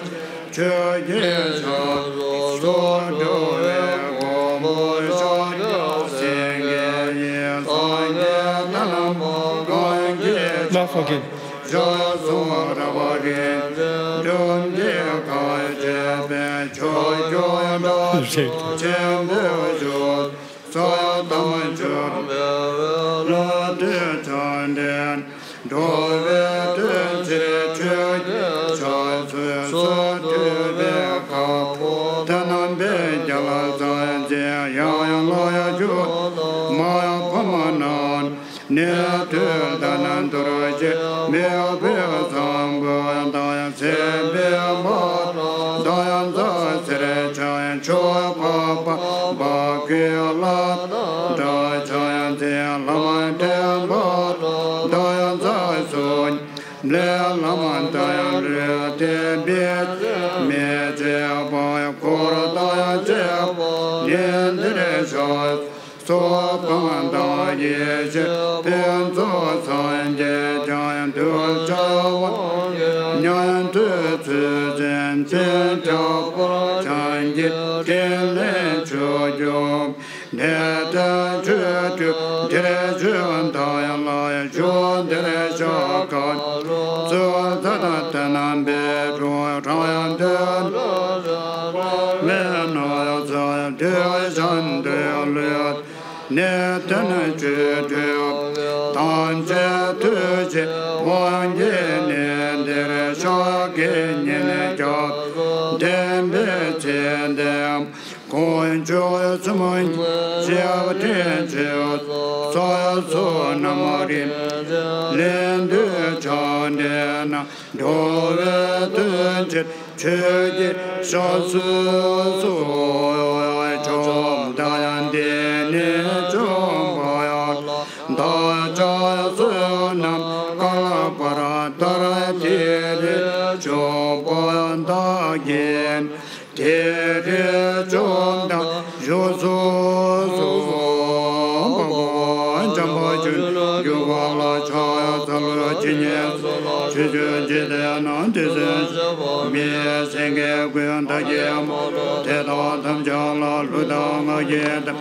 ཆོས་ཀྱི་ཕྱག་རྫོགས་སུ། འགྲོ་བའི་མགོན་པོ་ཤཱཀྱ་སེང་གེ་ཡིས། སངས་རྒྱས་རྣམས་གང་གི་ལ་སོགས་ཀྱི། ཞབས་སུ་བསྐོར་བ་རིན་ཆེན་འབུམ་གྱིས་བཀའ་བརྒྱད་པའི། ཕྱོགས་བཅུའི་འགྲོ་བ་ཆེན་པོར་བཞུགས། ཕྱོགས་ཐམས་ཅད་འཕེལ་བའི་ལྷ་དུ་བྱོན་ཏེ། འགྲོ་བའི་དོན་ཕྱིར་ཆོས་ཀྱི་ཕྱག་འཚལ་སོ། ཐུབ་པའི་དཀར་པོ་དེ་རྣམ་པའི་རྒྱལ་མཚན་ཅན། ཡང་ཡང་ལ་ཡང་བཞུགས་མ་ཕམ་རྣམས། ནད་དུག་དང་ནི་གདུག་ཅན་མི་བུ་ཚངས་པ་དང་། སྲིད་པའི་དམག་དང་ཡང་མཛའ་བརྩེར་འཆང་། ཕྱོགས་འཕགས་པ་འབའ་ཀུ་ལ་དང་འདྲ་འཆང་། ཚེ་ལམ་འདྲེན་པ་དང་ཡང་མཛའ་བརྩེ། ལས་ལམ་དང་ཡང་བསླུས་ཏེ་འབད་མི་བྱེད་པ། འཁོར་དང་ཡང་བཅས་པ་ནི་འདིར་ཕྱག་སོགས་གང་དག་ཡེ་ཤེས་ཕུན་ཚོགས་སངས་རྒྱས་ཀྱང་། གདུལ་བྱ་དབང་ཉམས་དུས་ཚུལ་བཞིན་བྱིན་གྱིས་བརླབ་པར་བྱིན་གྱིས་བརླབ་ནས་མཆོད་བརྗོད། ནད་དང་ཆོས་སྐྱོབ་འདིར་བྱོན་དང་ལ་ཡང་བཞུགས། འདིར་ཕྱག་འཚལ་ལོ་ཙཱ་དང་དེ་རྣམ་པའི་གྲོགས། གྲངས་དང་དོན་མེད་ནགས་ཚལ་དུ་ཞིང་དུ་ལུས། ནད་དང་ཆོས་སྐྱོབ་ཐམས་ཅད་དུས་གཅིག་དབང་བསྐྱེད་ནས། འདིར་ ཕྱག་གི་ཉེ་ལས་སྐྱབས་བསྟན་པའི་ཚེ་འདས། དཀོན་མཆོག་སྲུང་མ་ཞབས་དྲུང་ཆོས་ཚོགས་སུ་རྣམ་རིག་ལས་འདུལ་ཕྱག་འདྲེན་ན། འགྲོ་བའི་དོན་ཕྱིར་ཆོས་ཀྱི་ཞབས་སུ་གསོལ། བཅོམ་ལྡན་འདས་ནི་བཅོམ་པ་ཡང་དག་བདག་ཅག་བསོད་ནམས་བསྐལ་པར་དར་ཏེ་རེ་བཅོམ་པ་བདག་གིས་དེ་རེ་བཅོམ་དང་བཞུགས་སུ་གསོལ། འཇམ་དཔལ་ཆོས་ཀྱི་འོད་ལ་ཕྱག་འཚལ་ལོ། ཇི་སྙེད་སུ་ལ་ཆོས་སྤྱོད་ཇི་ལྟར་ན་དེ་བཞིན་གཤེགས་པ་མི་ཡི་སེང་གེ་ཀུན་བདག་གིས་མ་ལུས་དེ་དག་ཐམས་ཅད་ལ་གླུ་དང་རྔ་ཡི་དང་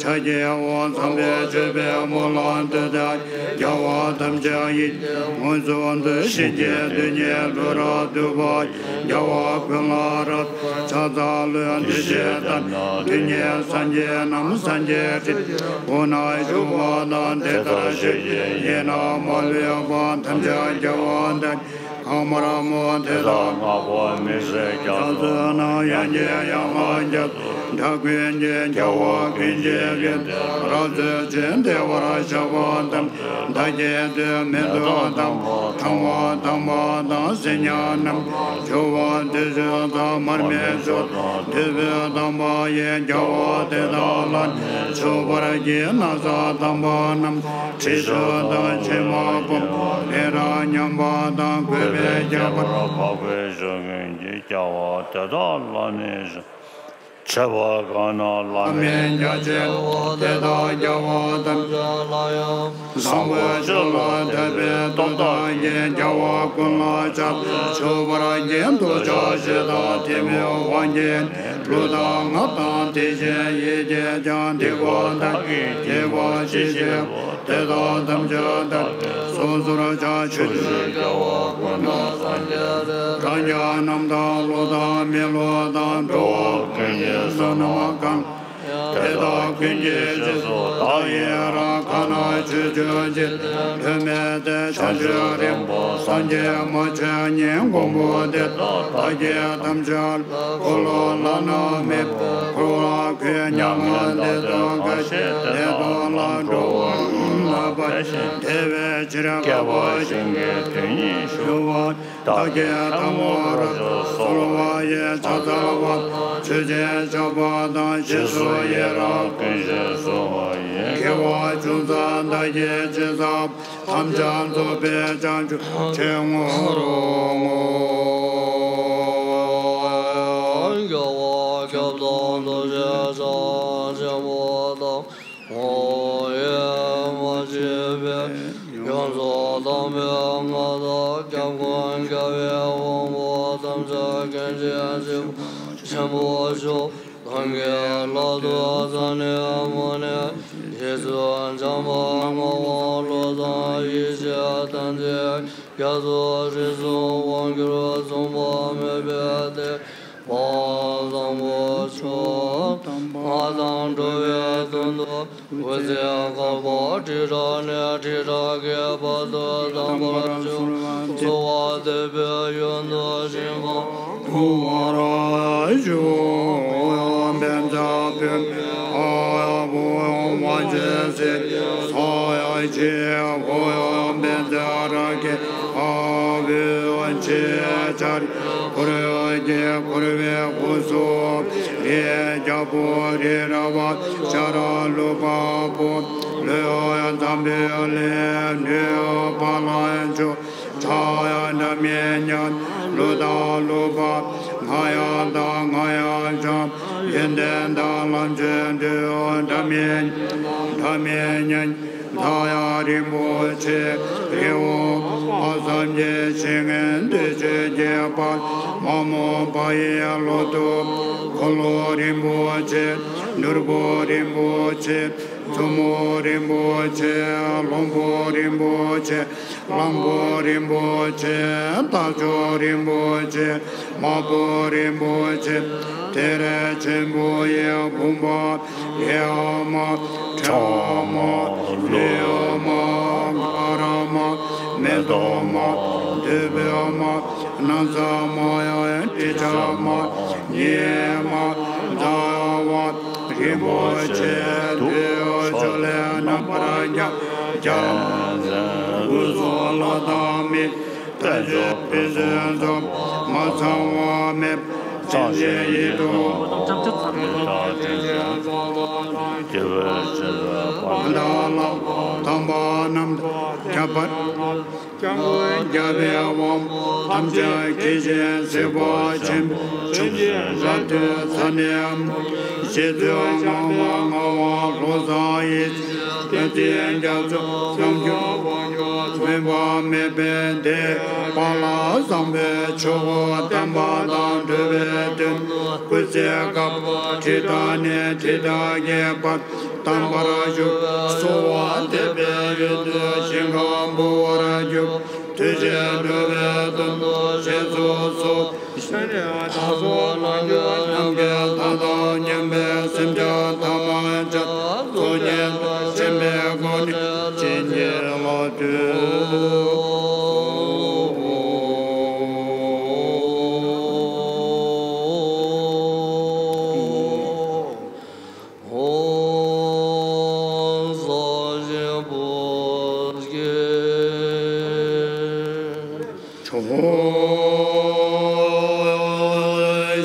ཕྱག་རྒྱའི་འོད་བསམ་པས་མཆོད་པའི་སྨོན་ལམ་འདི་དག་རྒྱལ་བ་ཐམས་ཅད་ཡིད་ཀྱིས་མངོན་སུམ་དུ་བཞེས་ཀྱི་དོན་གཉིས་ལུས་རབ་ཏུ་བག་རྒྱལ་བ་ཀུན་ལ་རབ་ཕྱག་འཚལ་ལོ། དེ་བཞིན་གཤེགས་དང་དེ་ཉིད་སངས་རྒྱས་རྣམས་སངས་རྒྱས་སྲས་དབུ་ན་བཞུགས་པ་དང་། དེ་ལྟར་ཆོས་ཀྱི་ཡན་ལག་མ་ལུས་པ་ཐམས་ཅད་རྒྱལ་བ་དང་། གང་མར་མོ་དེ་དག་ལྔ་པོ་མི་བཟད་རྒྱ་མཚོ་ན། ཡང་ཅིག་ཡན་ལག་རྒྱ་མཚོ་འདྲ་ཀུན་གྱི་རྒྱལ་བ་ཀུན་གྱི་དབྱིངས་རབ་མཛད་ཅིང་བདེ་བར་གཤེགས་པ་ཐམས་ཅད་ཀྱི་དོན་མེ་ཏོག་དང་པོ་དང་པོ་དང་པོ་དང་སིལ་སྙན་རྣམས་ཕྱུར་བ་དུས་གསུམ་དང་མར་མེ་མཆོག་དང་བདུད་དཔུང་དམ་པ་ཡི་རྒྱལ་བ་དེ་དག་ལ་ནི་མཆོད་པར་བགྱི། ན་བཟའ་དམ་པ་རྣམས་དྲི་མཆོག་དང་ཕྱེ་མ་སྦོམ་རི་རབ་མཉམ་པ་དང་གུས་པས་བསྐྱེད་པར་འཕགས་པའི་ཆོས་ཀུན་གྱི་རྒྱལ་བ་དེ་དག་ལ་ནི། མཆོད་པ་གང་རྣམས་བླ་མེད་རྒྱ་ཆེ་བ་དེ་དག་རྒྱལ་བ་དང་། བཟང་པོ་སྤྱོད་ལ་དད་པའི་སྟོབས་དག་གིས་རྒྱལ་བ་ཀུན་ལ་ཕྱག་འཚལ་མཆོད་པར་བགྱི། འདོད་ཆགས་ཞེ་སྡང་གཏི་མུག་དབང་གིས་གླུ་དང་རྔ་དང་དེ་བཞིན་ཡིད་ཀྱིས་ཀྱང་སྡིག་པ་དག་གིས་བགྱིས་པ་ཅི་ཞིག་པོ། དེ་དག་ཐམས་ཅད་བདག་གིས་སོ་སོར་ཕྱག་ཕྱིར་བཅོས་ཀྱི་རྒྱལ་བ་ཀུན་དང་སངས་རྒྱས་སྲས་རང་རྒྱལ་རྣམས་དང་ཀླུ་དང་མི་ཀླུ་དང་འགྲོ་བ་ཀུན་གྱི་བསོད་ནམས་གང་། དེ་དག་ཀུན་གྱི་རྗེས་སུ་བདག་ཡི་རང་། གང་ན་ཆོས་སྤྱོད་འཇིག་རྟེན་དོན་མེད་དེ། བྱང་ཆུབ་རིན་པོ་སངས་རྒྱས་མ་ཆོད་ཉིད། མགོན་པོ་དེ་དག་བདག་གིས་ཐམས་ཅད་འཁོར་ལོ་བླ་ན་མེད་པ་འཁོར་བར་བསྐོར། མྱ་ངན་འདས་དང་འགའ་ཞིག་དེ་དག་ལ་འགྲོ་བ་ཀུན་ལ་ཕན་ཞིང་བདེ་བའི་ཕྱིར། བསྐལ་པ་ཞིང་གི་དོན་གཉིས་ཞུ་བ། བདག་གིས་ཐལ་མོ་རབ་ཏུ་གསོལ་བ་ཡི། ཕྱག་འཚལ་བ་མཆོད་ཅིང་བཤགས་པ་དང་། རྗེས་སུ་ཡི་རང་ཀུན་ཞིག་གསོལ་བ་ཡི། དགེ་བ་ཅུང་ཟད་བདག་གིས་ཅི་བསགས། ཐམས་ཅད་རྫོགས་པའི་བྱང་ཆུབ་ཆེན་མོར་བསྔོ། རྒྱལ་བ་སྐྱབས་དང་ཐུགས་རྗེ་ཅན། ཆེན་པོ་དང་ངོ་བོ་ཡེ་མ་མཆིས་པའི་ཡོངས་རྫོགས་དམ་པའི་མངའ་བདག །སྐྱབས་མགོན་རྒྱལ་བའི་དབང་པོ་ཐམས་ཅད་མཁྱེན་ཅིང་གཟིགས་པ་ཆེན་པོ་མཆོག །གང་གི་ལག་ཏུ་ས་གནས་མུ་ནེ་རྗེ་བཙུན་བྱམས་པ་ངག་དབང་གླུ་དང་ཡེ་ཤེས་བསྟན་འཛིན་རྒྱ་མཚོ་རིགས་གསུམ་དབང་སྒྱུར་མཚུངས་པ་མེད་པའི་གཏེར་དཔལ་བཟང་པོ་མཆོག །ང་དང་འགྲོ་བའི་དོན་དུ་སྐུ་ཚེ་བསྐལ་པ་ཁྲི་ཕྲག་ནས་ཁྲི་ཕྲག་གི་བར་དུ་བལྟམས་པར་བྱུང་། གསོལ་བ་འདེབས་པའི་ཡོན་དུ་བྱིན་གྱིས་བརླབ་པར་ཞུ། ཡང་པཉྩ་བུདྡྷ་ཡང་བུ་ཡང་ཝ་ཇ་སི་ཡང་ས་ཡ་ཅི་ཡང་བུ་ཡང་པཉྩ་རཀྵི་ཡང་བུ་ཡང་ཆེ་ཡང་ཆར་ཡང་འཁོར་ཡང་རྒྱལ་འཁོར་བའི་སྐུ་གསུམ་རིའི་རྒྱལ་པོ་རི་ར་བ་ཤ་ར་ལུ་པ་པོ་ལུ་ཡང་འཛམ་བུའི་གླིང་ནུས་ཡང་བ་ལང་ཆུ། ཁྲག་ཡང་འདྲ་མིན་མཉམ། ཀླུ་དང་ཀླུ་པ། ང་ཡང་དང་ང་ཡང་འཇམ། ཡོན་ཏན་དང་ལམ་ཆེན་འདྲ་མིན་འདྲ་མིན་མཉམ། བདག་ཡང་རིན་པོ་ཆེ་རི་བོ་དཔག་བསམ་གྱི་ཞིང་འདི་ཆོས་ཀྱི་དཔལ་མ་མོ་པ་ཡི་ལོ་ཏོག་འཁོར་ལོ་རིན་པོ་ཆེ། ནོར་བུ་རིན་པོ་ཆེ། མཛོ་མོ་རིན་པོ་ཆེ། ལྷུན་པོ་རིན་པོ་ཆེ། གླང་པོ་རིན་པོ་ཆེ། རྟ་མཆོག་རིན་པོ་ཆེ། དམར་པོ་རིན་པོ་ཆེ། གཏེར་ཆེན་པོ་ཡི་བུམ་པ། ཧེ་མ་ཁྲ་མ་ལི་མ་ཀ་ར་མ་མེ། མེ་ཏོག་མ། བདུག་སྤོས་མ། ན་བཟའ་མ། ཡང་ཡང་དྲི་ཆབ་མ། ཉི་མ། ཟླ་བ། རིན་པོ་ཆེ། དུག་ཕྱོགས་ལས་རྣམ་པར་རྒྱལ། རྒྱལ་བའི་དབུས་སུ་ལྷ་དང་མི། དལ་འབྱོར་ཕུན་སུམ་ཚོགས། མ་ཚང་བ་མེད། བརྩེ་ཆེན་ཡིད་དུ། དེ་བས་ཆེ་བའི་དཔལ་དང་ལྷ། དམ་པ་རྣམས་ཁྱབ་པར། སྐྱབས་མགོན་རྒྱལ་བའི་དབང་པོ་ཐམས་ཅད་མཁྱེན་ཅིང་གཟིགས་པ་ཆེན་པོ། ཆོས་ཀྱི་རབ་ཏུ་ཚ་ནས། རྗེ་བཙུན་ངག་དབང་ངག་དབང་བློ་བཟང་ཡེ་ཤེས། བསྟན་འཛིན་རྒྱ་མཚོ། རྣམ་འགྱུར་དབང་ཕྱུག་སྨོན་པ་མེད་པའི་བདེ། དཔལ་བཟང་པོའི་ཆོས་འཁོར་བསྟན་པ་དང་འགྲོ་བའི་དོན་དུ། སྐུ་ཚེ་བསྐལ་པ་ཁྲི་དང་ནས་ཁྲི་དང་བརྒྱའི་བར། དམ་པར་བཞུགས། གསོལ་བ་འདེབས་པའི་ཡུལ་དུ་ཞིང་ཁམས་བོར་གྱུར། དུས་གཅིག་འགྲོ་བའི་དོན་དུ་བཞེས་སུ་གསོལ། ཤཱཀྱ་ཐུབ་པ་ནམ་མཁའི་མཐའ་དང་མཉམ་པའི་སེམས་ཅན་ཐམས་ཅད་ཚོགས་གཉིས་སུ་འདྲེན་པའི་སྒོ་ནས་བྱིན་གྱིས་བརླབ་ཏུ། ཧོ། ས་གཞི་བུ་སྐྱེས་ཆོག་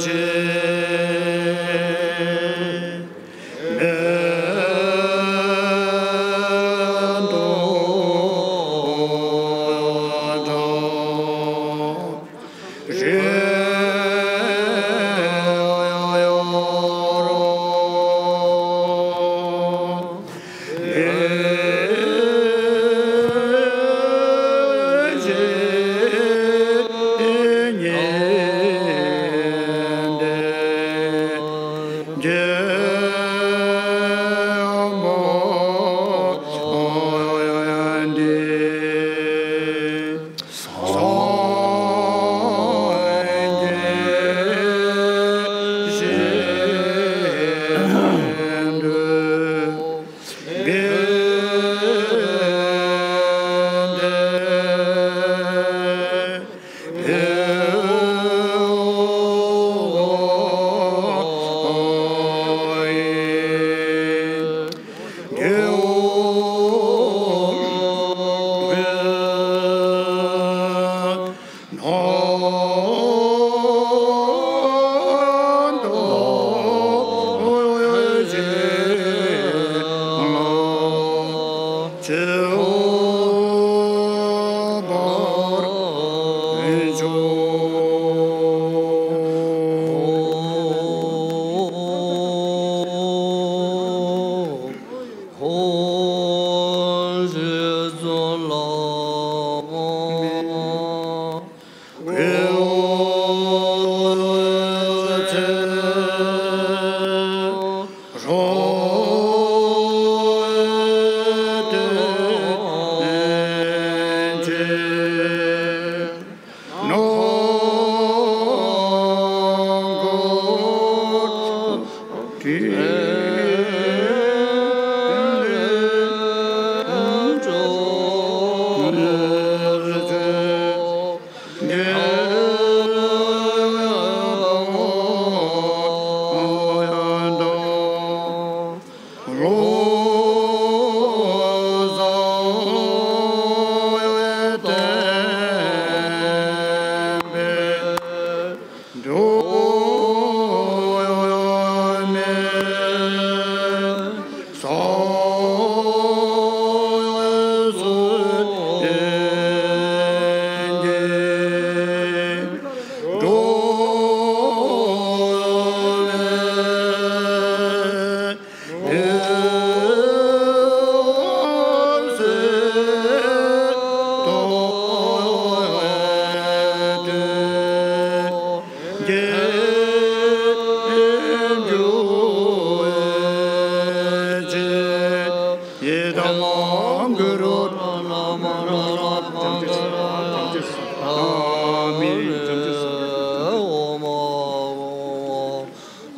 ཤེས་མེད་དོ།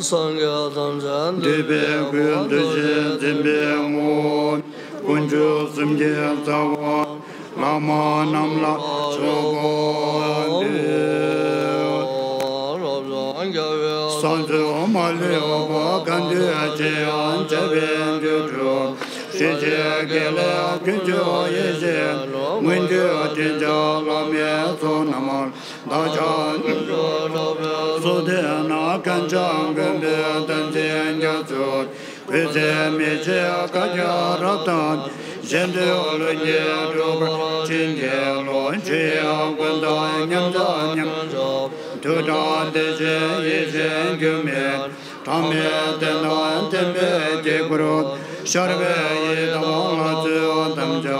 སངས་རྒྱས་ཐམས་ཅད་འདུས་པའི་སྐུ། འདུ་ཤེས་འཛིན་པའི་ངོ་བོ། དཀོན་མཆོག་གསུམ་གྱི་རྩ་བ། མ་རྣམས་ལ་མཆོད་པ་འདུད། ས་འཛུལ་མ་ལུས་པ་གང་འདུལ་ཅི་ཡང་བྱེད་པའི་རྒྱུ་གྲུབ། ཞི་བྱེད་དགེ་ལེགས་ཀུན་སྤྱོད་ཡེ་ཤེས་མངོན་གྱུར་དྲིན་ཅན་བླ་མའི་ཚོགས་རྣམས་ལ། བདག་ཅག་སོགས་དེ་ན་གང་ཅང་མགོན་པོའི་བསྟན་འཛིན་རྒྱ་མཚོ། སྐུ་ཚེ་མི་ཤིགས་བསྐལ་བརྒྱར་རབ་བརྟན། གཞན་དོན་ལྷུན་གྱིས་གྲུབ་པར་བྱིན་གྱིས་རློབས། ཆོས་དབྱིངས་ཀུན་བདག་མཉམ་བཞག་མཉམ་མཆོག་ཐུགས་དང་དེ་བཞིན་ཡེ་ཤེས་འགྱུར་མེད། གྲངས་མེད་བསྟན་དང་བསྟན་པའི་དཀྱིལ་འཁོར། ཤར་བའི་ཡི་དམ་ལྷ་ཚོགས་ཐམས་ཅད།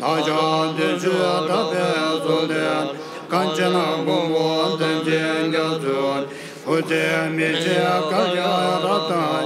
བདག་ཅག་བདུད་ཆོས་དག་པའི་སྲོག་ལྡན། གངས་ཅན་མགོན་པོ་བསྟན་འཛིན་རྒྱ་མཚོ། སྐུ་ཚེ་མི་ཤིགས་བསྐལ་བརྒྱར་རབ་བརྟན།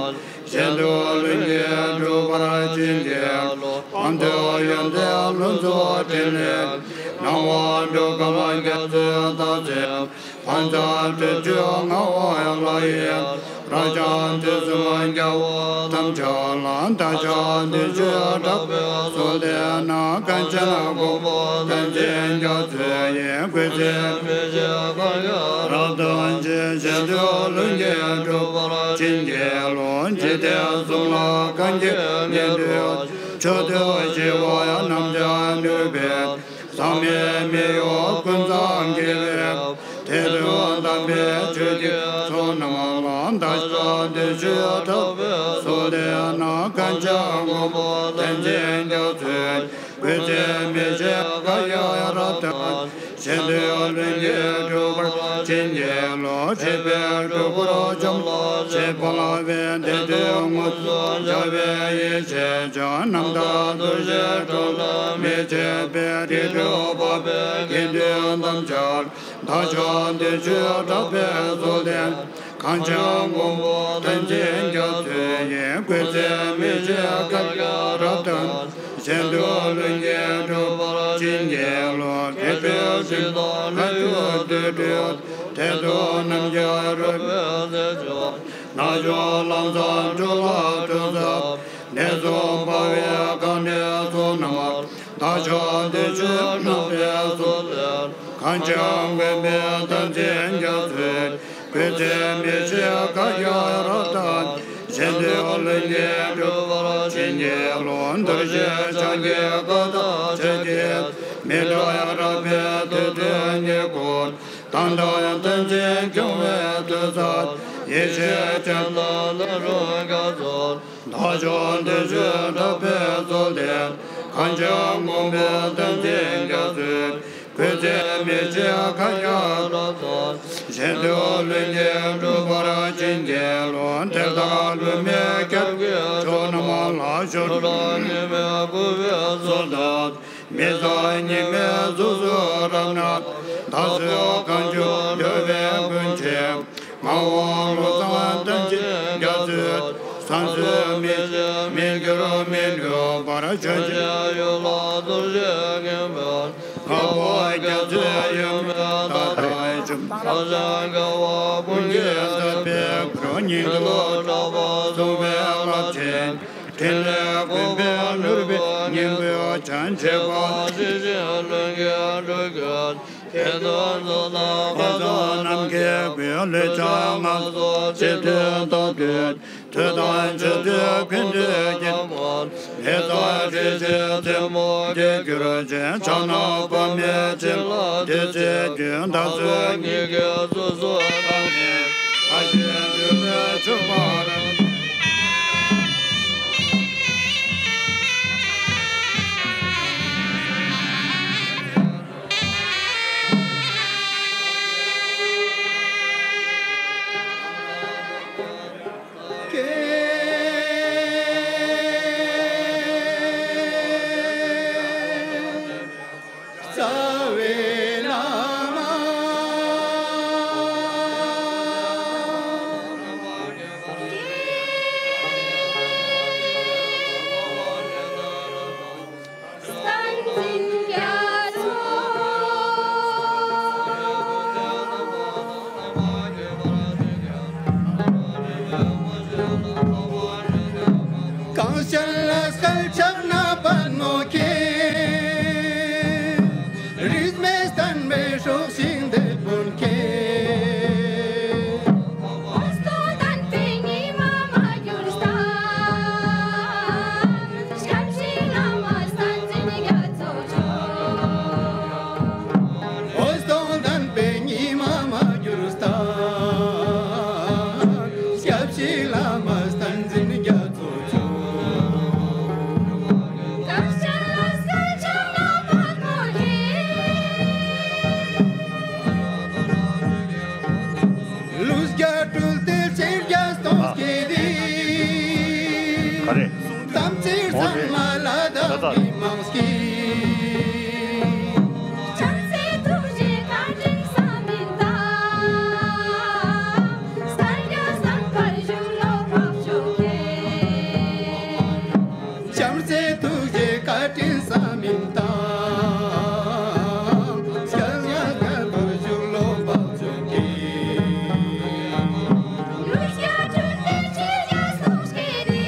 གཞན་དོན་ལྷུན་གྱིས་གྲུབ་པར་བྱིན་གྱིས་རློབས། ཨ་འདོད་ཡོན་ཏན་ལྷུན་རྫོགས་ཕྲིན་ལས། སྣང་བ་འགྲོ་ཁམས་རྒྱ་མཚོའི་རྟགས་མཚན། ཕན་མཛད་སྤྲུལ་བཅུའི་མངའ་དབང་ལྷ་ཡི། རབ་འབྱམས་དུས་གསུམ་རྒྱལ་བ་ཐམས་ཅད་ལ། བདག་ཅག་བདུད་ཆོས་དག་པའི་སྲོག་ལྡན་ན། གངས་ཅན་མགོན་པོ་བསྟན་འཛིན་རྒྱ་མཚོ་ཡི། སྐུ་ཚེ་མི་ཤིགས་བསྐལ་བརྒྱར་རབ་བརྟན་ཅིང་། གཞན་དོན་ལྷུན་གྱིས་གྲུབ་པར་བྱིན་གྱིས་རློབས། འཇིག་རྟེན་གསུམ་ལ་གང་སྐྱེས་ཉན་ཐོས། མཆོག་ཏུ་གྱུར་པ་རྣམས་ཀྱང་ནུས་པའི། ཟག་མེད་མི་གཡོ་ཀུན་བཟང་དགྱེས་པའི། དད་དང་དམ་པའི་ཆོས་ཀྱི་ཚོགས་རྣམས་ལ། བདག་ཅག་བདུད་ཆོས་དག་པའི་སྲོག་ལྡན་ན། གངས་ཅན་མགོན་པོ་བསྟན་འཛིན་རྒྱ་མཚོའི། སྐུ་ཚེ་མི་ཤིགས་བསྐལ་བརྒྱར་རབ་བརྟན། གཞན་དོན་ལྷུན་གྱིས་གྲུབ་པར་བྱིན་གྱིས་རློབས། རིག་པའི་སྤྲུལ་སྐུར་བཅོམ་ལ་ཞེས་པ་ལ་བའི། བདེ་སྡུག་དངོས་སུ་འཆར་བའི་ཡེ་ཤེས་ཀྱང་། རྣམ་དག་རྡོ་རྗེ་འགྲོ་ལ་མི་ཕྱེད་པའི། རིགས་དྲུག་འཕགས་པའི་དགེ་འདུན་ཐམས་ཅད། བདག་ཅག་བདུད་ཆོས་དག་པའི་སྲོག་ལྡན། གངས་ཅན་མགོན་པོ་བསྟན་འཛིན་རྒྱ་མཚོ་ཡི། སྐུ་ཚེ་མི་ཤིགས་བསྐལ་བརྒྱར་རབ་བརྟན། གཞན་དོན་ལྷུན་གྱིས་གྲུབ་པར་བྱིན་གྱིས་རློབས། རིག་པའི་སྤྱི་དང་ལྷ་ཡུལ་དུད་འགྲོའི། དད་དང་རྣམ་རྒྱལ་རོལ་པའི་རྩེ་མཆོག་རྣལ་འབྱོར་ལམ་བཟང་སྤྲུལ་ལ་ཐོས་འཚབ། གནས་གསུམ་འཕགས་པའི་གང་འདྲེན་ཚོགས་རྣམས། བདག་ཅག་བདུད་ཆོས་དག་པའི་སྲོག་ལྡན། གངས་ཅན་མགོན་པོའི་བསྟན་འཛིན་རྒྱ་མཚོའི། སྐུ་ཚེ་མི་ཤིགས་བསྐལ་བརྒྱར་རབ་བརྟན། གཞན་དོན་ལྷུན་གྱིས་གྲུབ་པར་བྱིན་གྱིས་རློབས། རྡོ་རྗེ་འཆང་གི་བཀའ་དང་ཆབས་ཅིག་མི་འབྲལ་རབ་དཔལ་དུས་མཐུན་ཉེར་དགུར། དང་ཐོག་བསྟན་འཛིན་སྐྱོང་བའི་མཐུ་རྩལ། ཡེ་ཤེས་སྤྱན་དང་ལྷ་རུ་དགའ་ཚོར། བདག་ཅག་བདུད་ཆོས་དག་པའི་སྲོག་ལྡན། གངས་ཅན་མགོན་པོའི་བསྟན་འཛིན་རྒྱ་མཚོའི། སྐུ་ཚེ་མི་ཤིགས་བསྐལ་བརྒྱར་རབ་བརྟན། གཞན་དོན་ལྷུན་གྱིས་གྲུབ་པར་བྱིན་གྱིས་རློབས། གཏེར་བདག་ལྷུང་བཟེད་སྐྱབས་ཀྱི་མཆོག་རྣམས་ལ། ཤོག་དྲིལ་ཉི་མའི་སྐུད་པའི་ཚོགས་དང་། མི་བཟད་ཉི་མའི་གཟུགས་སུ་རབ་གནས། བདག་སོགས་གང་བྱུང་འགྲོ་བའི་ཀུན་བྱེད། ངག་དབང་བློ་བཟང་བསྟན་འཛིན་རྒྱ་མཚོའི། བསམ་རྩེ་མི་ཤིགས་མི་འགྱུར་མི་ནུབ་པར། ཆོས་ཀྱི་ཡུལ་ལ་རྡོ་རྗེ་སྙིང་པོའི། དཀར་པོ་རྒྱ་མཚོའི་ཡུམ་ལ་བདག་ལྟ་བའི་བཅུད། བདག་ཅག་དགའ་བ་ཀུན་གྱི་མཛད་པའི་གུ་རུ། སྙིང་ཐིག་གྲགས་པ་གསུང་བའི་རླབས་ཆེན། ཕྲིན་ལས་ཀུན་པས་ནོར་བུའི་སྙིང་པོའི་སྤྱན། བྱེད་པ་གཟི་བརྗིད་ལྷུན་གྱིས་གྲུབ་ཀྱི། ཁྱེད་དང་ཚོགས་དང་བསྐལ་བཟང་ནམ་མཁའི་དབུས། ལུས་ཅན་ངན་སོང་ཇི་སྲིད་བདག་འདོད། དུས་དང་ཕྱོགས་དུས་ཀུན་ཏུ་སྐྱེ་བ། ལས་དང་སྒྲིབ་བྱེད་རྩེ་མོ་རྒྱལ་གྱུར་ཅིང་། ཕྱག་ན་པདྨོའི་བྱིན་རླབས་བདུད་རྩིའི་རྒྱུན། བདག་སོགས་ཉིད་ཀྱི་གཟུགས་སུ་བདག་ནི། ཨ་ཞེ་འདུས་མའི་མཆོད་པར། རྒྱ་སྤྲུལ་ཏེ་ཕྱིར་རྒྱ་སྟོང་སྐྱེས་ཏེ། ག་རེ། དམ་ཚིག་ཚང་མ་ལ་དྭགས་མི་མང་སྐྱེས། བྱང་སེམས་ཐུགས་རྗེ་བཀའ་དྲིན་བསམ་མི་དང་། སངས་རྒྱས་སམ་བྷོ་ཊ་གཞུང་ལུགས་འཕགས་མཆོག་གི། བྱམས་བརྩེ་ཐུགས་རྗེ་བཀའ་དྲིན་བསམ་མི་དང་། སྐྱབས་མགོན་བོད་གཞུང་ལུགས་འཕགས་མཆོག་གི། ལུས་རྒྱ་སྤྲུལ་ཏེ་ཕྱིར་རྒྱ་སྟོང་སྐྱེས་ཏེ།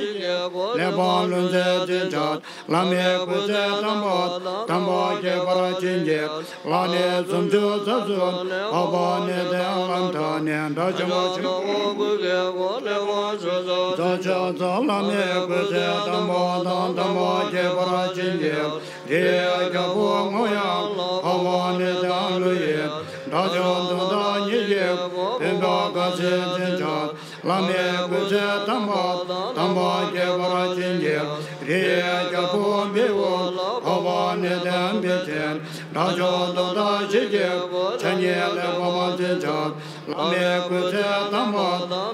ལེགས་པར་ལུས་མཛད་ཅིང་བྱ། བླ་མའི་སྐུ་ཚེ་དམ་པ་དམ་པ་རྒྱས་པར་བྱིན་གྱིས་བརླབས་ནས། སུམ་ཅུ་རྩ་གསུམ་འཕགས་པ་ནི་དེ་ལམ་མཐའ་ནས། དགྲ་བཅོམ་པ་ཆེན་པོ་ཀུན་གྱི་སྒོ་ལེགས་པར་ཞི་སོ། བླ་མའི་སྐུ་ཚེ་དམ་པ་དང་དམ་པ་རྒྱས་པར་བྱིན་གྱིས། རིའི་རྒྱལ་པོ་སྔོ་ཡང་འཕགས་པ་ནི་དེ་ཀླུ་ཡི། དགྲ་བཅོམ་དུས་མཐའ་གཉིས་ཀྱི་བུམ་པ་དཀར་ཟས་ཅན་ཕྱག། བླ་མའི་སྐུ་ཚེ་དམ་པ་དམ་པ་རྒྱས་པར་བྱིན་གྱིས། རིའི་རྒྱལ་པོ་བེའུ་འཕགས་པ་ནི་དེ་བེ་ཅོན། དགྲ་བཅོམ་དུས་མཐའ་བཞི་ཀྱི་ཕྱག་གཉིས་ལེགས་པར་མ་བྱིན་ཕྱག། བླ་མའི་སྐུ་ཚེ་དམ་པ་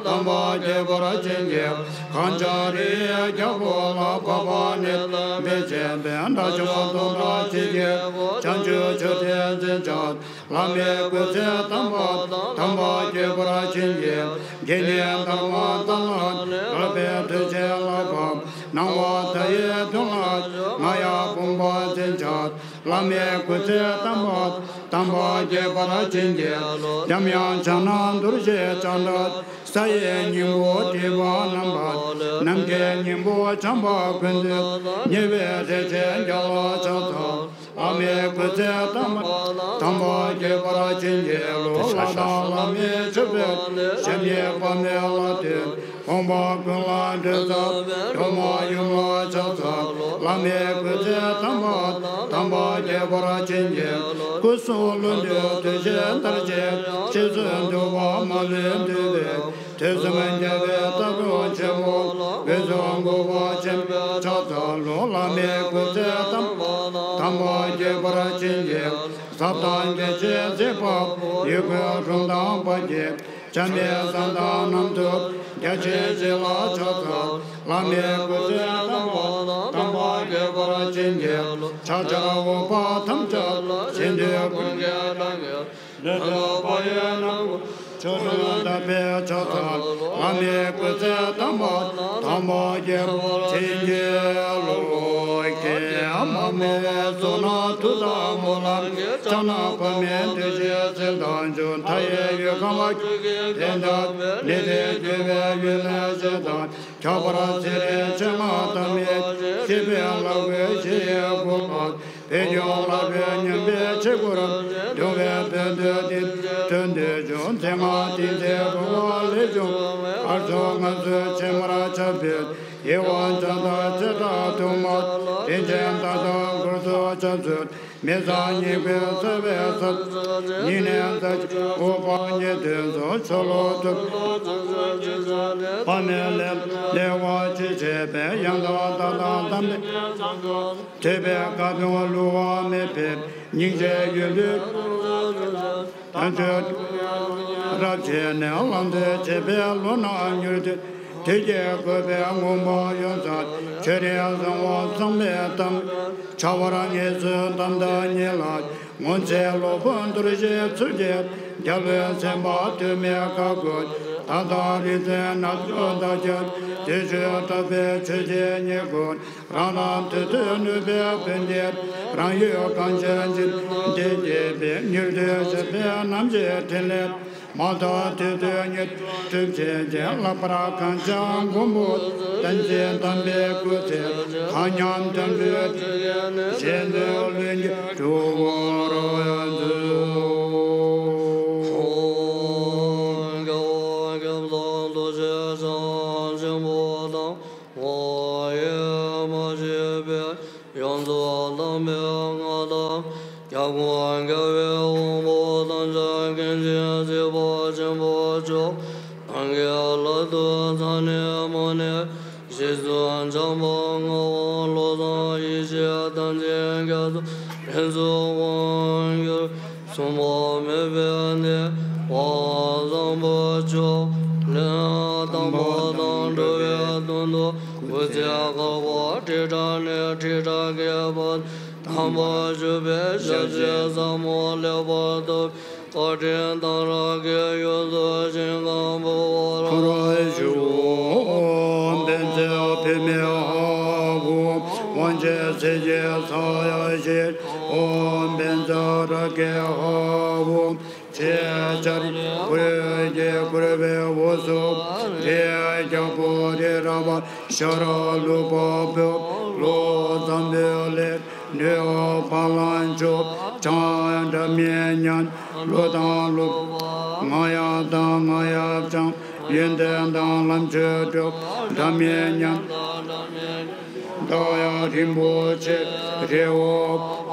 དམ་པ་རྒྱས་པར་བྱིན་གྱིས། གངས་ལྗོངས་རིའི་རྒྱལ་པོ་ལ་འཕགས་པ་ནི་དེ་བེ་ཅོན་པས། དགྲ་བཅོམ་དུས་མཐའ་བཞི་ཀྱི་བྱང་ཆུབ་མཆོག་ཏུ་བྱིན་ཕྱག། བླ་མའི་སྐུ་ཚེ་དམ་པ་དམ་པ་རྒྱས་པར་བྱིན་གྱིས། དགེ་བསྙེན་དར་མ་དང་ལ་རས་པའི་མཐུ་ཆེན་ལ་ཕབ། སྣང་བ་མཐའ་ཡས་དོན་ལ་རྔ་ཡབ་ཕུང་པོ་བྱིན་ཕྱག། བླ་མའི་སྐུ་ཚེ་དམ་པ་དམ་པ་རྒྱས་པར་བྱིན་གྱིས། འཇམ་དབྱངས་ཕྱག་ན་རྡོ་རྗེ་ལྕགས་འདྲ། ས་ཡི་སྙིང་པོ་བྲིས་པ་བསྣམས་པ། ནམ་མཁའི་སྙིང་པོ་བྱམས་པ་ཀུན་འདུས། ཉེ་བའི་རིགས་ཅན་རྒྱལ་ལ་ཕྱག་འཚལ། བླ་མའི་སྐུ་ཚེ་དམ་པ་དམ་པ་རྒྱས་པར་བྱིན་གྱིས་རློབས། ལྷ་དང་བླ་མའི་མཆོད་པའི་ཞལ་ཉིད་དཔག་མེད་ལ་བཏུད། ཕོངས་པ་ཀུན་ལ་འདྲེན་མཛད་སྒྲོལ་མ་ཡུམ་ལ་ཕྱག་འཚལ། བླ་མའི་སྐུ་ཚེ་དམ་པ་དམ་པ་རྒྱས་པར་བྱིན་གྱིས། སྐུ་གསུང་ལྷུན་གྲུབ་བདུད་བཞི་དར་ཅན། རྗེ་བཙུན་འདུལ་བ་མ་ལུས་འདུལ་བའི། དུས་གསུམ་རྒྱལ་བའི་སྟ་གོན་ཆེན་པོ། འོད་སྲུང་འགུགས་པ་ཆེན་པོའི་ཕྱག་འཚལ་ལོ། བླ་མའི་སྐུ་ཚེ་དམ་པ་དམ་པ་རྒྱས་པར་བྱིན་གྱིས། ཟབ་དང་རྒྱ་ཆེའི་ཚེ་དཔག་ཡུལ་ཀུན་འཁྲུངས་དང་བར་གྱི། བྱམས་པའི་བསམ་དང་རྣམ་ཐོས་རྒྱ་ཆེན་བཞི་ལ་ཕྱག་འཚལ། བླ་མའི་སྐུ་ཚེ་དམ་པ་དམ་པ་རྒྱས་པར་བྱིན་གྱིས། ཕྱག་བྱར་འོད་དཔག་ཐམས་ཅད་ཤིན་ཏུ་ཀུན་གྱི་གྲངས་ཀྱིས། ལུས་འདོད་པ་ཡི་ནམ་མཁའ་ཆོ་འཕྲུལ་དག་པའི་ཕྱག་འཚལ། བླ་མའི་སྐུ་ཚེ་དམ་པ་དམ་པ་རྒྱས་པར་བྱིན་གྱིས་རློབས། ཀྱེ་མ་མོ་བཟུང་ན་ཐུགས་དམ་སྨོན་ལམ་གྱི། ཕྱག་ན་པདྨའི་རྡུལ་གཅིག་གསེར་དང་ཆུ། མཐའ་ཡས་གཡུལ་ཁམས་ཆོས་ཀྱི་གདན་དག་ནི། དེ་བརྒྱུད་པའི་ཡུལ་ལས་གཞན་དང་། ཁྱད་པར་ཚེ་རིང་མཆེད་ལྔ་ཐ་མའི། སྲིད་པའི་ལ་གོས་ཞི་ཡི་གོས་ལ། བོད་ལྗོངས་ལ་བོད་སྙོམས་པའི་ཆོས་སྐུར། འབྱུང་བའི་བོན་སྟོན་འདི་ཐོན་ཏེ་བྱུང་། མཚན་སྔགས་ཏིང་འཛིན་འབུལ་བ་ལས་བྱུང་། ཨར་ཙོ་ང་ཚོའི་ཕྱེ་མར་ཆགས་པའི། ཡེ་ཝན་བྱ་དང་བྱེ་བྲག་ཐུན་མོང་། རིན་ཆེན་ཐབས་དང་མགུར་མཚོ་ཆབ་སྲིད། མི་བཟང་ཉེས་ཀུན་སེལ་བའི་ས། སྙིང་ནས་མཛའ་བརྩེ་དབུ་འཕང་མཉེས་ཏེ་འཛོམས། ཆོ་ལོ་ཐུབ། དཔག་མེད་ལས་ལས་བ་ཅི་བྱེད་པའི། ཡང་དག་མཐའ་དང་དམ་པའི། ཐོས་པའི་བཀའ་དང་བསླུ་བ་མེད་པའི། སྙིང་རྗེ་ཡོན་ཏུ་དོན་སྤྱོད་རབ་བྱས་ནས། ལམ་དུ་བྱེད་པའི་བློ་སྣ་མྱུར་དུ། དུས་ཀྱི་བཀོད་པའི་མངོན་པ་ཡོད་ཚད་ཆོས་རིག་གསང་བ་གཙང་མའི་གཏམ། ཁྱབ་པར་ངེས་སུ་གཏམ་དང་ཉིད་ལ་ངོ་མཚར་ལོ་པོ་འདུར་ཞིང་ཚུལ་གྱིས་རྒྱལ་བའི་སེམས་དཔའ་དུས་མེད་བཀའ་བསྒོས། ད་ལྟ་རིག་འཛིན་སྣ་ཚོགས་བདག་ཅག་དུས་གཅིག་དག་པའི་ཆོས་ཀྱི་ཉིད་ཀུན། རང་རང་དུས་དུས་ནུས་པའི་ཕན་བདེ། རང་ཡུལ་གངས་ཅན་འཇིག་རྟེན་བསྐྱེད་པའི་ཉེར་བསྡུས་བཞི་པའི་རྣམ་བཞིའི་ཕྲིན་ལས། མ་དག་དུས་དུས་ཉིད་སྒྲུབ་བྱེད་ཅིང་། ལྷག་པར་གངས་ཅན་མགོན་པོ་བསྟན་འཛིན་དམ་པའི་སྐུ་ཚེ་གང་ཉམས་དམ་པའི་ཆོས་ཀྱི་གནས། གཞན་དུ་ལྷུན་གྱིས་གྲུབ་པར་མཛོད། ཨོཾ། རྒྱལ་བ་སྐལ་བཟང་རྡོ་རྗེ་འཆང་ཆེན་པོ་དང་། དབང་ཡེ་མ་ཞིག་པའི་ཡོངས་རྫོགས་དམ་པའི་མངའ་བདག། རྒྱལ་ཀུན་དགའ་བའི་དབང་པོ་ཐམས་ཅད་མཁྱེན་ཅིང་གཟིགས་པ་ཆེན་པོ་མཆོག། གང་གི་ལག་ཏུ་ཚ་ནན་མ་ནན་ཞི་འཛུམ་འཆང་བ་ངག་དབང་བློ་བཟང་ཡེ་ཤེས་བསྟན་འཛིན་རྒྱ་མཚོ་ལྷུན་གསལ་དབང་གྱུར། མཚུངས་པ་མེད་པའི་གནས་དབང་བཟང་པོ་མཆོག། ལས་དམ་པ་དང་འགྲོ་བའི་དོན་དུ་སྐུ་ཚེ་བསྐལ་པ་ཁྲི་ཕྲག་ནས་ཁྲི་ཕྲག་བརྒལ་བར་དམ་པ་བཞུགས་པའི་ཞབས་ཕྱི་ཟབ་མོ་ལེགས་པར་ཐོབ། བཀའ་དྲིན་གཏང་རག་གི་ཡུལ་དུ་ཞིང་ཁམས་བོར་བར་ཐོར་བཞུགས། ཨོཾ་བཛྲ་བྷཱུ་མི་ཧ་ཧཱུྃ། དབང་ཆེན་ཚེ་གཅིག་ས་ཡ་བཞི། ཨོཾ་བཛྲ་རཀྵེ་ཧ་ཧཱུྃ། ཆེ་ཆར་གུར་གྱི་གུར་བའི་འོག་སུ་རི་རྒྱལ་པོ་རི་རབ་ཤར་ལུས་པ་པོ་ལོ་འཛམ་བུའི་ལས་ནུས་པ་ལ་འཇུག་ཅང་སྒྲ་མི་སྙན། ཀླུ་དང་ཀླུ་ང་ཡབ་དང་ང་ཡབ་ཅང་ཡོན་ཏན་དང་ལམ་ཆོས་སྒྲུབ་སྒྲ་མི་སྙན། བདག་གཡང་རིན་པོ་ཆེ་རི་བོ་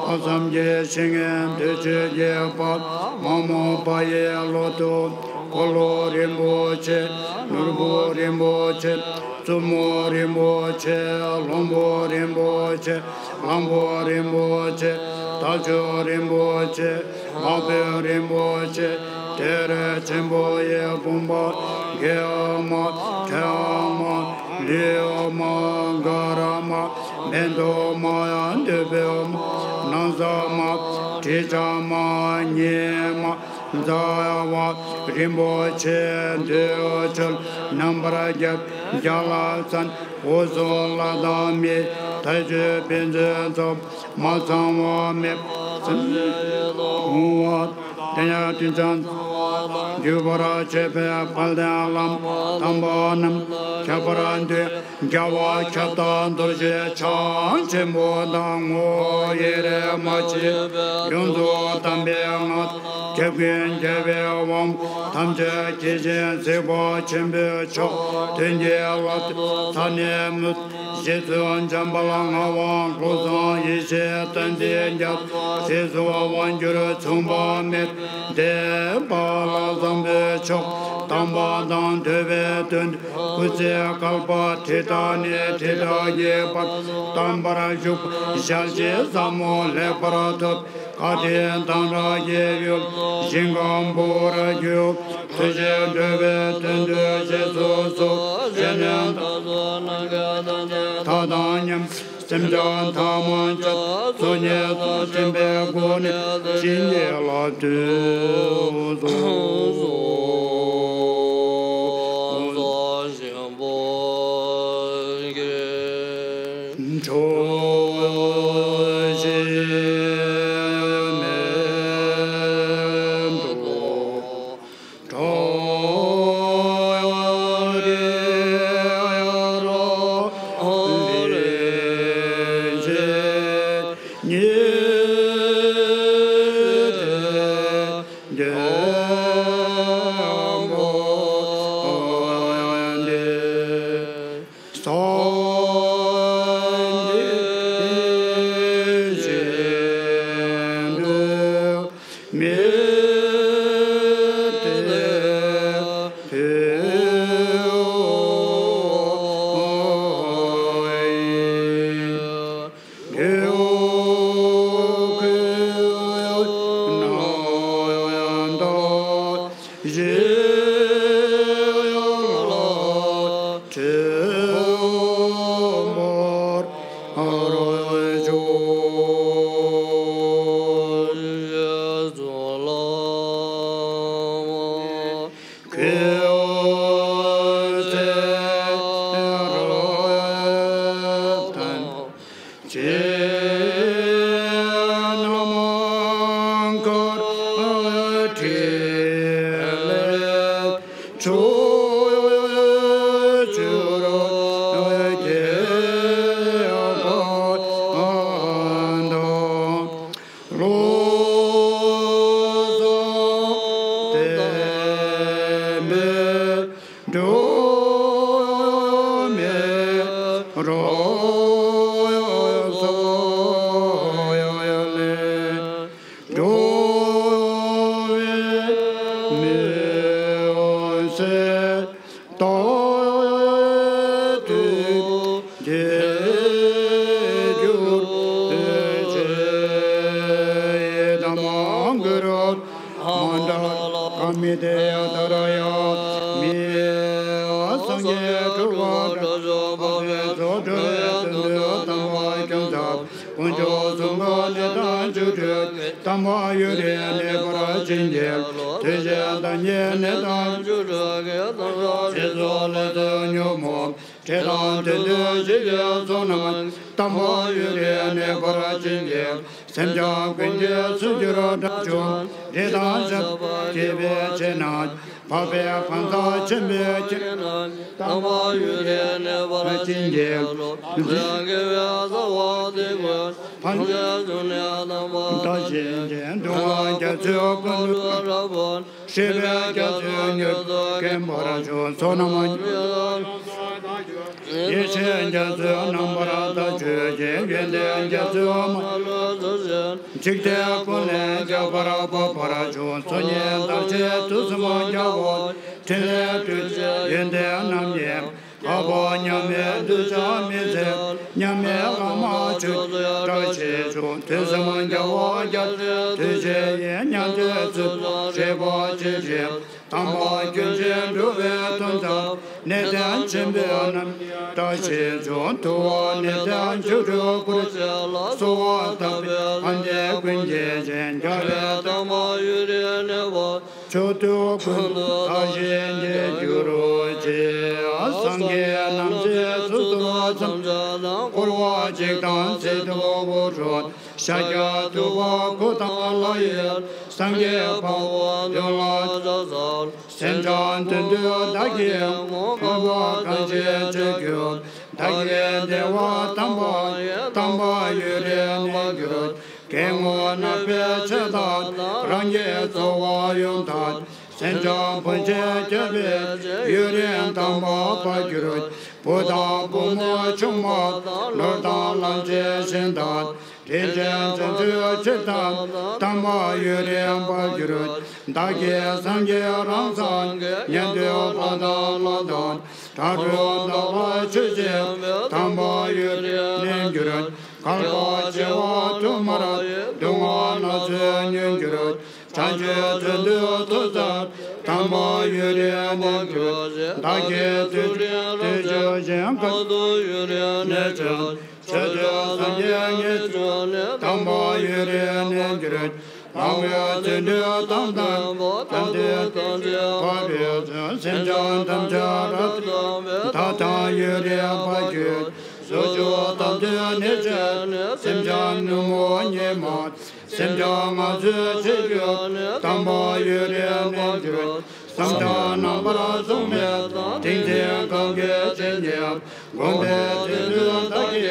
དཔག་བསམ་གྱི་ཞིང་ངན་དུས་གཅིག་གི་བར་མ་མོ་པ་ཡི་ལོ་ཏོག་འཁོར་ལོ་རིན་པོ་ཆེ། ནོར་བུ་རིན་པོ་ཆེ། བཙུན་མོ་རིན་པོ་ཆེ། བློན་པོ་རིན་པོ་ཆེ། གླང་པོ་རིན་པོ་ཆེ། རྟ་མཆོག་རིན་པོ་ཆེ། དམག་དཔོན་རིན་པོ་ཆེ། གྲལ་ཆེན་པོ་ཡི་དཔུང་པ། དགེ་དམག་ཕྲེང་དམག་ལུས་དམག་གར་དམག་མེ་ཏོག་དམག་ཡང་འདོད་པའི་དམག་ན་བཟའ་དམག་དྲི་ཆབ་དམག་ཉི་མ་ཛ་ཡ་བ་རིན་པོ་ཆེ། འདོད་ཆེན་རྣམ་པར་རྒྱལ། རྒྱ་ལ་བཙན། འོག་སོག་ལྷ་དང་མི། མཐའ་སྤྱོད་ཕན་ཚུན་ཚོགས། མ་ཚང་བ་མེད་པ་ཚུན་ཚོད་འོང་བ། དེ་ཡང་དྲིན་ཅན་བརྒྱུད་པར་བྱེད་པའི་དཔལ་ལྡན་བླ་མ་དམ་པ་རྣམས། ཁྱད་པར་དུ་རྒྱལ་བ་ཁྱབ་བདག་རྡོ་རྗེ་འཆང་ཆེན་པོ་དང་། ངོ་བོ་ཡེ་རེ་མ་མཆིས་པའི་ཡོངས་རྫོགས་དམ་པའི་མངའ་བདག་ཁྱབ་ཀུན་རྒྱལ་བའི་དབང་པོ་ཐམས་ཅད་མཁྱེན་ཅིང་གཟིགས་པ་ཆེན་པོའི་མཆོག། དོན་གྱི་བླ་མཚོ་ཚ་ནན་མུ་རྗེ་བཙུན་འཇམ་དཔལ་ངག་དབང་བློ་བཟང་ཡེ་ཤེས་བསྟན་འཛིན་རྒྱ་མཚོ་སྲིད་གསུམ་དབང་བསྒྱུར་མཚུངས་པ་མེད། བདེན་པ་བླ་བཟང་པོའི་མཆོག། དམ་པ་དང་ཐོས་པའི་དོན་དུ་སྐུ་ཚེ་བསྐལ་པ་ཁྲི་ཕྲག་ནས་ཁྲི་ཕྲག་གི་བར་དམ་པར་བཞུགས། ཞལ་བཞེས་ཟབ་མོ་ལེགས་པར་ཐོབ། བཀའ་དྲིན་གཏང་རག་གི་ཡུལ་ཞིང་ཁམས་བོར་བར་གྱུར། ཐུགས་རྗེས་འགྲོ་བའི་དོན་དུ་བཞེས་སུ་གསོལ། སེམས་ཅན་མཐའ་དག་སྣང་གི་མཐའ་དང་མཉམ། སེམས་ཅན་ཐ་མལ་གྱི་ཚོགས་རྙེད་སུ་འདྲེན་པའི་སྒོ་ནས་བྱིན་གྱིས་བརླབ་ཏུ་གསོལ། མི་དེ་ཡང་དག་ར་ཡང་མི། སངས་རྒྱས་སྤྲུལ་པ་དྲག་ཤོས་འཕགས་པའི་ཚོགས། འགྲོ་བའི་དོན་དུ་དམ་པ་ཀུན་བཏགས། དཀོན་མཆོག་གསུམ་གྱི་གནས་དང་བཅུ་དྲུག་གི། དམ་པ་ཡུན་རིང་གནས་པར་བྱིན་གྱིས་རློབས། དུས་གཞན་དང་ཉེ་གནས་དང་བཅུ་དྲུག་གི། དམ་ཆོས་སྲོག་ལ་ཚུ་ཉོན་མོངས། འདྲེ་དང་དུད་འགྲོ་བཞི་ཡི་ཚོགས་རྣམས། དམ་པ་ཡུན་རིང་གནས་པར་བྱིན་གྱིས། སེམས་ཅན་ཀུན་གྱི་སྲོག་གཅོད་དགྲ་བཅོམ། རིགས་དང་བྱ་བ་སྐྱེད་པའི་ཚེ་ན། འཕགས་པའི་ཕ་མཚམས་ཆེན་པོའི་ཁྱིམ་ན། དམ་པ་ཡུན་རིང་གནས་པར་བྱིན་གྱིས་རློབས། དགེ་བའི་རྩ་བ་སྟེ་ཀུན། ཕན་བྱེད་ཕྱུག་ནི་དམ་པ་དག་བྱེད་ཅིང་། སྡུག་བསྔལ་རྒྱ་མཚོའི་ཀུན་ཏུ་རབ་བབས། སྲིད་པའི་རྒྱ་མཚོའི་མྱུར་དུ་མཁྱེན་པར་ཤོག་ཚོགས་རྣམས་ཡེ་ཤེས་རྒྱ་མཚོའི་རྣམ་པར་དག་བྱེད་ཅིང་། ཡོན་ཏན་རྒྱ་མཚོའི་མ་ལུས་རྫོགས་ཤིང་། འཇིག་རྟེན་ཀུན་ལས་ཁྱད་པར་འཕགས་པར་ཤོག་ཚོགས་གཉིས་དར་ཞིང་དུས་གསུམ་རྒྱལ་བ། ཕྲིན་ལས་སྤྲུལ་པའི་ཡོན་ཏན་རྣམ་གཉིས། འཕགས་པ་མཉམ་མེད་གདུལ་བྱ་མི་ཟད། མཉམ་མེད་བླ་མ་ཆོས་སྐྱོང་དག་བྱེད་ཤོག་དུས་གསུམ་རྒྱལ་བ་རྒྱལ་སྲས་ཐུགས་རྗེ་ཡིས། མྱང་འདས་ཚུལ་བཟུང་སྲིད་པ་ཇི་བཞིན། དམ་པ་ཀུན་གྱི་འགྲོ་བའི་དོན་དག་གནས་བརྟན་ཆེན་པོའི་རྣམ་གྲངས་ཤིག་བྱུང་། ཐུབ་པ་གནས་བརྟན་བཅུ་དྲུག་སྐུར་བཞེངས་ལ། གསོལ་བ་བཏབ་པའི་ཕན་བདེ་ཀུན་གྱི་རྒྱན། རྒྱལ་བའི་དམ་པ་ཡུན་རིང་གནས་པར་མཆོག་ཏུ་ཀུན་ཏུ་བདག་གཞན་གྱི་རྒྱུར་བྱས། སངས་རྒྱས་རྣམས་ཀྱི་གཙུག་ཏོར་མཚམས་སྦྱར་དང་། བསྐོར་བ་གཅིག་དང་ཚེ་ཐུབ་པ་སྒྲོགས། ཤཱཀྱ་ཐུབ་པ་སྐུ་དང་ལྷ་ཡི། སངས་རྒྱས་འཕགས་པ་མདུན་ལ་ཕྱག་འཚལ། སེམས་ཅན་དོན་དུ་བདག་གིས་མངོན། མོས་པ་གང་ཞིག་བྱེད་ཀྱང་། བདག་གི་བདེ་བ་དམ་པ་ཡི། དམ་པ་ཡུན་རིང་གནས་གྱུར། སྐྱེ་དངོས་རྣམ་པའི་ཆེ་ཐབས་དང་། རང་གི་འཚོ་བ་ཡོངས་དག་སེམས་ཅན་ཕུན་སུམ་ཚོགས་པའི་ཕྱིར། ཡུན་རིང་དམ་པར་བག་གྱུར། བུ་དང་བུ་མོ་ཆུང་མ་དང་། ནོར་དང་ལམ་ཆེན་ཞིང་དང་། དྲིན་ཅན་ཅན་ཚོའི་ཕྱིར་དང་། དམ་པ་ཡུན་རིང་བར་གྱུར། བདག་གིས་སངས་རྒྱས་རང་སངས་རྒྱས། ཉན་ཐོས་ཕ་དང་བླ་དང་། དྲག་པོ་བདག་ལ་ཆོས་བཤད་པའི། དམ་པ་ཡུན་རིང་གནས་གྱུར། བསྐལ་པ་བྱེ་བ་དུ་མར། སྡུག་བསྔལ་སྣ་ཚོགས་མྱོང་གྱུར། བྱང་ཆུབ་དོན་དུ་ཐུགས་བརྩམས། དམ་པ་ཡུན་རིང་གནས་གྱུར། བདག་གིས་དུས་དུས་ཆོས་བཞིན། བསྐལ་དུ་ཡུན་རིང་གནས་ཤིང་། ཆོས་སྟོན་སངས་རྒྱས་ཉིད་བྱོན་ནས། དམ་པ་ཡུན་རིང་གནས་གྱུར། ལྷ་དབང་བརྩོན་འགྲུས་དམ་དང་པོ། དམ་ཚིག་དམ་ཚིག་ཕ་རོལ་ཕྱིན། སེམས་ཅན་ཐམས་ཅད་རབ་ཏུ་བསྒྲལ། བདག་དང་ཡུན་རིང་བར་གྱུར། ཟོ་ཆུན་དམ་ཚིག་ནི་བྱས་ནས། སེམས་ཅན་ནུབ་མོ་ཉི་མ། སེམས་ཅན་ངལ་འཚོའི་ཕྱིར་གྱུར་ནས། དམ་པ་ཡུན་རིང་གནས་གྱུར། བསམ་དོན་རྣམ་པར་སངས་མི་རྟོག་དྲིན་ཅན་གང་གིས་བྱིན་གྱིས་བསྐོར། བསྒོམ་པའི་དུས་སུ་བདག་གི་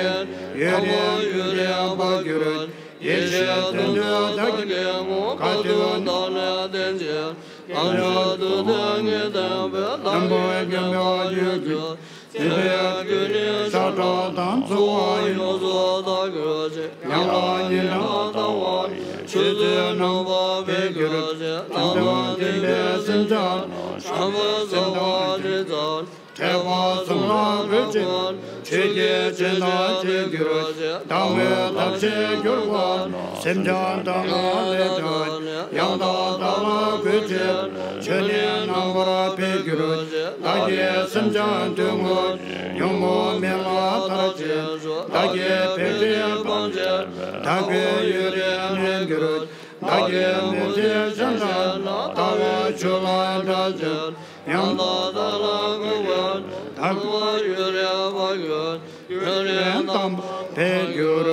ཡུན་རིང་ཡུན་རིང་བར་གྱུར། ཡེ་ཤེས་དོན་དུ་བདག་གི་ངོ་བོ། ག་དུས་བདག་ནི་བསྟེན་ཅིང་། དམ་ཆོས་ཐུགས་དང་ངེས་ལྡན་པའི། དམ་པའི་དགེ་འདུན་ཡིད་ཀྱིས་བསྐྱོད་པའི་དགེ་འདུན་ཤ་ཁྲག་དང་། འཚོ་བ་ཡོངས་སུ་དག་གྱུར་ཅིག་ཉམས་ལ་ཉི་ཟླ་ལྟ་བུ་ཡི། ཆོས་ཚུལ་རྣམ་པར་འཕེལ་གྱུར་ཅིག་དམ་དུ་ལྡན་པའི་སེམས་ཅན། བྱམས་པ་སེམས་དང་ཅི་འཚམ། ཐེག་པ་གསུམ་ལ་གུས་ཕྱིར། ཆོས་ཀྱི་སྦྱིན་བདག་ཅིག་གྱུར་ཅིག་བདག་མེད་ཐབས་ཤེས་གྱུར་པ། སེམས་ཅན་དག་ལ་ལས་དང་། ཡང་དག་བདག་ལ་གུས་ཕྱིར། ཆོས་ནི་རྣམ་པར་འཕེལ་གྱུར་ཅིག་བདག་གིས་སེམས་ཅན་དོན་དངོས། ཉོན་མོངས་མེ་ལ་ཐར་ཕྱིར། བདག་གིས་འཕེལ་རིམ་སྤང་ཕྱིར། བདག་གི་ཡུན་རིང་གནས་གྱུར། བདག་གི་མི་ཚེ་གཞན་དག་ལྟ་བའི་ཆོས་ལ་འདྲ་ཕྱིར། ཡང་དག་བདག་ལ་གུས་པར། བདག་གི་ཡུན་རིང་བར་གྱུར། ཡུན་རིང་དམ་པ་འཕེལ་གྱུར་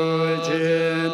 ཅིག་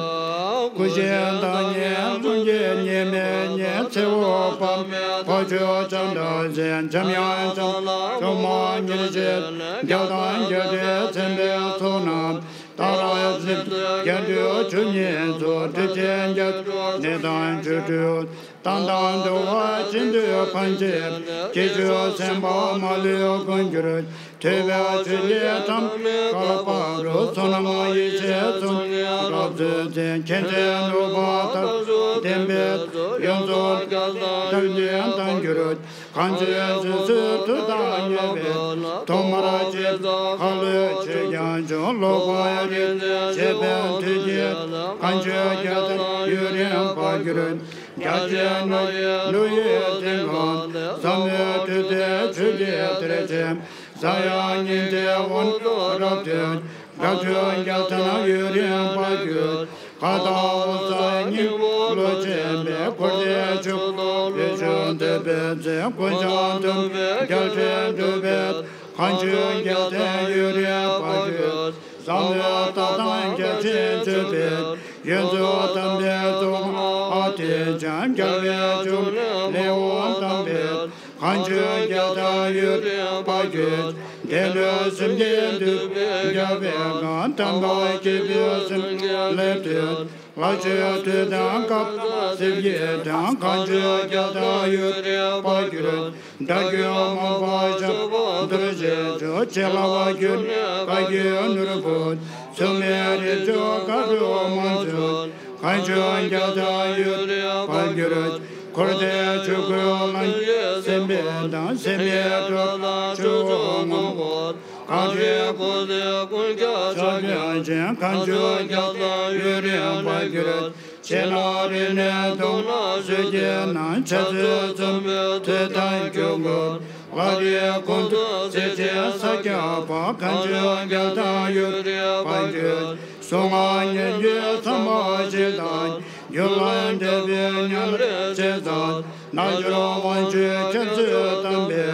སྐུ་བཞིའི་བདག་ཉིད་ལྷུན་གྱིས་ཉི་མའི་ཉི། ཚེ་འོད་དཔག་མེད་འཕགས་མཆོག་ལྕམ་དྲལ་ཅན། འཇམ་དབྱངས་ལྕམ་ལ་སྒྲོལ་མ་ཉེར་བཞི་ནས། རྒྱལ་དང་རྒྱལ་སྲས་མཚན་དཔལ་ཚོགས་རྣམས། ཏཱ་ར་རྩིབས་བརྒྱད་འདུས་བཅུ་གཉིས་སོགས། སྒྲིབ་བྱེད་བརྒྱད་ཅུ་གནས་དང་བཅུ་དྲུག་དང་དང་འདུ་བ་ཅི་འདོད་ཕན་བྱེད། སྐྱེ་འཆི་སེམས་དཔའ་མ་ལུས་ཀུན་གྱུར། ཐོས་པས་ཆོས་ཀྱི་ཐ་མལ་བསྐལ་པ་རུ། བསོད་ནམས་ཡེ་ཤེས་ཚོགས་གཉིས་རབ་ཏུ་བརྩེགས། མཁྱེན་བརྩེ་ནུས་པ་མཐར་ཐུག་ལྡན་པའི། ཡོངས་སུ་རྒྱ་ཆེར་བསྟན་ཅིང་བསྟན་གྱུར། གང་ཕྱིར་བཞུགས་སའི་དུས་དང་ཉེ་བའི། ཐོག་མར་ཅི་མཛད་ཁ་ལོ་ཆོས་ཀྱང་བྱུང་། ལོག་པར་རིག་འཛིན་བྱེད་པའི་མཐུ་ཡིས། གང་བྱོའི་རྒྱལ་མཚན་ཡུན་རིང་བར་གྱུར། རྒྱ་ཆེན་ནོར་བུའི་ནོར་བུའི་རྩེ་གང་དེ། ཟབ་མོའི་སྤྲུལ་པའི་ཆོས་ཀྱི་གཏེར་ཆེན། ས་ཡང་སྙིང་ཐིག་དབང་དུ་རབ་ཐོན། དགའ་སྐྱོ་རྒྱལ་མཚན་ཡུན་རིང་བར་གྱུར། མཁའ་ལྟར་འོད་གསལ་སྙིང་པོ་ལུས་ཆེན་པོའི། འཁོར་འདས་ཕྱོགས་དང་ལུས་ཕྱོགས་འདུས་པའི་མཚན། ཀུན་ཀྱང་མཐུན་པའི་རྒྱལ་ཕྲན་འདུས་པའི། མཁའ་སྤྱོད་རྒྱལ་མཚན་ཡུན་རིང་བར་གྱུར། ཟབ་མོའི་ལྟ་སྟངས་རྒྱ་ཆེན་སྤྱོད་པའི། ཡོངས་རྫོགས་དམ་པའི་གཙུག་ལག་མཐིལ་ཕྱིན། རྒྱལ་བའི་སྤྱོད་ལེའུ་དམ་པའི། མཁའ་སྤྱོད་རྒྱལ་མཚན་ཡུན་རིང་བར་གྱུར། དེ་ནས་སེམས་ཅན་འདུལ་བའི་རྒྱལ་པོའི་བཀའ། དམ་པ་སྐྱེས་བུ་སེམས་ཅན་ལས་བཏུས། ལྷ་ཆོས་ཐོས་དང་སྐབས་སུ་གསེར་གྱི་ཐང་། མཁའ་སྤྱོད་རྒྱལ་མཚན་ཡུན་རིང་བར་གྱུར། དལ་འབྱོར་མང་པོ་ཞབས་ཏོག་རྗེས་འཇུག་ཕྱི་ལ་བ་གྱུར་ནས་བཀའ་བརྒྱུད་ནོར་བུ། སུ་མེད་རིགས་དྲུག་མཁའ་འགྲོ་མང་བྱོན། མཁའ་སྤྱོད་རྒྱལ་མཚན་ཡུན་རིང་བར་གྱུར། འཁོར་འདས་ཆོས་སྐུའི་ལམ་གྱིས་སེམས་པའི་དང་། སེམས་པའི་གྲོགས་དང་ཆོས་མཆོག་ངོ་བོ། གང་ཞིག་འཁོར་འདས་ཀུན་ཁྱབ་ཕྱག་རྒྱ་ཆེན། མཁའ་སྤྱོད་རྒྱལ་མཚན་ཡུན་རིང་བར་གྱུར། ཕྱི་ནང་རིག་གནས་མདོར་ན་བཟོད་ཀྱི་སྣང་། འཆད་རྩོད་རྩོམ་པའི་ཐོས་དང་སྒྱུ་རུ། ལྷ་རིས་ཀུན་ཏུ་གསལ་བྱེད་ས་སྐྱ་པ། མཁའ་སྤྱོད་རྒྱལ་མཚན་ཡུན་རིང་བར་གྱུར། གཟུངས་སྔགས་སྙན་བརྒྱུད་ཟབ་མོ་ཞིག་དང་། རྒྱུད་ལ་འདས་པའི་ཉམས་ལེན་ཆེ་ཙམ། རྣལ་འབྱོར་དབང་ཕྱུག་ཁྱེད་ཚོས་བལྟམས་པའི།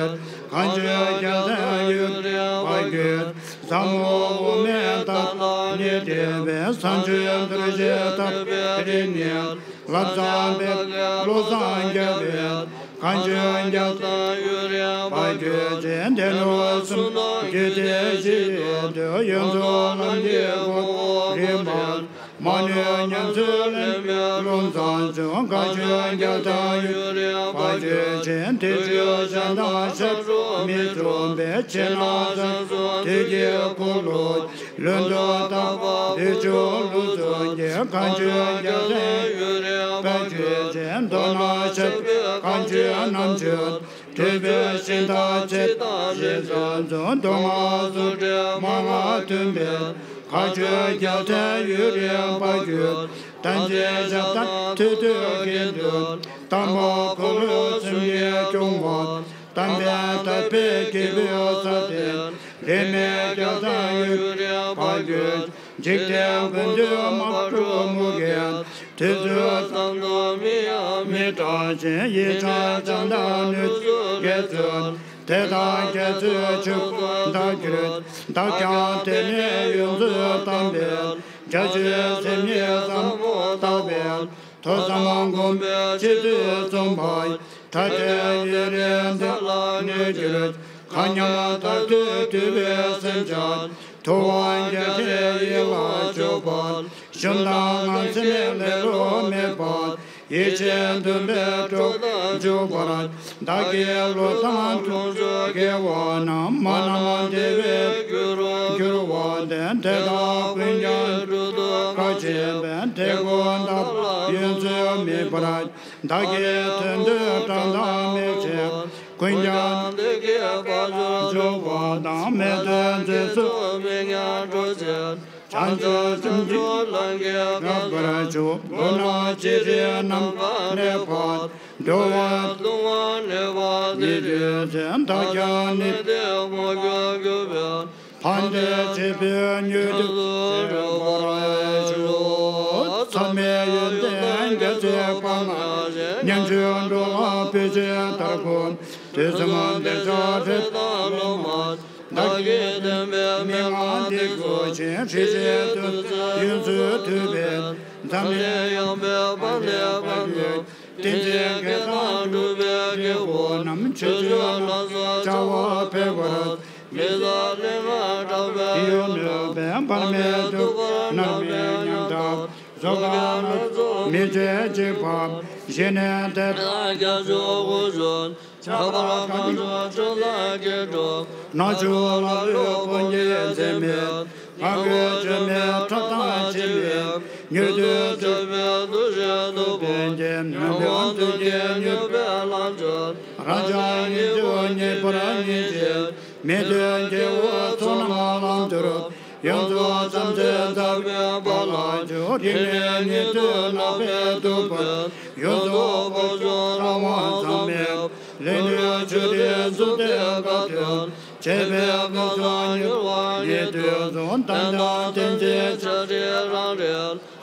མཁའ་སྤྱོད་རྒྱལ་མཚན་ཡུན་རིང་བར་གྱུར། ཟབ་མོ་དབུ་མའི་ཐབས་ལ་ཉེ་བསྡད་པའི། བཟང་སྤྱོད་གདུལ་བྱའི་ཐབས་པའི་རིག་གནས། ལམ་བཟང་པའི་བློ་བཟང་རྒྱལ་བའི། མཁའ་སྤྱོད་རྒྱལ་མཚན་ཡུན་རིང་བར་གྱུར་ཅིག། དེ་ནས་གསུང་རྣམས་རྒྱུད་སྡེ་བཞི་ཡི་དུས། ཡོངས་རྫོགས་ལམ་གྱི་སྒོ་རིམ་པར། མ་ནུས་ཉམས་སུ་ལེན་པའི་བློ་བཟང་ཚོས། མཁའ་སྤྱོད་རྒྱལ་མཚན་ཡུན་རིང་བར་གྱུར་ཅིག། དུས་རྒྱུན་གཞན་དང་ཆ་འགྲོ་མི་འཁྲུགས་པའི། ཕྱི་ནང་གསང་གསུམ་དུས་ཀྱི་འཁོར་ལོ། ལུས་དང་རྟག་པ་བདུད་ཕྱོགས་ལུགས་གསུམ་གྱི། མཁའ་སྤྱོད་རྒྱལ་མཚན་ཡུན་རིང་བར་གྱུར་ཅིག། མདོར་ན་ཞབས་པད་མཁའ་སྤྱོད་རྣམ་དཔྱོད། སྤྲུལ་པའི་ཤིང་རྟ་ཇི་ལྟ་བཞིན་དུ། མདོ་སྔགས་སུ་འདྲེས་མན་ངག་མཐུན་པའི། མཁའ་སྤྱོད་རྒྱལ་མཚན་ཡུན་རིང་བར་གྱུར། དམ་ཅན་ཞབས་ཏོག་ཐོས་གྲོལ་གྱི་མདུན། དམ་པ་འཁོར་ལོ་གསུམ་གྱི་སྐྱོང་བ། དམ་པའི་དད་པས་སྐྱེས་བུ་ས་སྟེང་། རིས་མེད་རྒྱལ་མཚན་ཡུན་རིང་བར་གྱུར། འཇིག་རྟེན་ཀུན་ཏུ་དམག་འཁྲུག་མུ་གེ། དུས་ཚོད་ཙམ་དུ་མི་ཡང་མི་སྐྲག་ཅིང་། ཡིད་ཆེས་བྱམས་དང་ནུས་མཐུ་དགེ་ཚུལ། དད་དང་དགེ་ཚུལ་ཕྱུག་པོ་བདག་གྱུར། བདག་ཀྱང་དེ་ནས་ཡོངས་སུ་བལྟམས་པའི། རྒྱ་ཆེའི་སེམས་ཉིད་ཟབ་མོ་བརྟག་པའི། ཐོས་བསམ་སྒོམ་པའི་སྤྱོད་ཚུལ་བརྩོན་པ། ཐ་དད་ཡུན་རིང་བདེ་ལ་གནས་གྱུར། མཁའ་མཉམ་མཐར་ཐུག་འདུས་པའི་སེམས་ཅན། ཐུབ་དབང་རྒྱ་ཆེན་ཡིད་ལ་སྤྱོད་པ། ཞུམ་དང་ངང་ཚུལ་ལེ་ལོ་མེད་པར། ཡིད་ཆེས་མཐུན་པའི་གྲོགས་དང་འཇུག་པར། བདག་གི་བློ་དང་ལོངས་སུ་སྐྱེ་བ་རྣམས། མ་རྣམས་བདེ་བས་འགྱུར་བ་འདི། དེ་དག་ཀུན་ཀྱང་སྒྲུབ་ཐབས་གལ་ཆེན་པས། དེ་ཀུན་བདག་ལ་ཡོངས་སུ་དམིགས་པར། བདག་གི་དོན་དུ་བགྲང་དང་མི་བྱེད། ཀུན་ཀྱང་བདེ་སྐྱིད་དཔལ་འབྱོར་འཇུག་པ་དང་། མི་མཐུན་རྫས་སུ་མི་ཉམས་གྲོགས་བྱེད། བྱང་ཆུབ་སེམས་ཀྱི་ལམ་གྱི་དགའ་བར་འཇུག། མགོ་ནས་ཕྱི་དྲིལ་ནམ་མཁའ་ནས་བར། འགྲོ་བའི་ལྟུང་བ་ནད་པ་ནི་དུས་ཟད། བདག་ཀྱང་ནད་དེ་མ་གྱུར་གྱུར་པའི། ཕན་བདེ་ཆེ་བའི་མྱུར་དུ་འགྲུབ་པར་ཤོག། མཚམས་མེད་ཡོན་ཏན་རྒྱ་ཆེ་བ་ལྔ་ཞེས། ཉན་ཐོས་འགྲོ་ལ་ཕལ་ཆེར་ལྟར་གོ། དུས་གསུམ་འདིར་ཆགས་འདྲེ་དང་ལོ་མ། བདག་གིས་བསྟན་པའི་མན་ངག་འདི་བཀོད་ཅིང་། ཧྲིལ་ཞིང་དུས་སུ་ཡོངས་སུ་ཐུབ་པའི། འཛམ་གླིང་ཡངས་པའི་བར་ནས་བར་དུ། བསྟན་འཛིན་དགེ་དང་སྒྲུབ་པའི་དགེ་བ་རྣམས། ཆོས་སྤྱོད་ལ་སོགས་བྱ་བ་འཕེལ་བར། མི་བཟད་ལས་ངན་སྐྲག་པའི་གཡོ་ནུས་པས། བར་མའི་དུས་འཁོར་མནར་མེད་ཉམ་ཐག། གཟུགས་ཁམས་སྣ་ཚོགས་མི་བྱེད་གཅིག་པ། ཞི་གནས་དེ་དག་རྒྱ་མཚོ་དབུས་སུ། ཁྱབ་པར་གང་བྱུང་ཕྱོགས་བཅུའི་སྐྱེ་འགྲོ། ནག་ཕྱོགས་ལ་ལུས་ཕུང་འགྱེད་མཛད་མི། ལྷ་སྐུ་བཅོས་མའི་ཁྲག་དང་འཆི་མེད། མྱུར་དུ་བཅོས་པའི་འདུ་ཤེས་སྟུག་པོ་ཆེ། ཉོན་མོངས་དུག་གིས་མྱོས་པའི་ལམ་མཆོག། རང་ཅག་ཉིད་དུ་ངེས་པར་སྙིང་རྗེ། མི་མཐུན་སྐྱེ་བོའི་ཚོགས་རྣམས་ལམ་དུ། ཡོངས་སུ་ཚངས་སྲས་ཚངས་པའི་དཔལ་ལ་སྤྱོད། རིང་ནས་ཉན་ཐོས་ནགས་པའི་ཐུབ་པས། ཡོངས་སུ་བོ་ཆུ་རང་དབང་ཚང་མེད། ལས་ལུས་ཆུ་ལྡན་གཟུགས་དེ་དགའ་སྟོན། བྱས་པའི་སྐལ་བཟང་མྱུར་བ་ཉིད་དུ་སོང་། བསྟན་དང་བསྟན་འཛིན་ཆ་རེ་རང་རེ།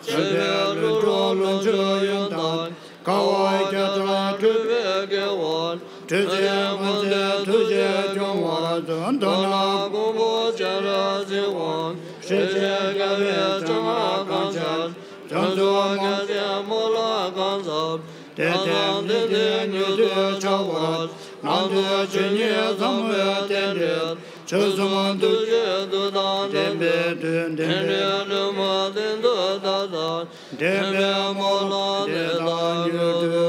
བྱས་པའི་བློ་གྲོས་ལོངས་སྤྱོད་ཡོན་ཏན། དཀའ་བ་བརྒྱ་ཕྲག་སྒྲུབ་པའི་དགེ་བ། སྤྲོས་བྲལ་སྔོན་བྱོན་ཐུགས་རྗེས་སྐྱོང་བར་མཛོད། མདོར་ན་མགོན་པོ་སྤྱན་རས་གཟིགས་དབང་། སྲས་བཅས་རྒྱལ་བའི་ཕྱག་ན་གང་འཆར། བྱང་ཆུབ་སེམས་དཔའི་སྨོན་ལམ་གང་ཟབ། དེ་དང་ལྡན་ཏེ་མྱུར་དུ་འཆར་བར། ནང་དུ་ཆོས་ཉིད་ཟབ་མོའི་རྟེན་འབྲེལ། ཆོས་གསུམ་ཐུགས་རྗེའི་མཐུ་དང་ལྡན་པའི་མཐུས། རྟེན་འབྲེལ་ལུས་མ་བདེན་དུ་བདག་ལྟར། འདྲེན་པའི་སྨོན་ལམ་དེ་དག་མྱུར་དུ་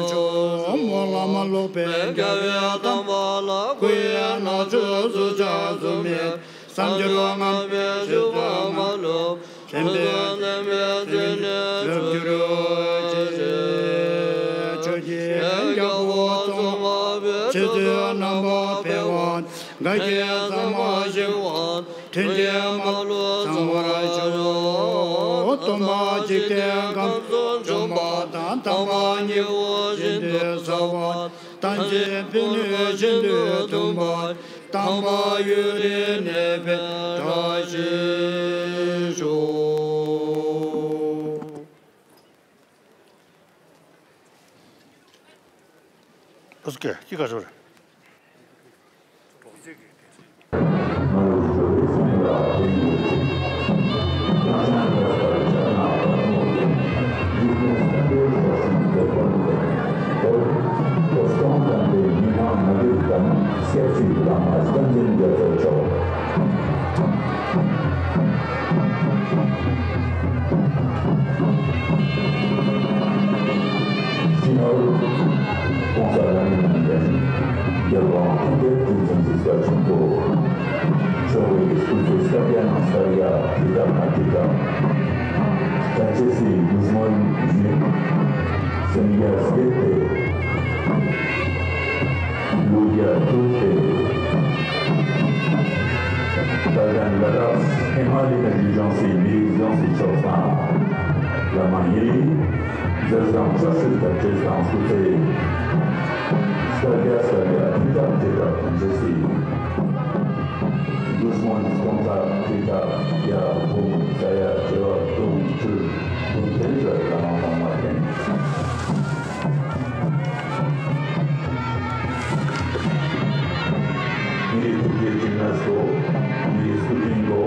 ཤོག། སྨོན་ལམ་ལོག་པའི་རྒྱལ་བའི་དམ་པ་ལ། སྐུ་ཡི་ནང་མཆོད་གཟུགས་ཅན་གཟུགས་མེད་བསམ་སྦྱོར་ངན་པའི་སྤྱོད་པ་མ་ལོག། སེམས་དཔའི་བདེན་པའི་མཚན་ཉིད་འགྲུབ་གྱུར་ཅིག། ཆོས་ཀྱི་རྒྱལ་པོ་གཙང་མ་བོས། ཆོས་ཚུལ་རྣམ་པར་འཕེལ་བ། འགའ་ཞིག་ཟད་མ་ཞི་བར། མཐུན་རྐྱེན་མ་ལུས་ཚང་བར་ཤོག། སྟོན་པ་འཇིག་རྟེན་ཁམས་སུ་འབྱོན་པ་དང་། དམ་པ་མཉེས་པོ་བཞིན་དུ་གསལ་བ། དམ་ཚིག་ཕན་ནུས་བཞིན་དུ་མཐུན་པ། དམ་པ་ཡུན་རིང་གནས་པའི་བཀྲ་ཤིས་ཤོག། ཨོ་ཀེ། ཅི་ག་ཞོར། སྐྱབས་རྗེ་བླ་མ་བསྟན་འཛིན་རྒྱ་མཚོ་མཆོག། སྤྱི་ནོར་༸གོང་ས་ལྷ་མིའི་སྤྱི་ནོར་རྒྱལ་དབང་ཐུབ་བསྟན་ཁྲི་བཙུན་རིག་པ་ཆེན་པོ་མཆོག་གི་སྐུ་ཚེ་བསྐལ་བརྒྱ་ནང་བསྐལ་བརྒྱར་བརྟན་པར་བརྟན་པར་བརྟན་ཅེས་སི་བསྔོ་སྨོན་ཡིན། སེམས་རྒྱ་བསྐྱེད་དེ། ལུས་རྒྱ་བཀྲུས་ཏེ། དཔལ་ལྡན་ལ་དྭགས་ཧི་མ་ལ་ཡའི་རི་ལྗོངས་སི་མི་རིགས་ཡོངས་སི་མཆོག་དང་། བླ་མ་ཡིན། མཛད་བཟང་བཀྲ་ཤིས་རྟགས་བཅས་དང་སྐུ་ཚེ་བསྐལ་བརྒྱ་བསྐལ་བརྒྱར་བརྟན་པར་བརྟན་པར་བརྟན་ཅེས་སི། བསྔོ་སྨོན་སྟོང་ཕྲག་ཁྲི་ཕྲག་བརྒྱ་འབུམ་ས་ཡ་བྱེ་བ་དུང་ཕྱུར་དུང་ཕྱུར་བླ་མ་གོང་མ་བསྟེན། ངའི་ཐུགས་རྗེ་གཅིག་ན་སོ། ངའི་སྐུ་དྲིན་གོ།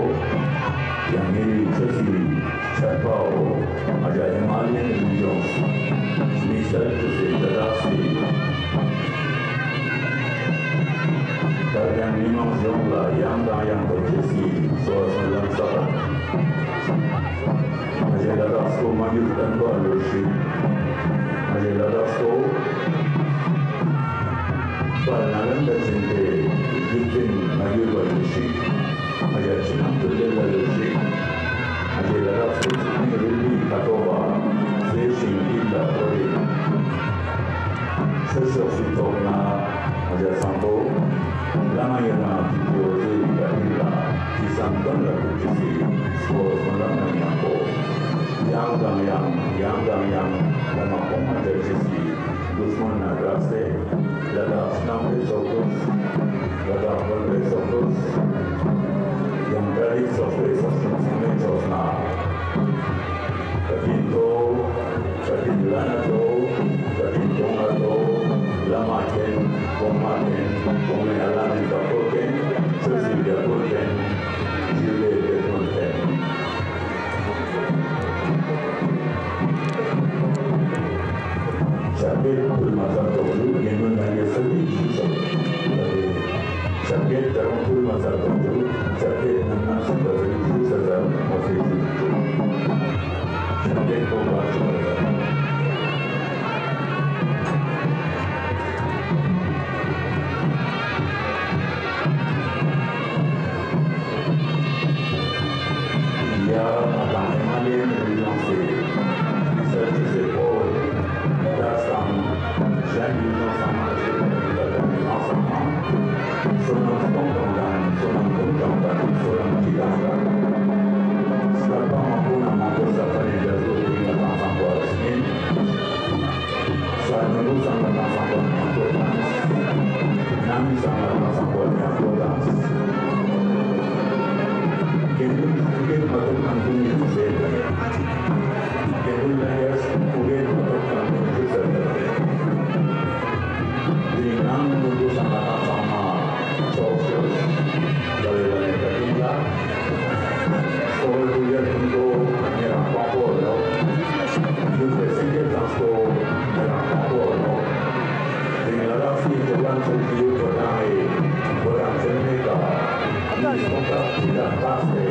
ཡང་ངའི་ཆོས་སྲིད་ཆད་པའོ། ང་ཞ་ཧི་མ་ལ་ཡའི་རི་ལྗོངས་མི་སེར་ཆོས་སྲིད་ལ་དྭགས་སི། དར་ཡང་མི་མང་ཡོངས་ལ་ཡང་དང་ཡང་དུ་ཆོས་སྲིད་གསོལ་བ་སྨོན་ལམ་བསྩལ། ང་ཞ་ལ་དྭགས་སོ་མ་གྱུར་བསྟན་པ་ལུས་ཤིག། ང་ཞ་ལ་དྭགས་སོ་དཔལ་ནཱ་ལེནྡྲ་ཆེན་པོའི་རྒྱུད་འཛིན་མ་གྱུར་པ་ལུས་ཤིག། ང་ཞ་ཕྱི་ནང་མཐུན་ལྡན་ལ་ལུས་ཤིག། ང་ཞ་ལ་དྭགས་སོ་ཚུལ་ཁྲིམས་རིག་པའི་ཁ་དོག་པ་བཟོད་ཞིང་སྐྱིད་ལ་ཕོ་རིགས། ཆོས་ཕྱོགས་སུ་ཐོག་ན་ང་ཞ་བཟང་པོ། བླ་མ་ཡི་རང་དུ་གོ་ཟེར་བའི་བཀའ་དྲིན་ལ་དེ་བསམ་དོན་ལ་ཐུགས་རྗེ་ཆེ་སོ་སོ་ལ་ང་ཉམ་པོ། ཡང་དང་ཡང་ཡང་དང་ཡང་བླ་མ་གོང་མ་བཀྲ་ཤིས་སི་བསྔོ་སྨོན་ན་རག་སྟེ། ལ་དྭགས་རྣམ་པའི་ཕྱོགས་སུ། ལ་དྭགས་དགོན་པའི་ཕྱོགས་སུ། ཡང་གྲྭ་རིགས་ཚོགས་པའི་ཚོགས་ཆུང་ཚང་མའི་ཕྱོགས་ན། བཀའ་དྲིན་ཐོབ། བཀའ་དྲིན་བླ་ན་ཐོབ། བཀའ་དྲིན་གོང་ན་ཐོབ། བླ་མ་མཁྱེན། གོང་མ་མཁྱེན། གོང་མའི་བླ་མའི་བདག་པོ་མཁྱེན། ཆོས་སྲིད་རྒྱལ་པོ་མཁྱེན། ཞི་བའི་དེད་དཔོན་མཁྱེན། ཞབས་སྐྱེལ་ཕུལ་མ་ཚར་དོགས་ཞུ་རྒན་རྒོན་ལྷན་རྒྱས་ས་དེ་ཞུ་ཚར། ཞབས་སྐྱེལ་ད་རུང་ཕུལ་མ་ཚར་དོགས་ཞུ་ཞབས་སྐྱེལ་རྣམ་རྣམ་སེམས་པ་ཟེར་ཞུ་ས་ཚར་མ་ཟེར་ཞུ། ཞབས་སྐྱེལ་ཐོག་པ་ཞུ་བ་ཚར། ཡ་ང་དང་ཧི་མ་ལ་ཡའི་རི་ལྗོངས་སི་མི་སེར་ཆོས་སྲིད་པོ་ལ་དྭགས་སམ་གཞན་རི་ལྗོངས་ཚང་མ་ཞིག་ལ་ཡིན་པ་དང་མི་མང་ཚང་མ་བསོད་ནམས་སྟོང་གྲངས་དང་བསོད་ནམས་འབུམ་གྲངས་དང་བསོད་ནམས་ཁྲི་གྲངས་དང་ ནོར་བུ་བསམ་པ་དང་བསམ་པ་ཉམས་པོ་དང་། ནང་མི་བསམ་པ་དང་བསམ་པ་ཉམས་པོ་དང་། དགེ་འདུན་ཐུགས་བསྐྱེད་མ་ཐུབ་ཁང་ཀུན་ཡིད་ཆེས་ཟེར་ནས། དགེ་འདུན་ལྷན་རྒྱས་ཐུགས་བསྐྱེད་མ་ཐུབ་ཁང་ཀུན་ཡིད་ཆེས་ཟེར་ནས། འདི་ནང་ནོར་བུ་བསམ་པ་དང་བསམ་པ་ཚོགས་ཤོག །ད་རེས་ལ་ནས་ད་ཐེངས་ལ། གཙོ་བོ་ཀུ་ཡ་ཐུན་ཏོ་ཉེ་རང་དཔའ་བོ་ལོ། ཡུལ་དེ་སེང་གེ་གཙང་པོ་ཉེ་རང་དཔའ་བོ་ལོ། དེ་ང་རང་སི་ཏོ་ལན་ཚོ་གི་ཡུལ་དོ་དང་ཨེ་བོ་དང་ཚན་མེད་ཀ །ཨ་ནི་སོང་ཀ་ཅི་ལ་ཁ་སེ་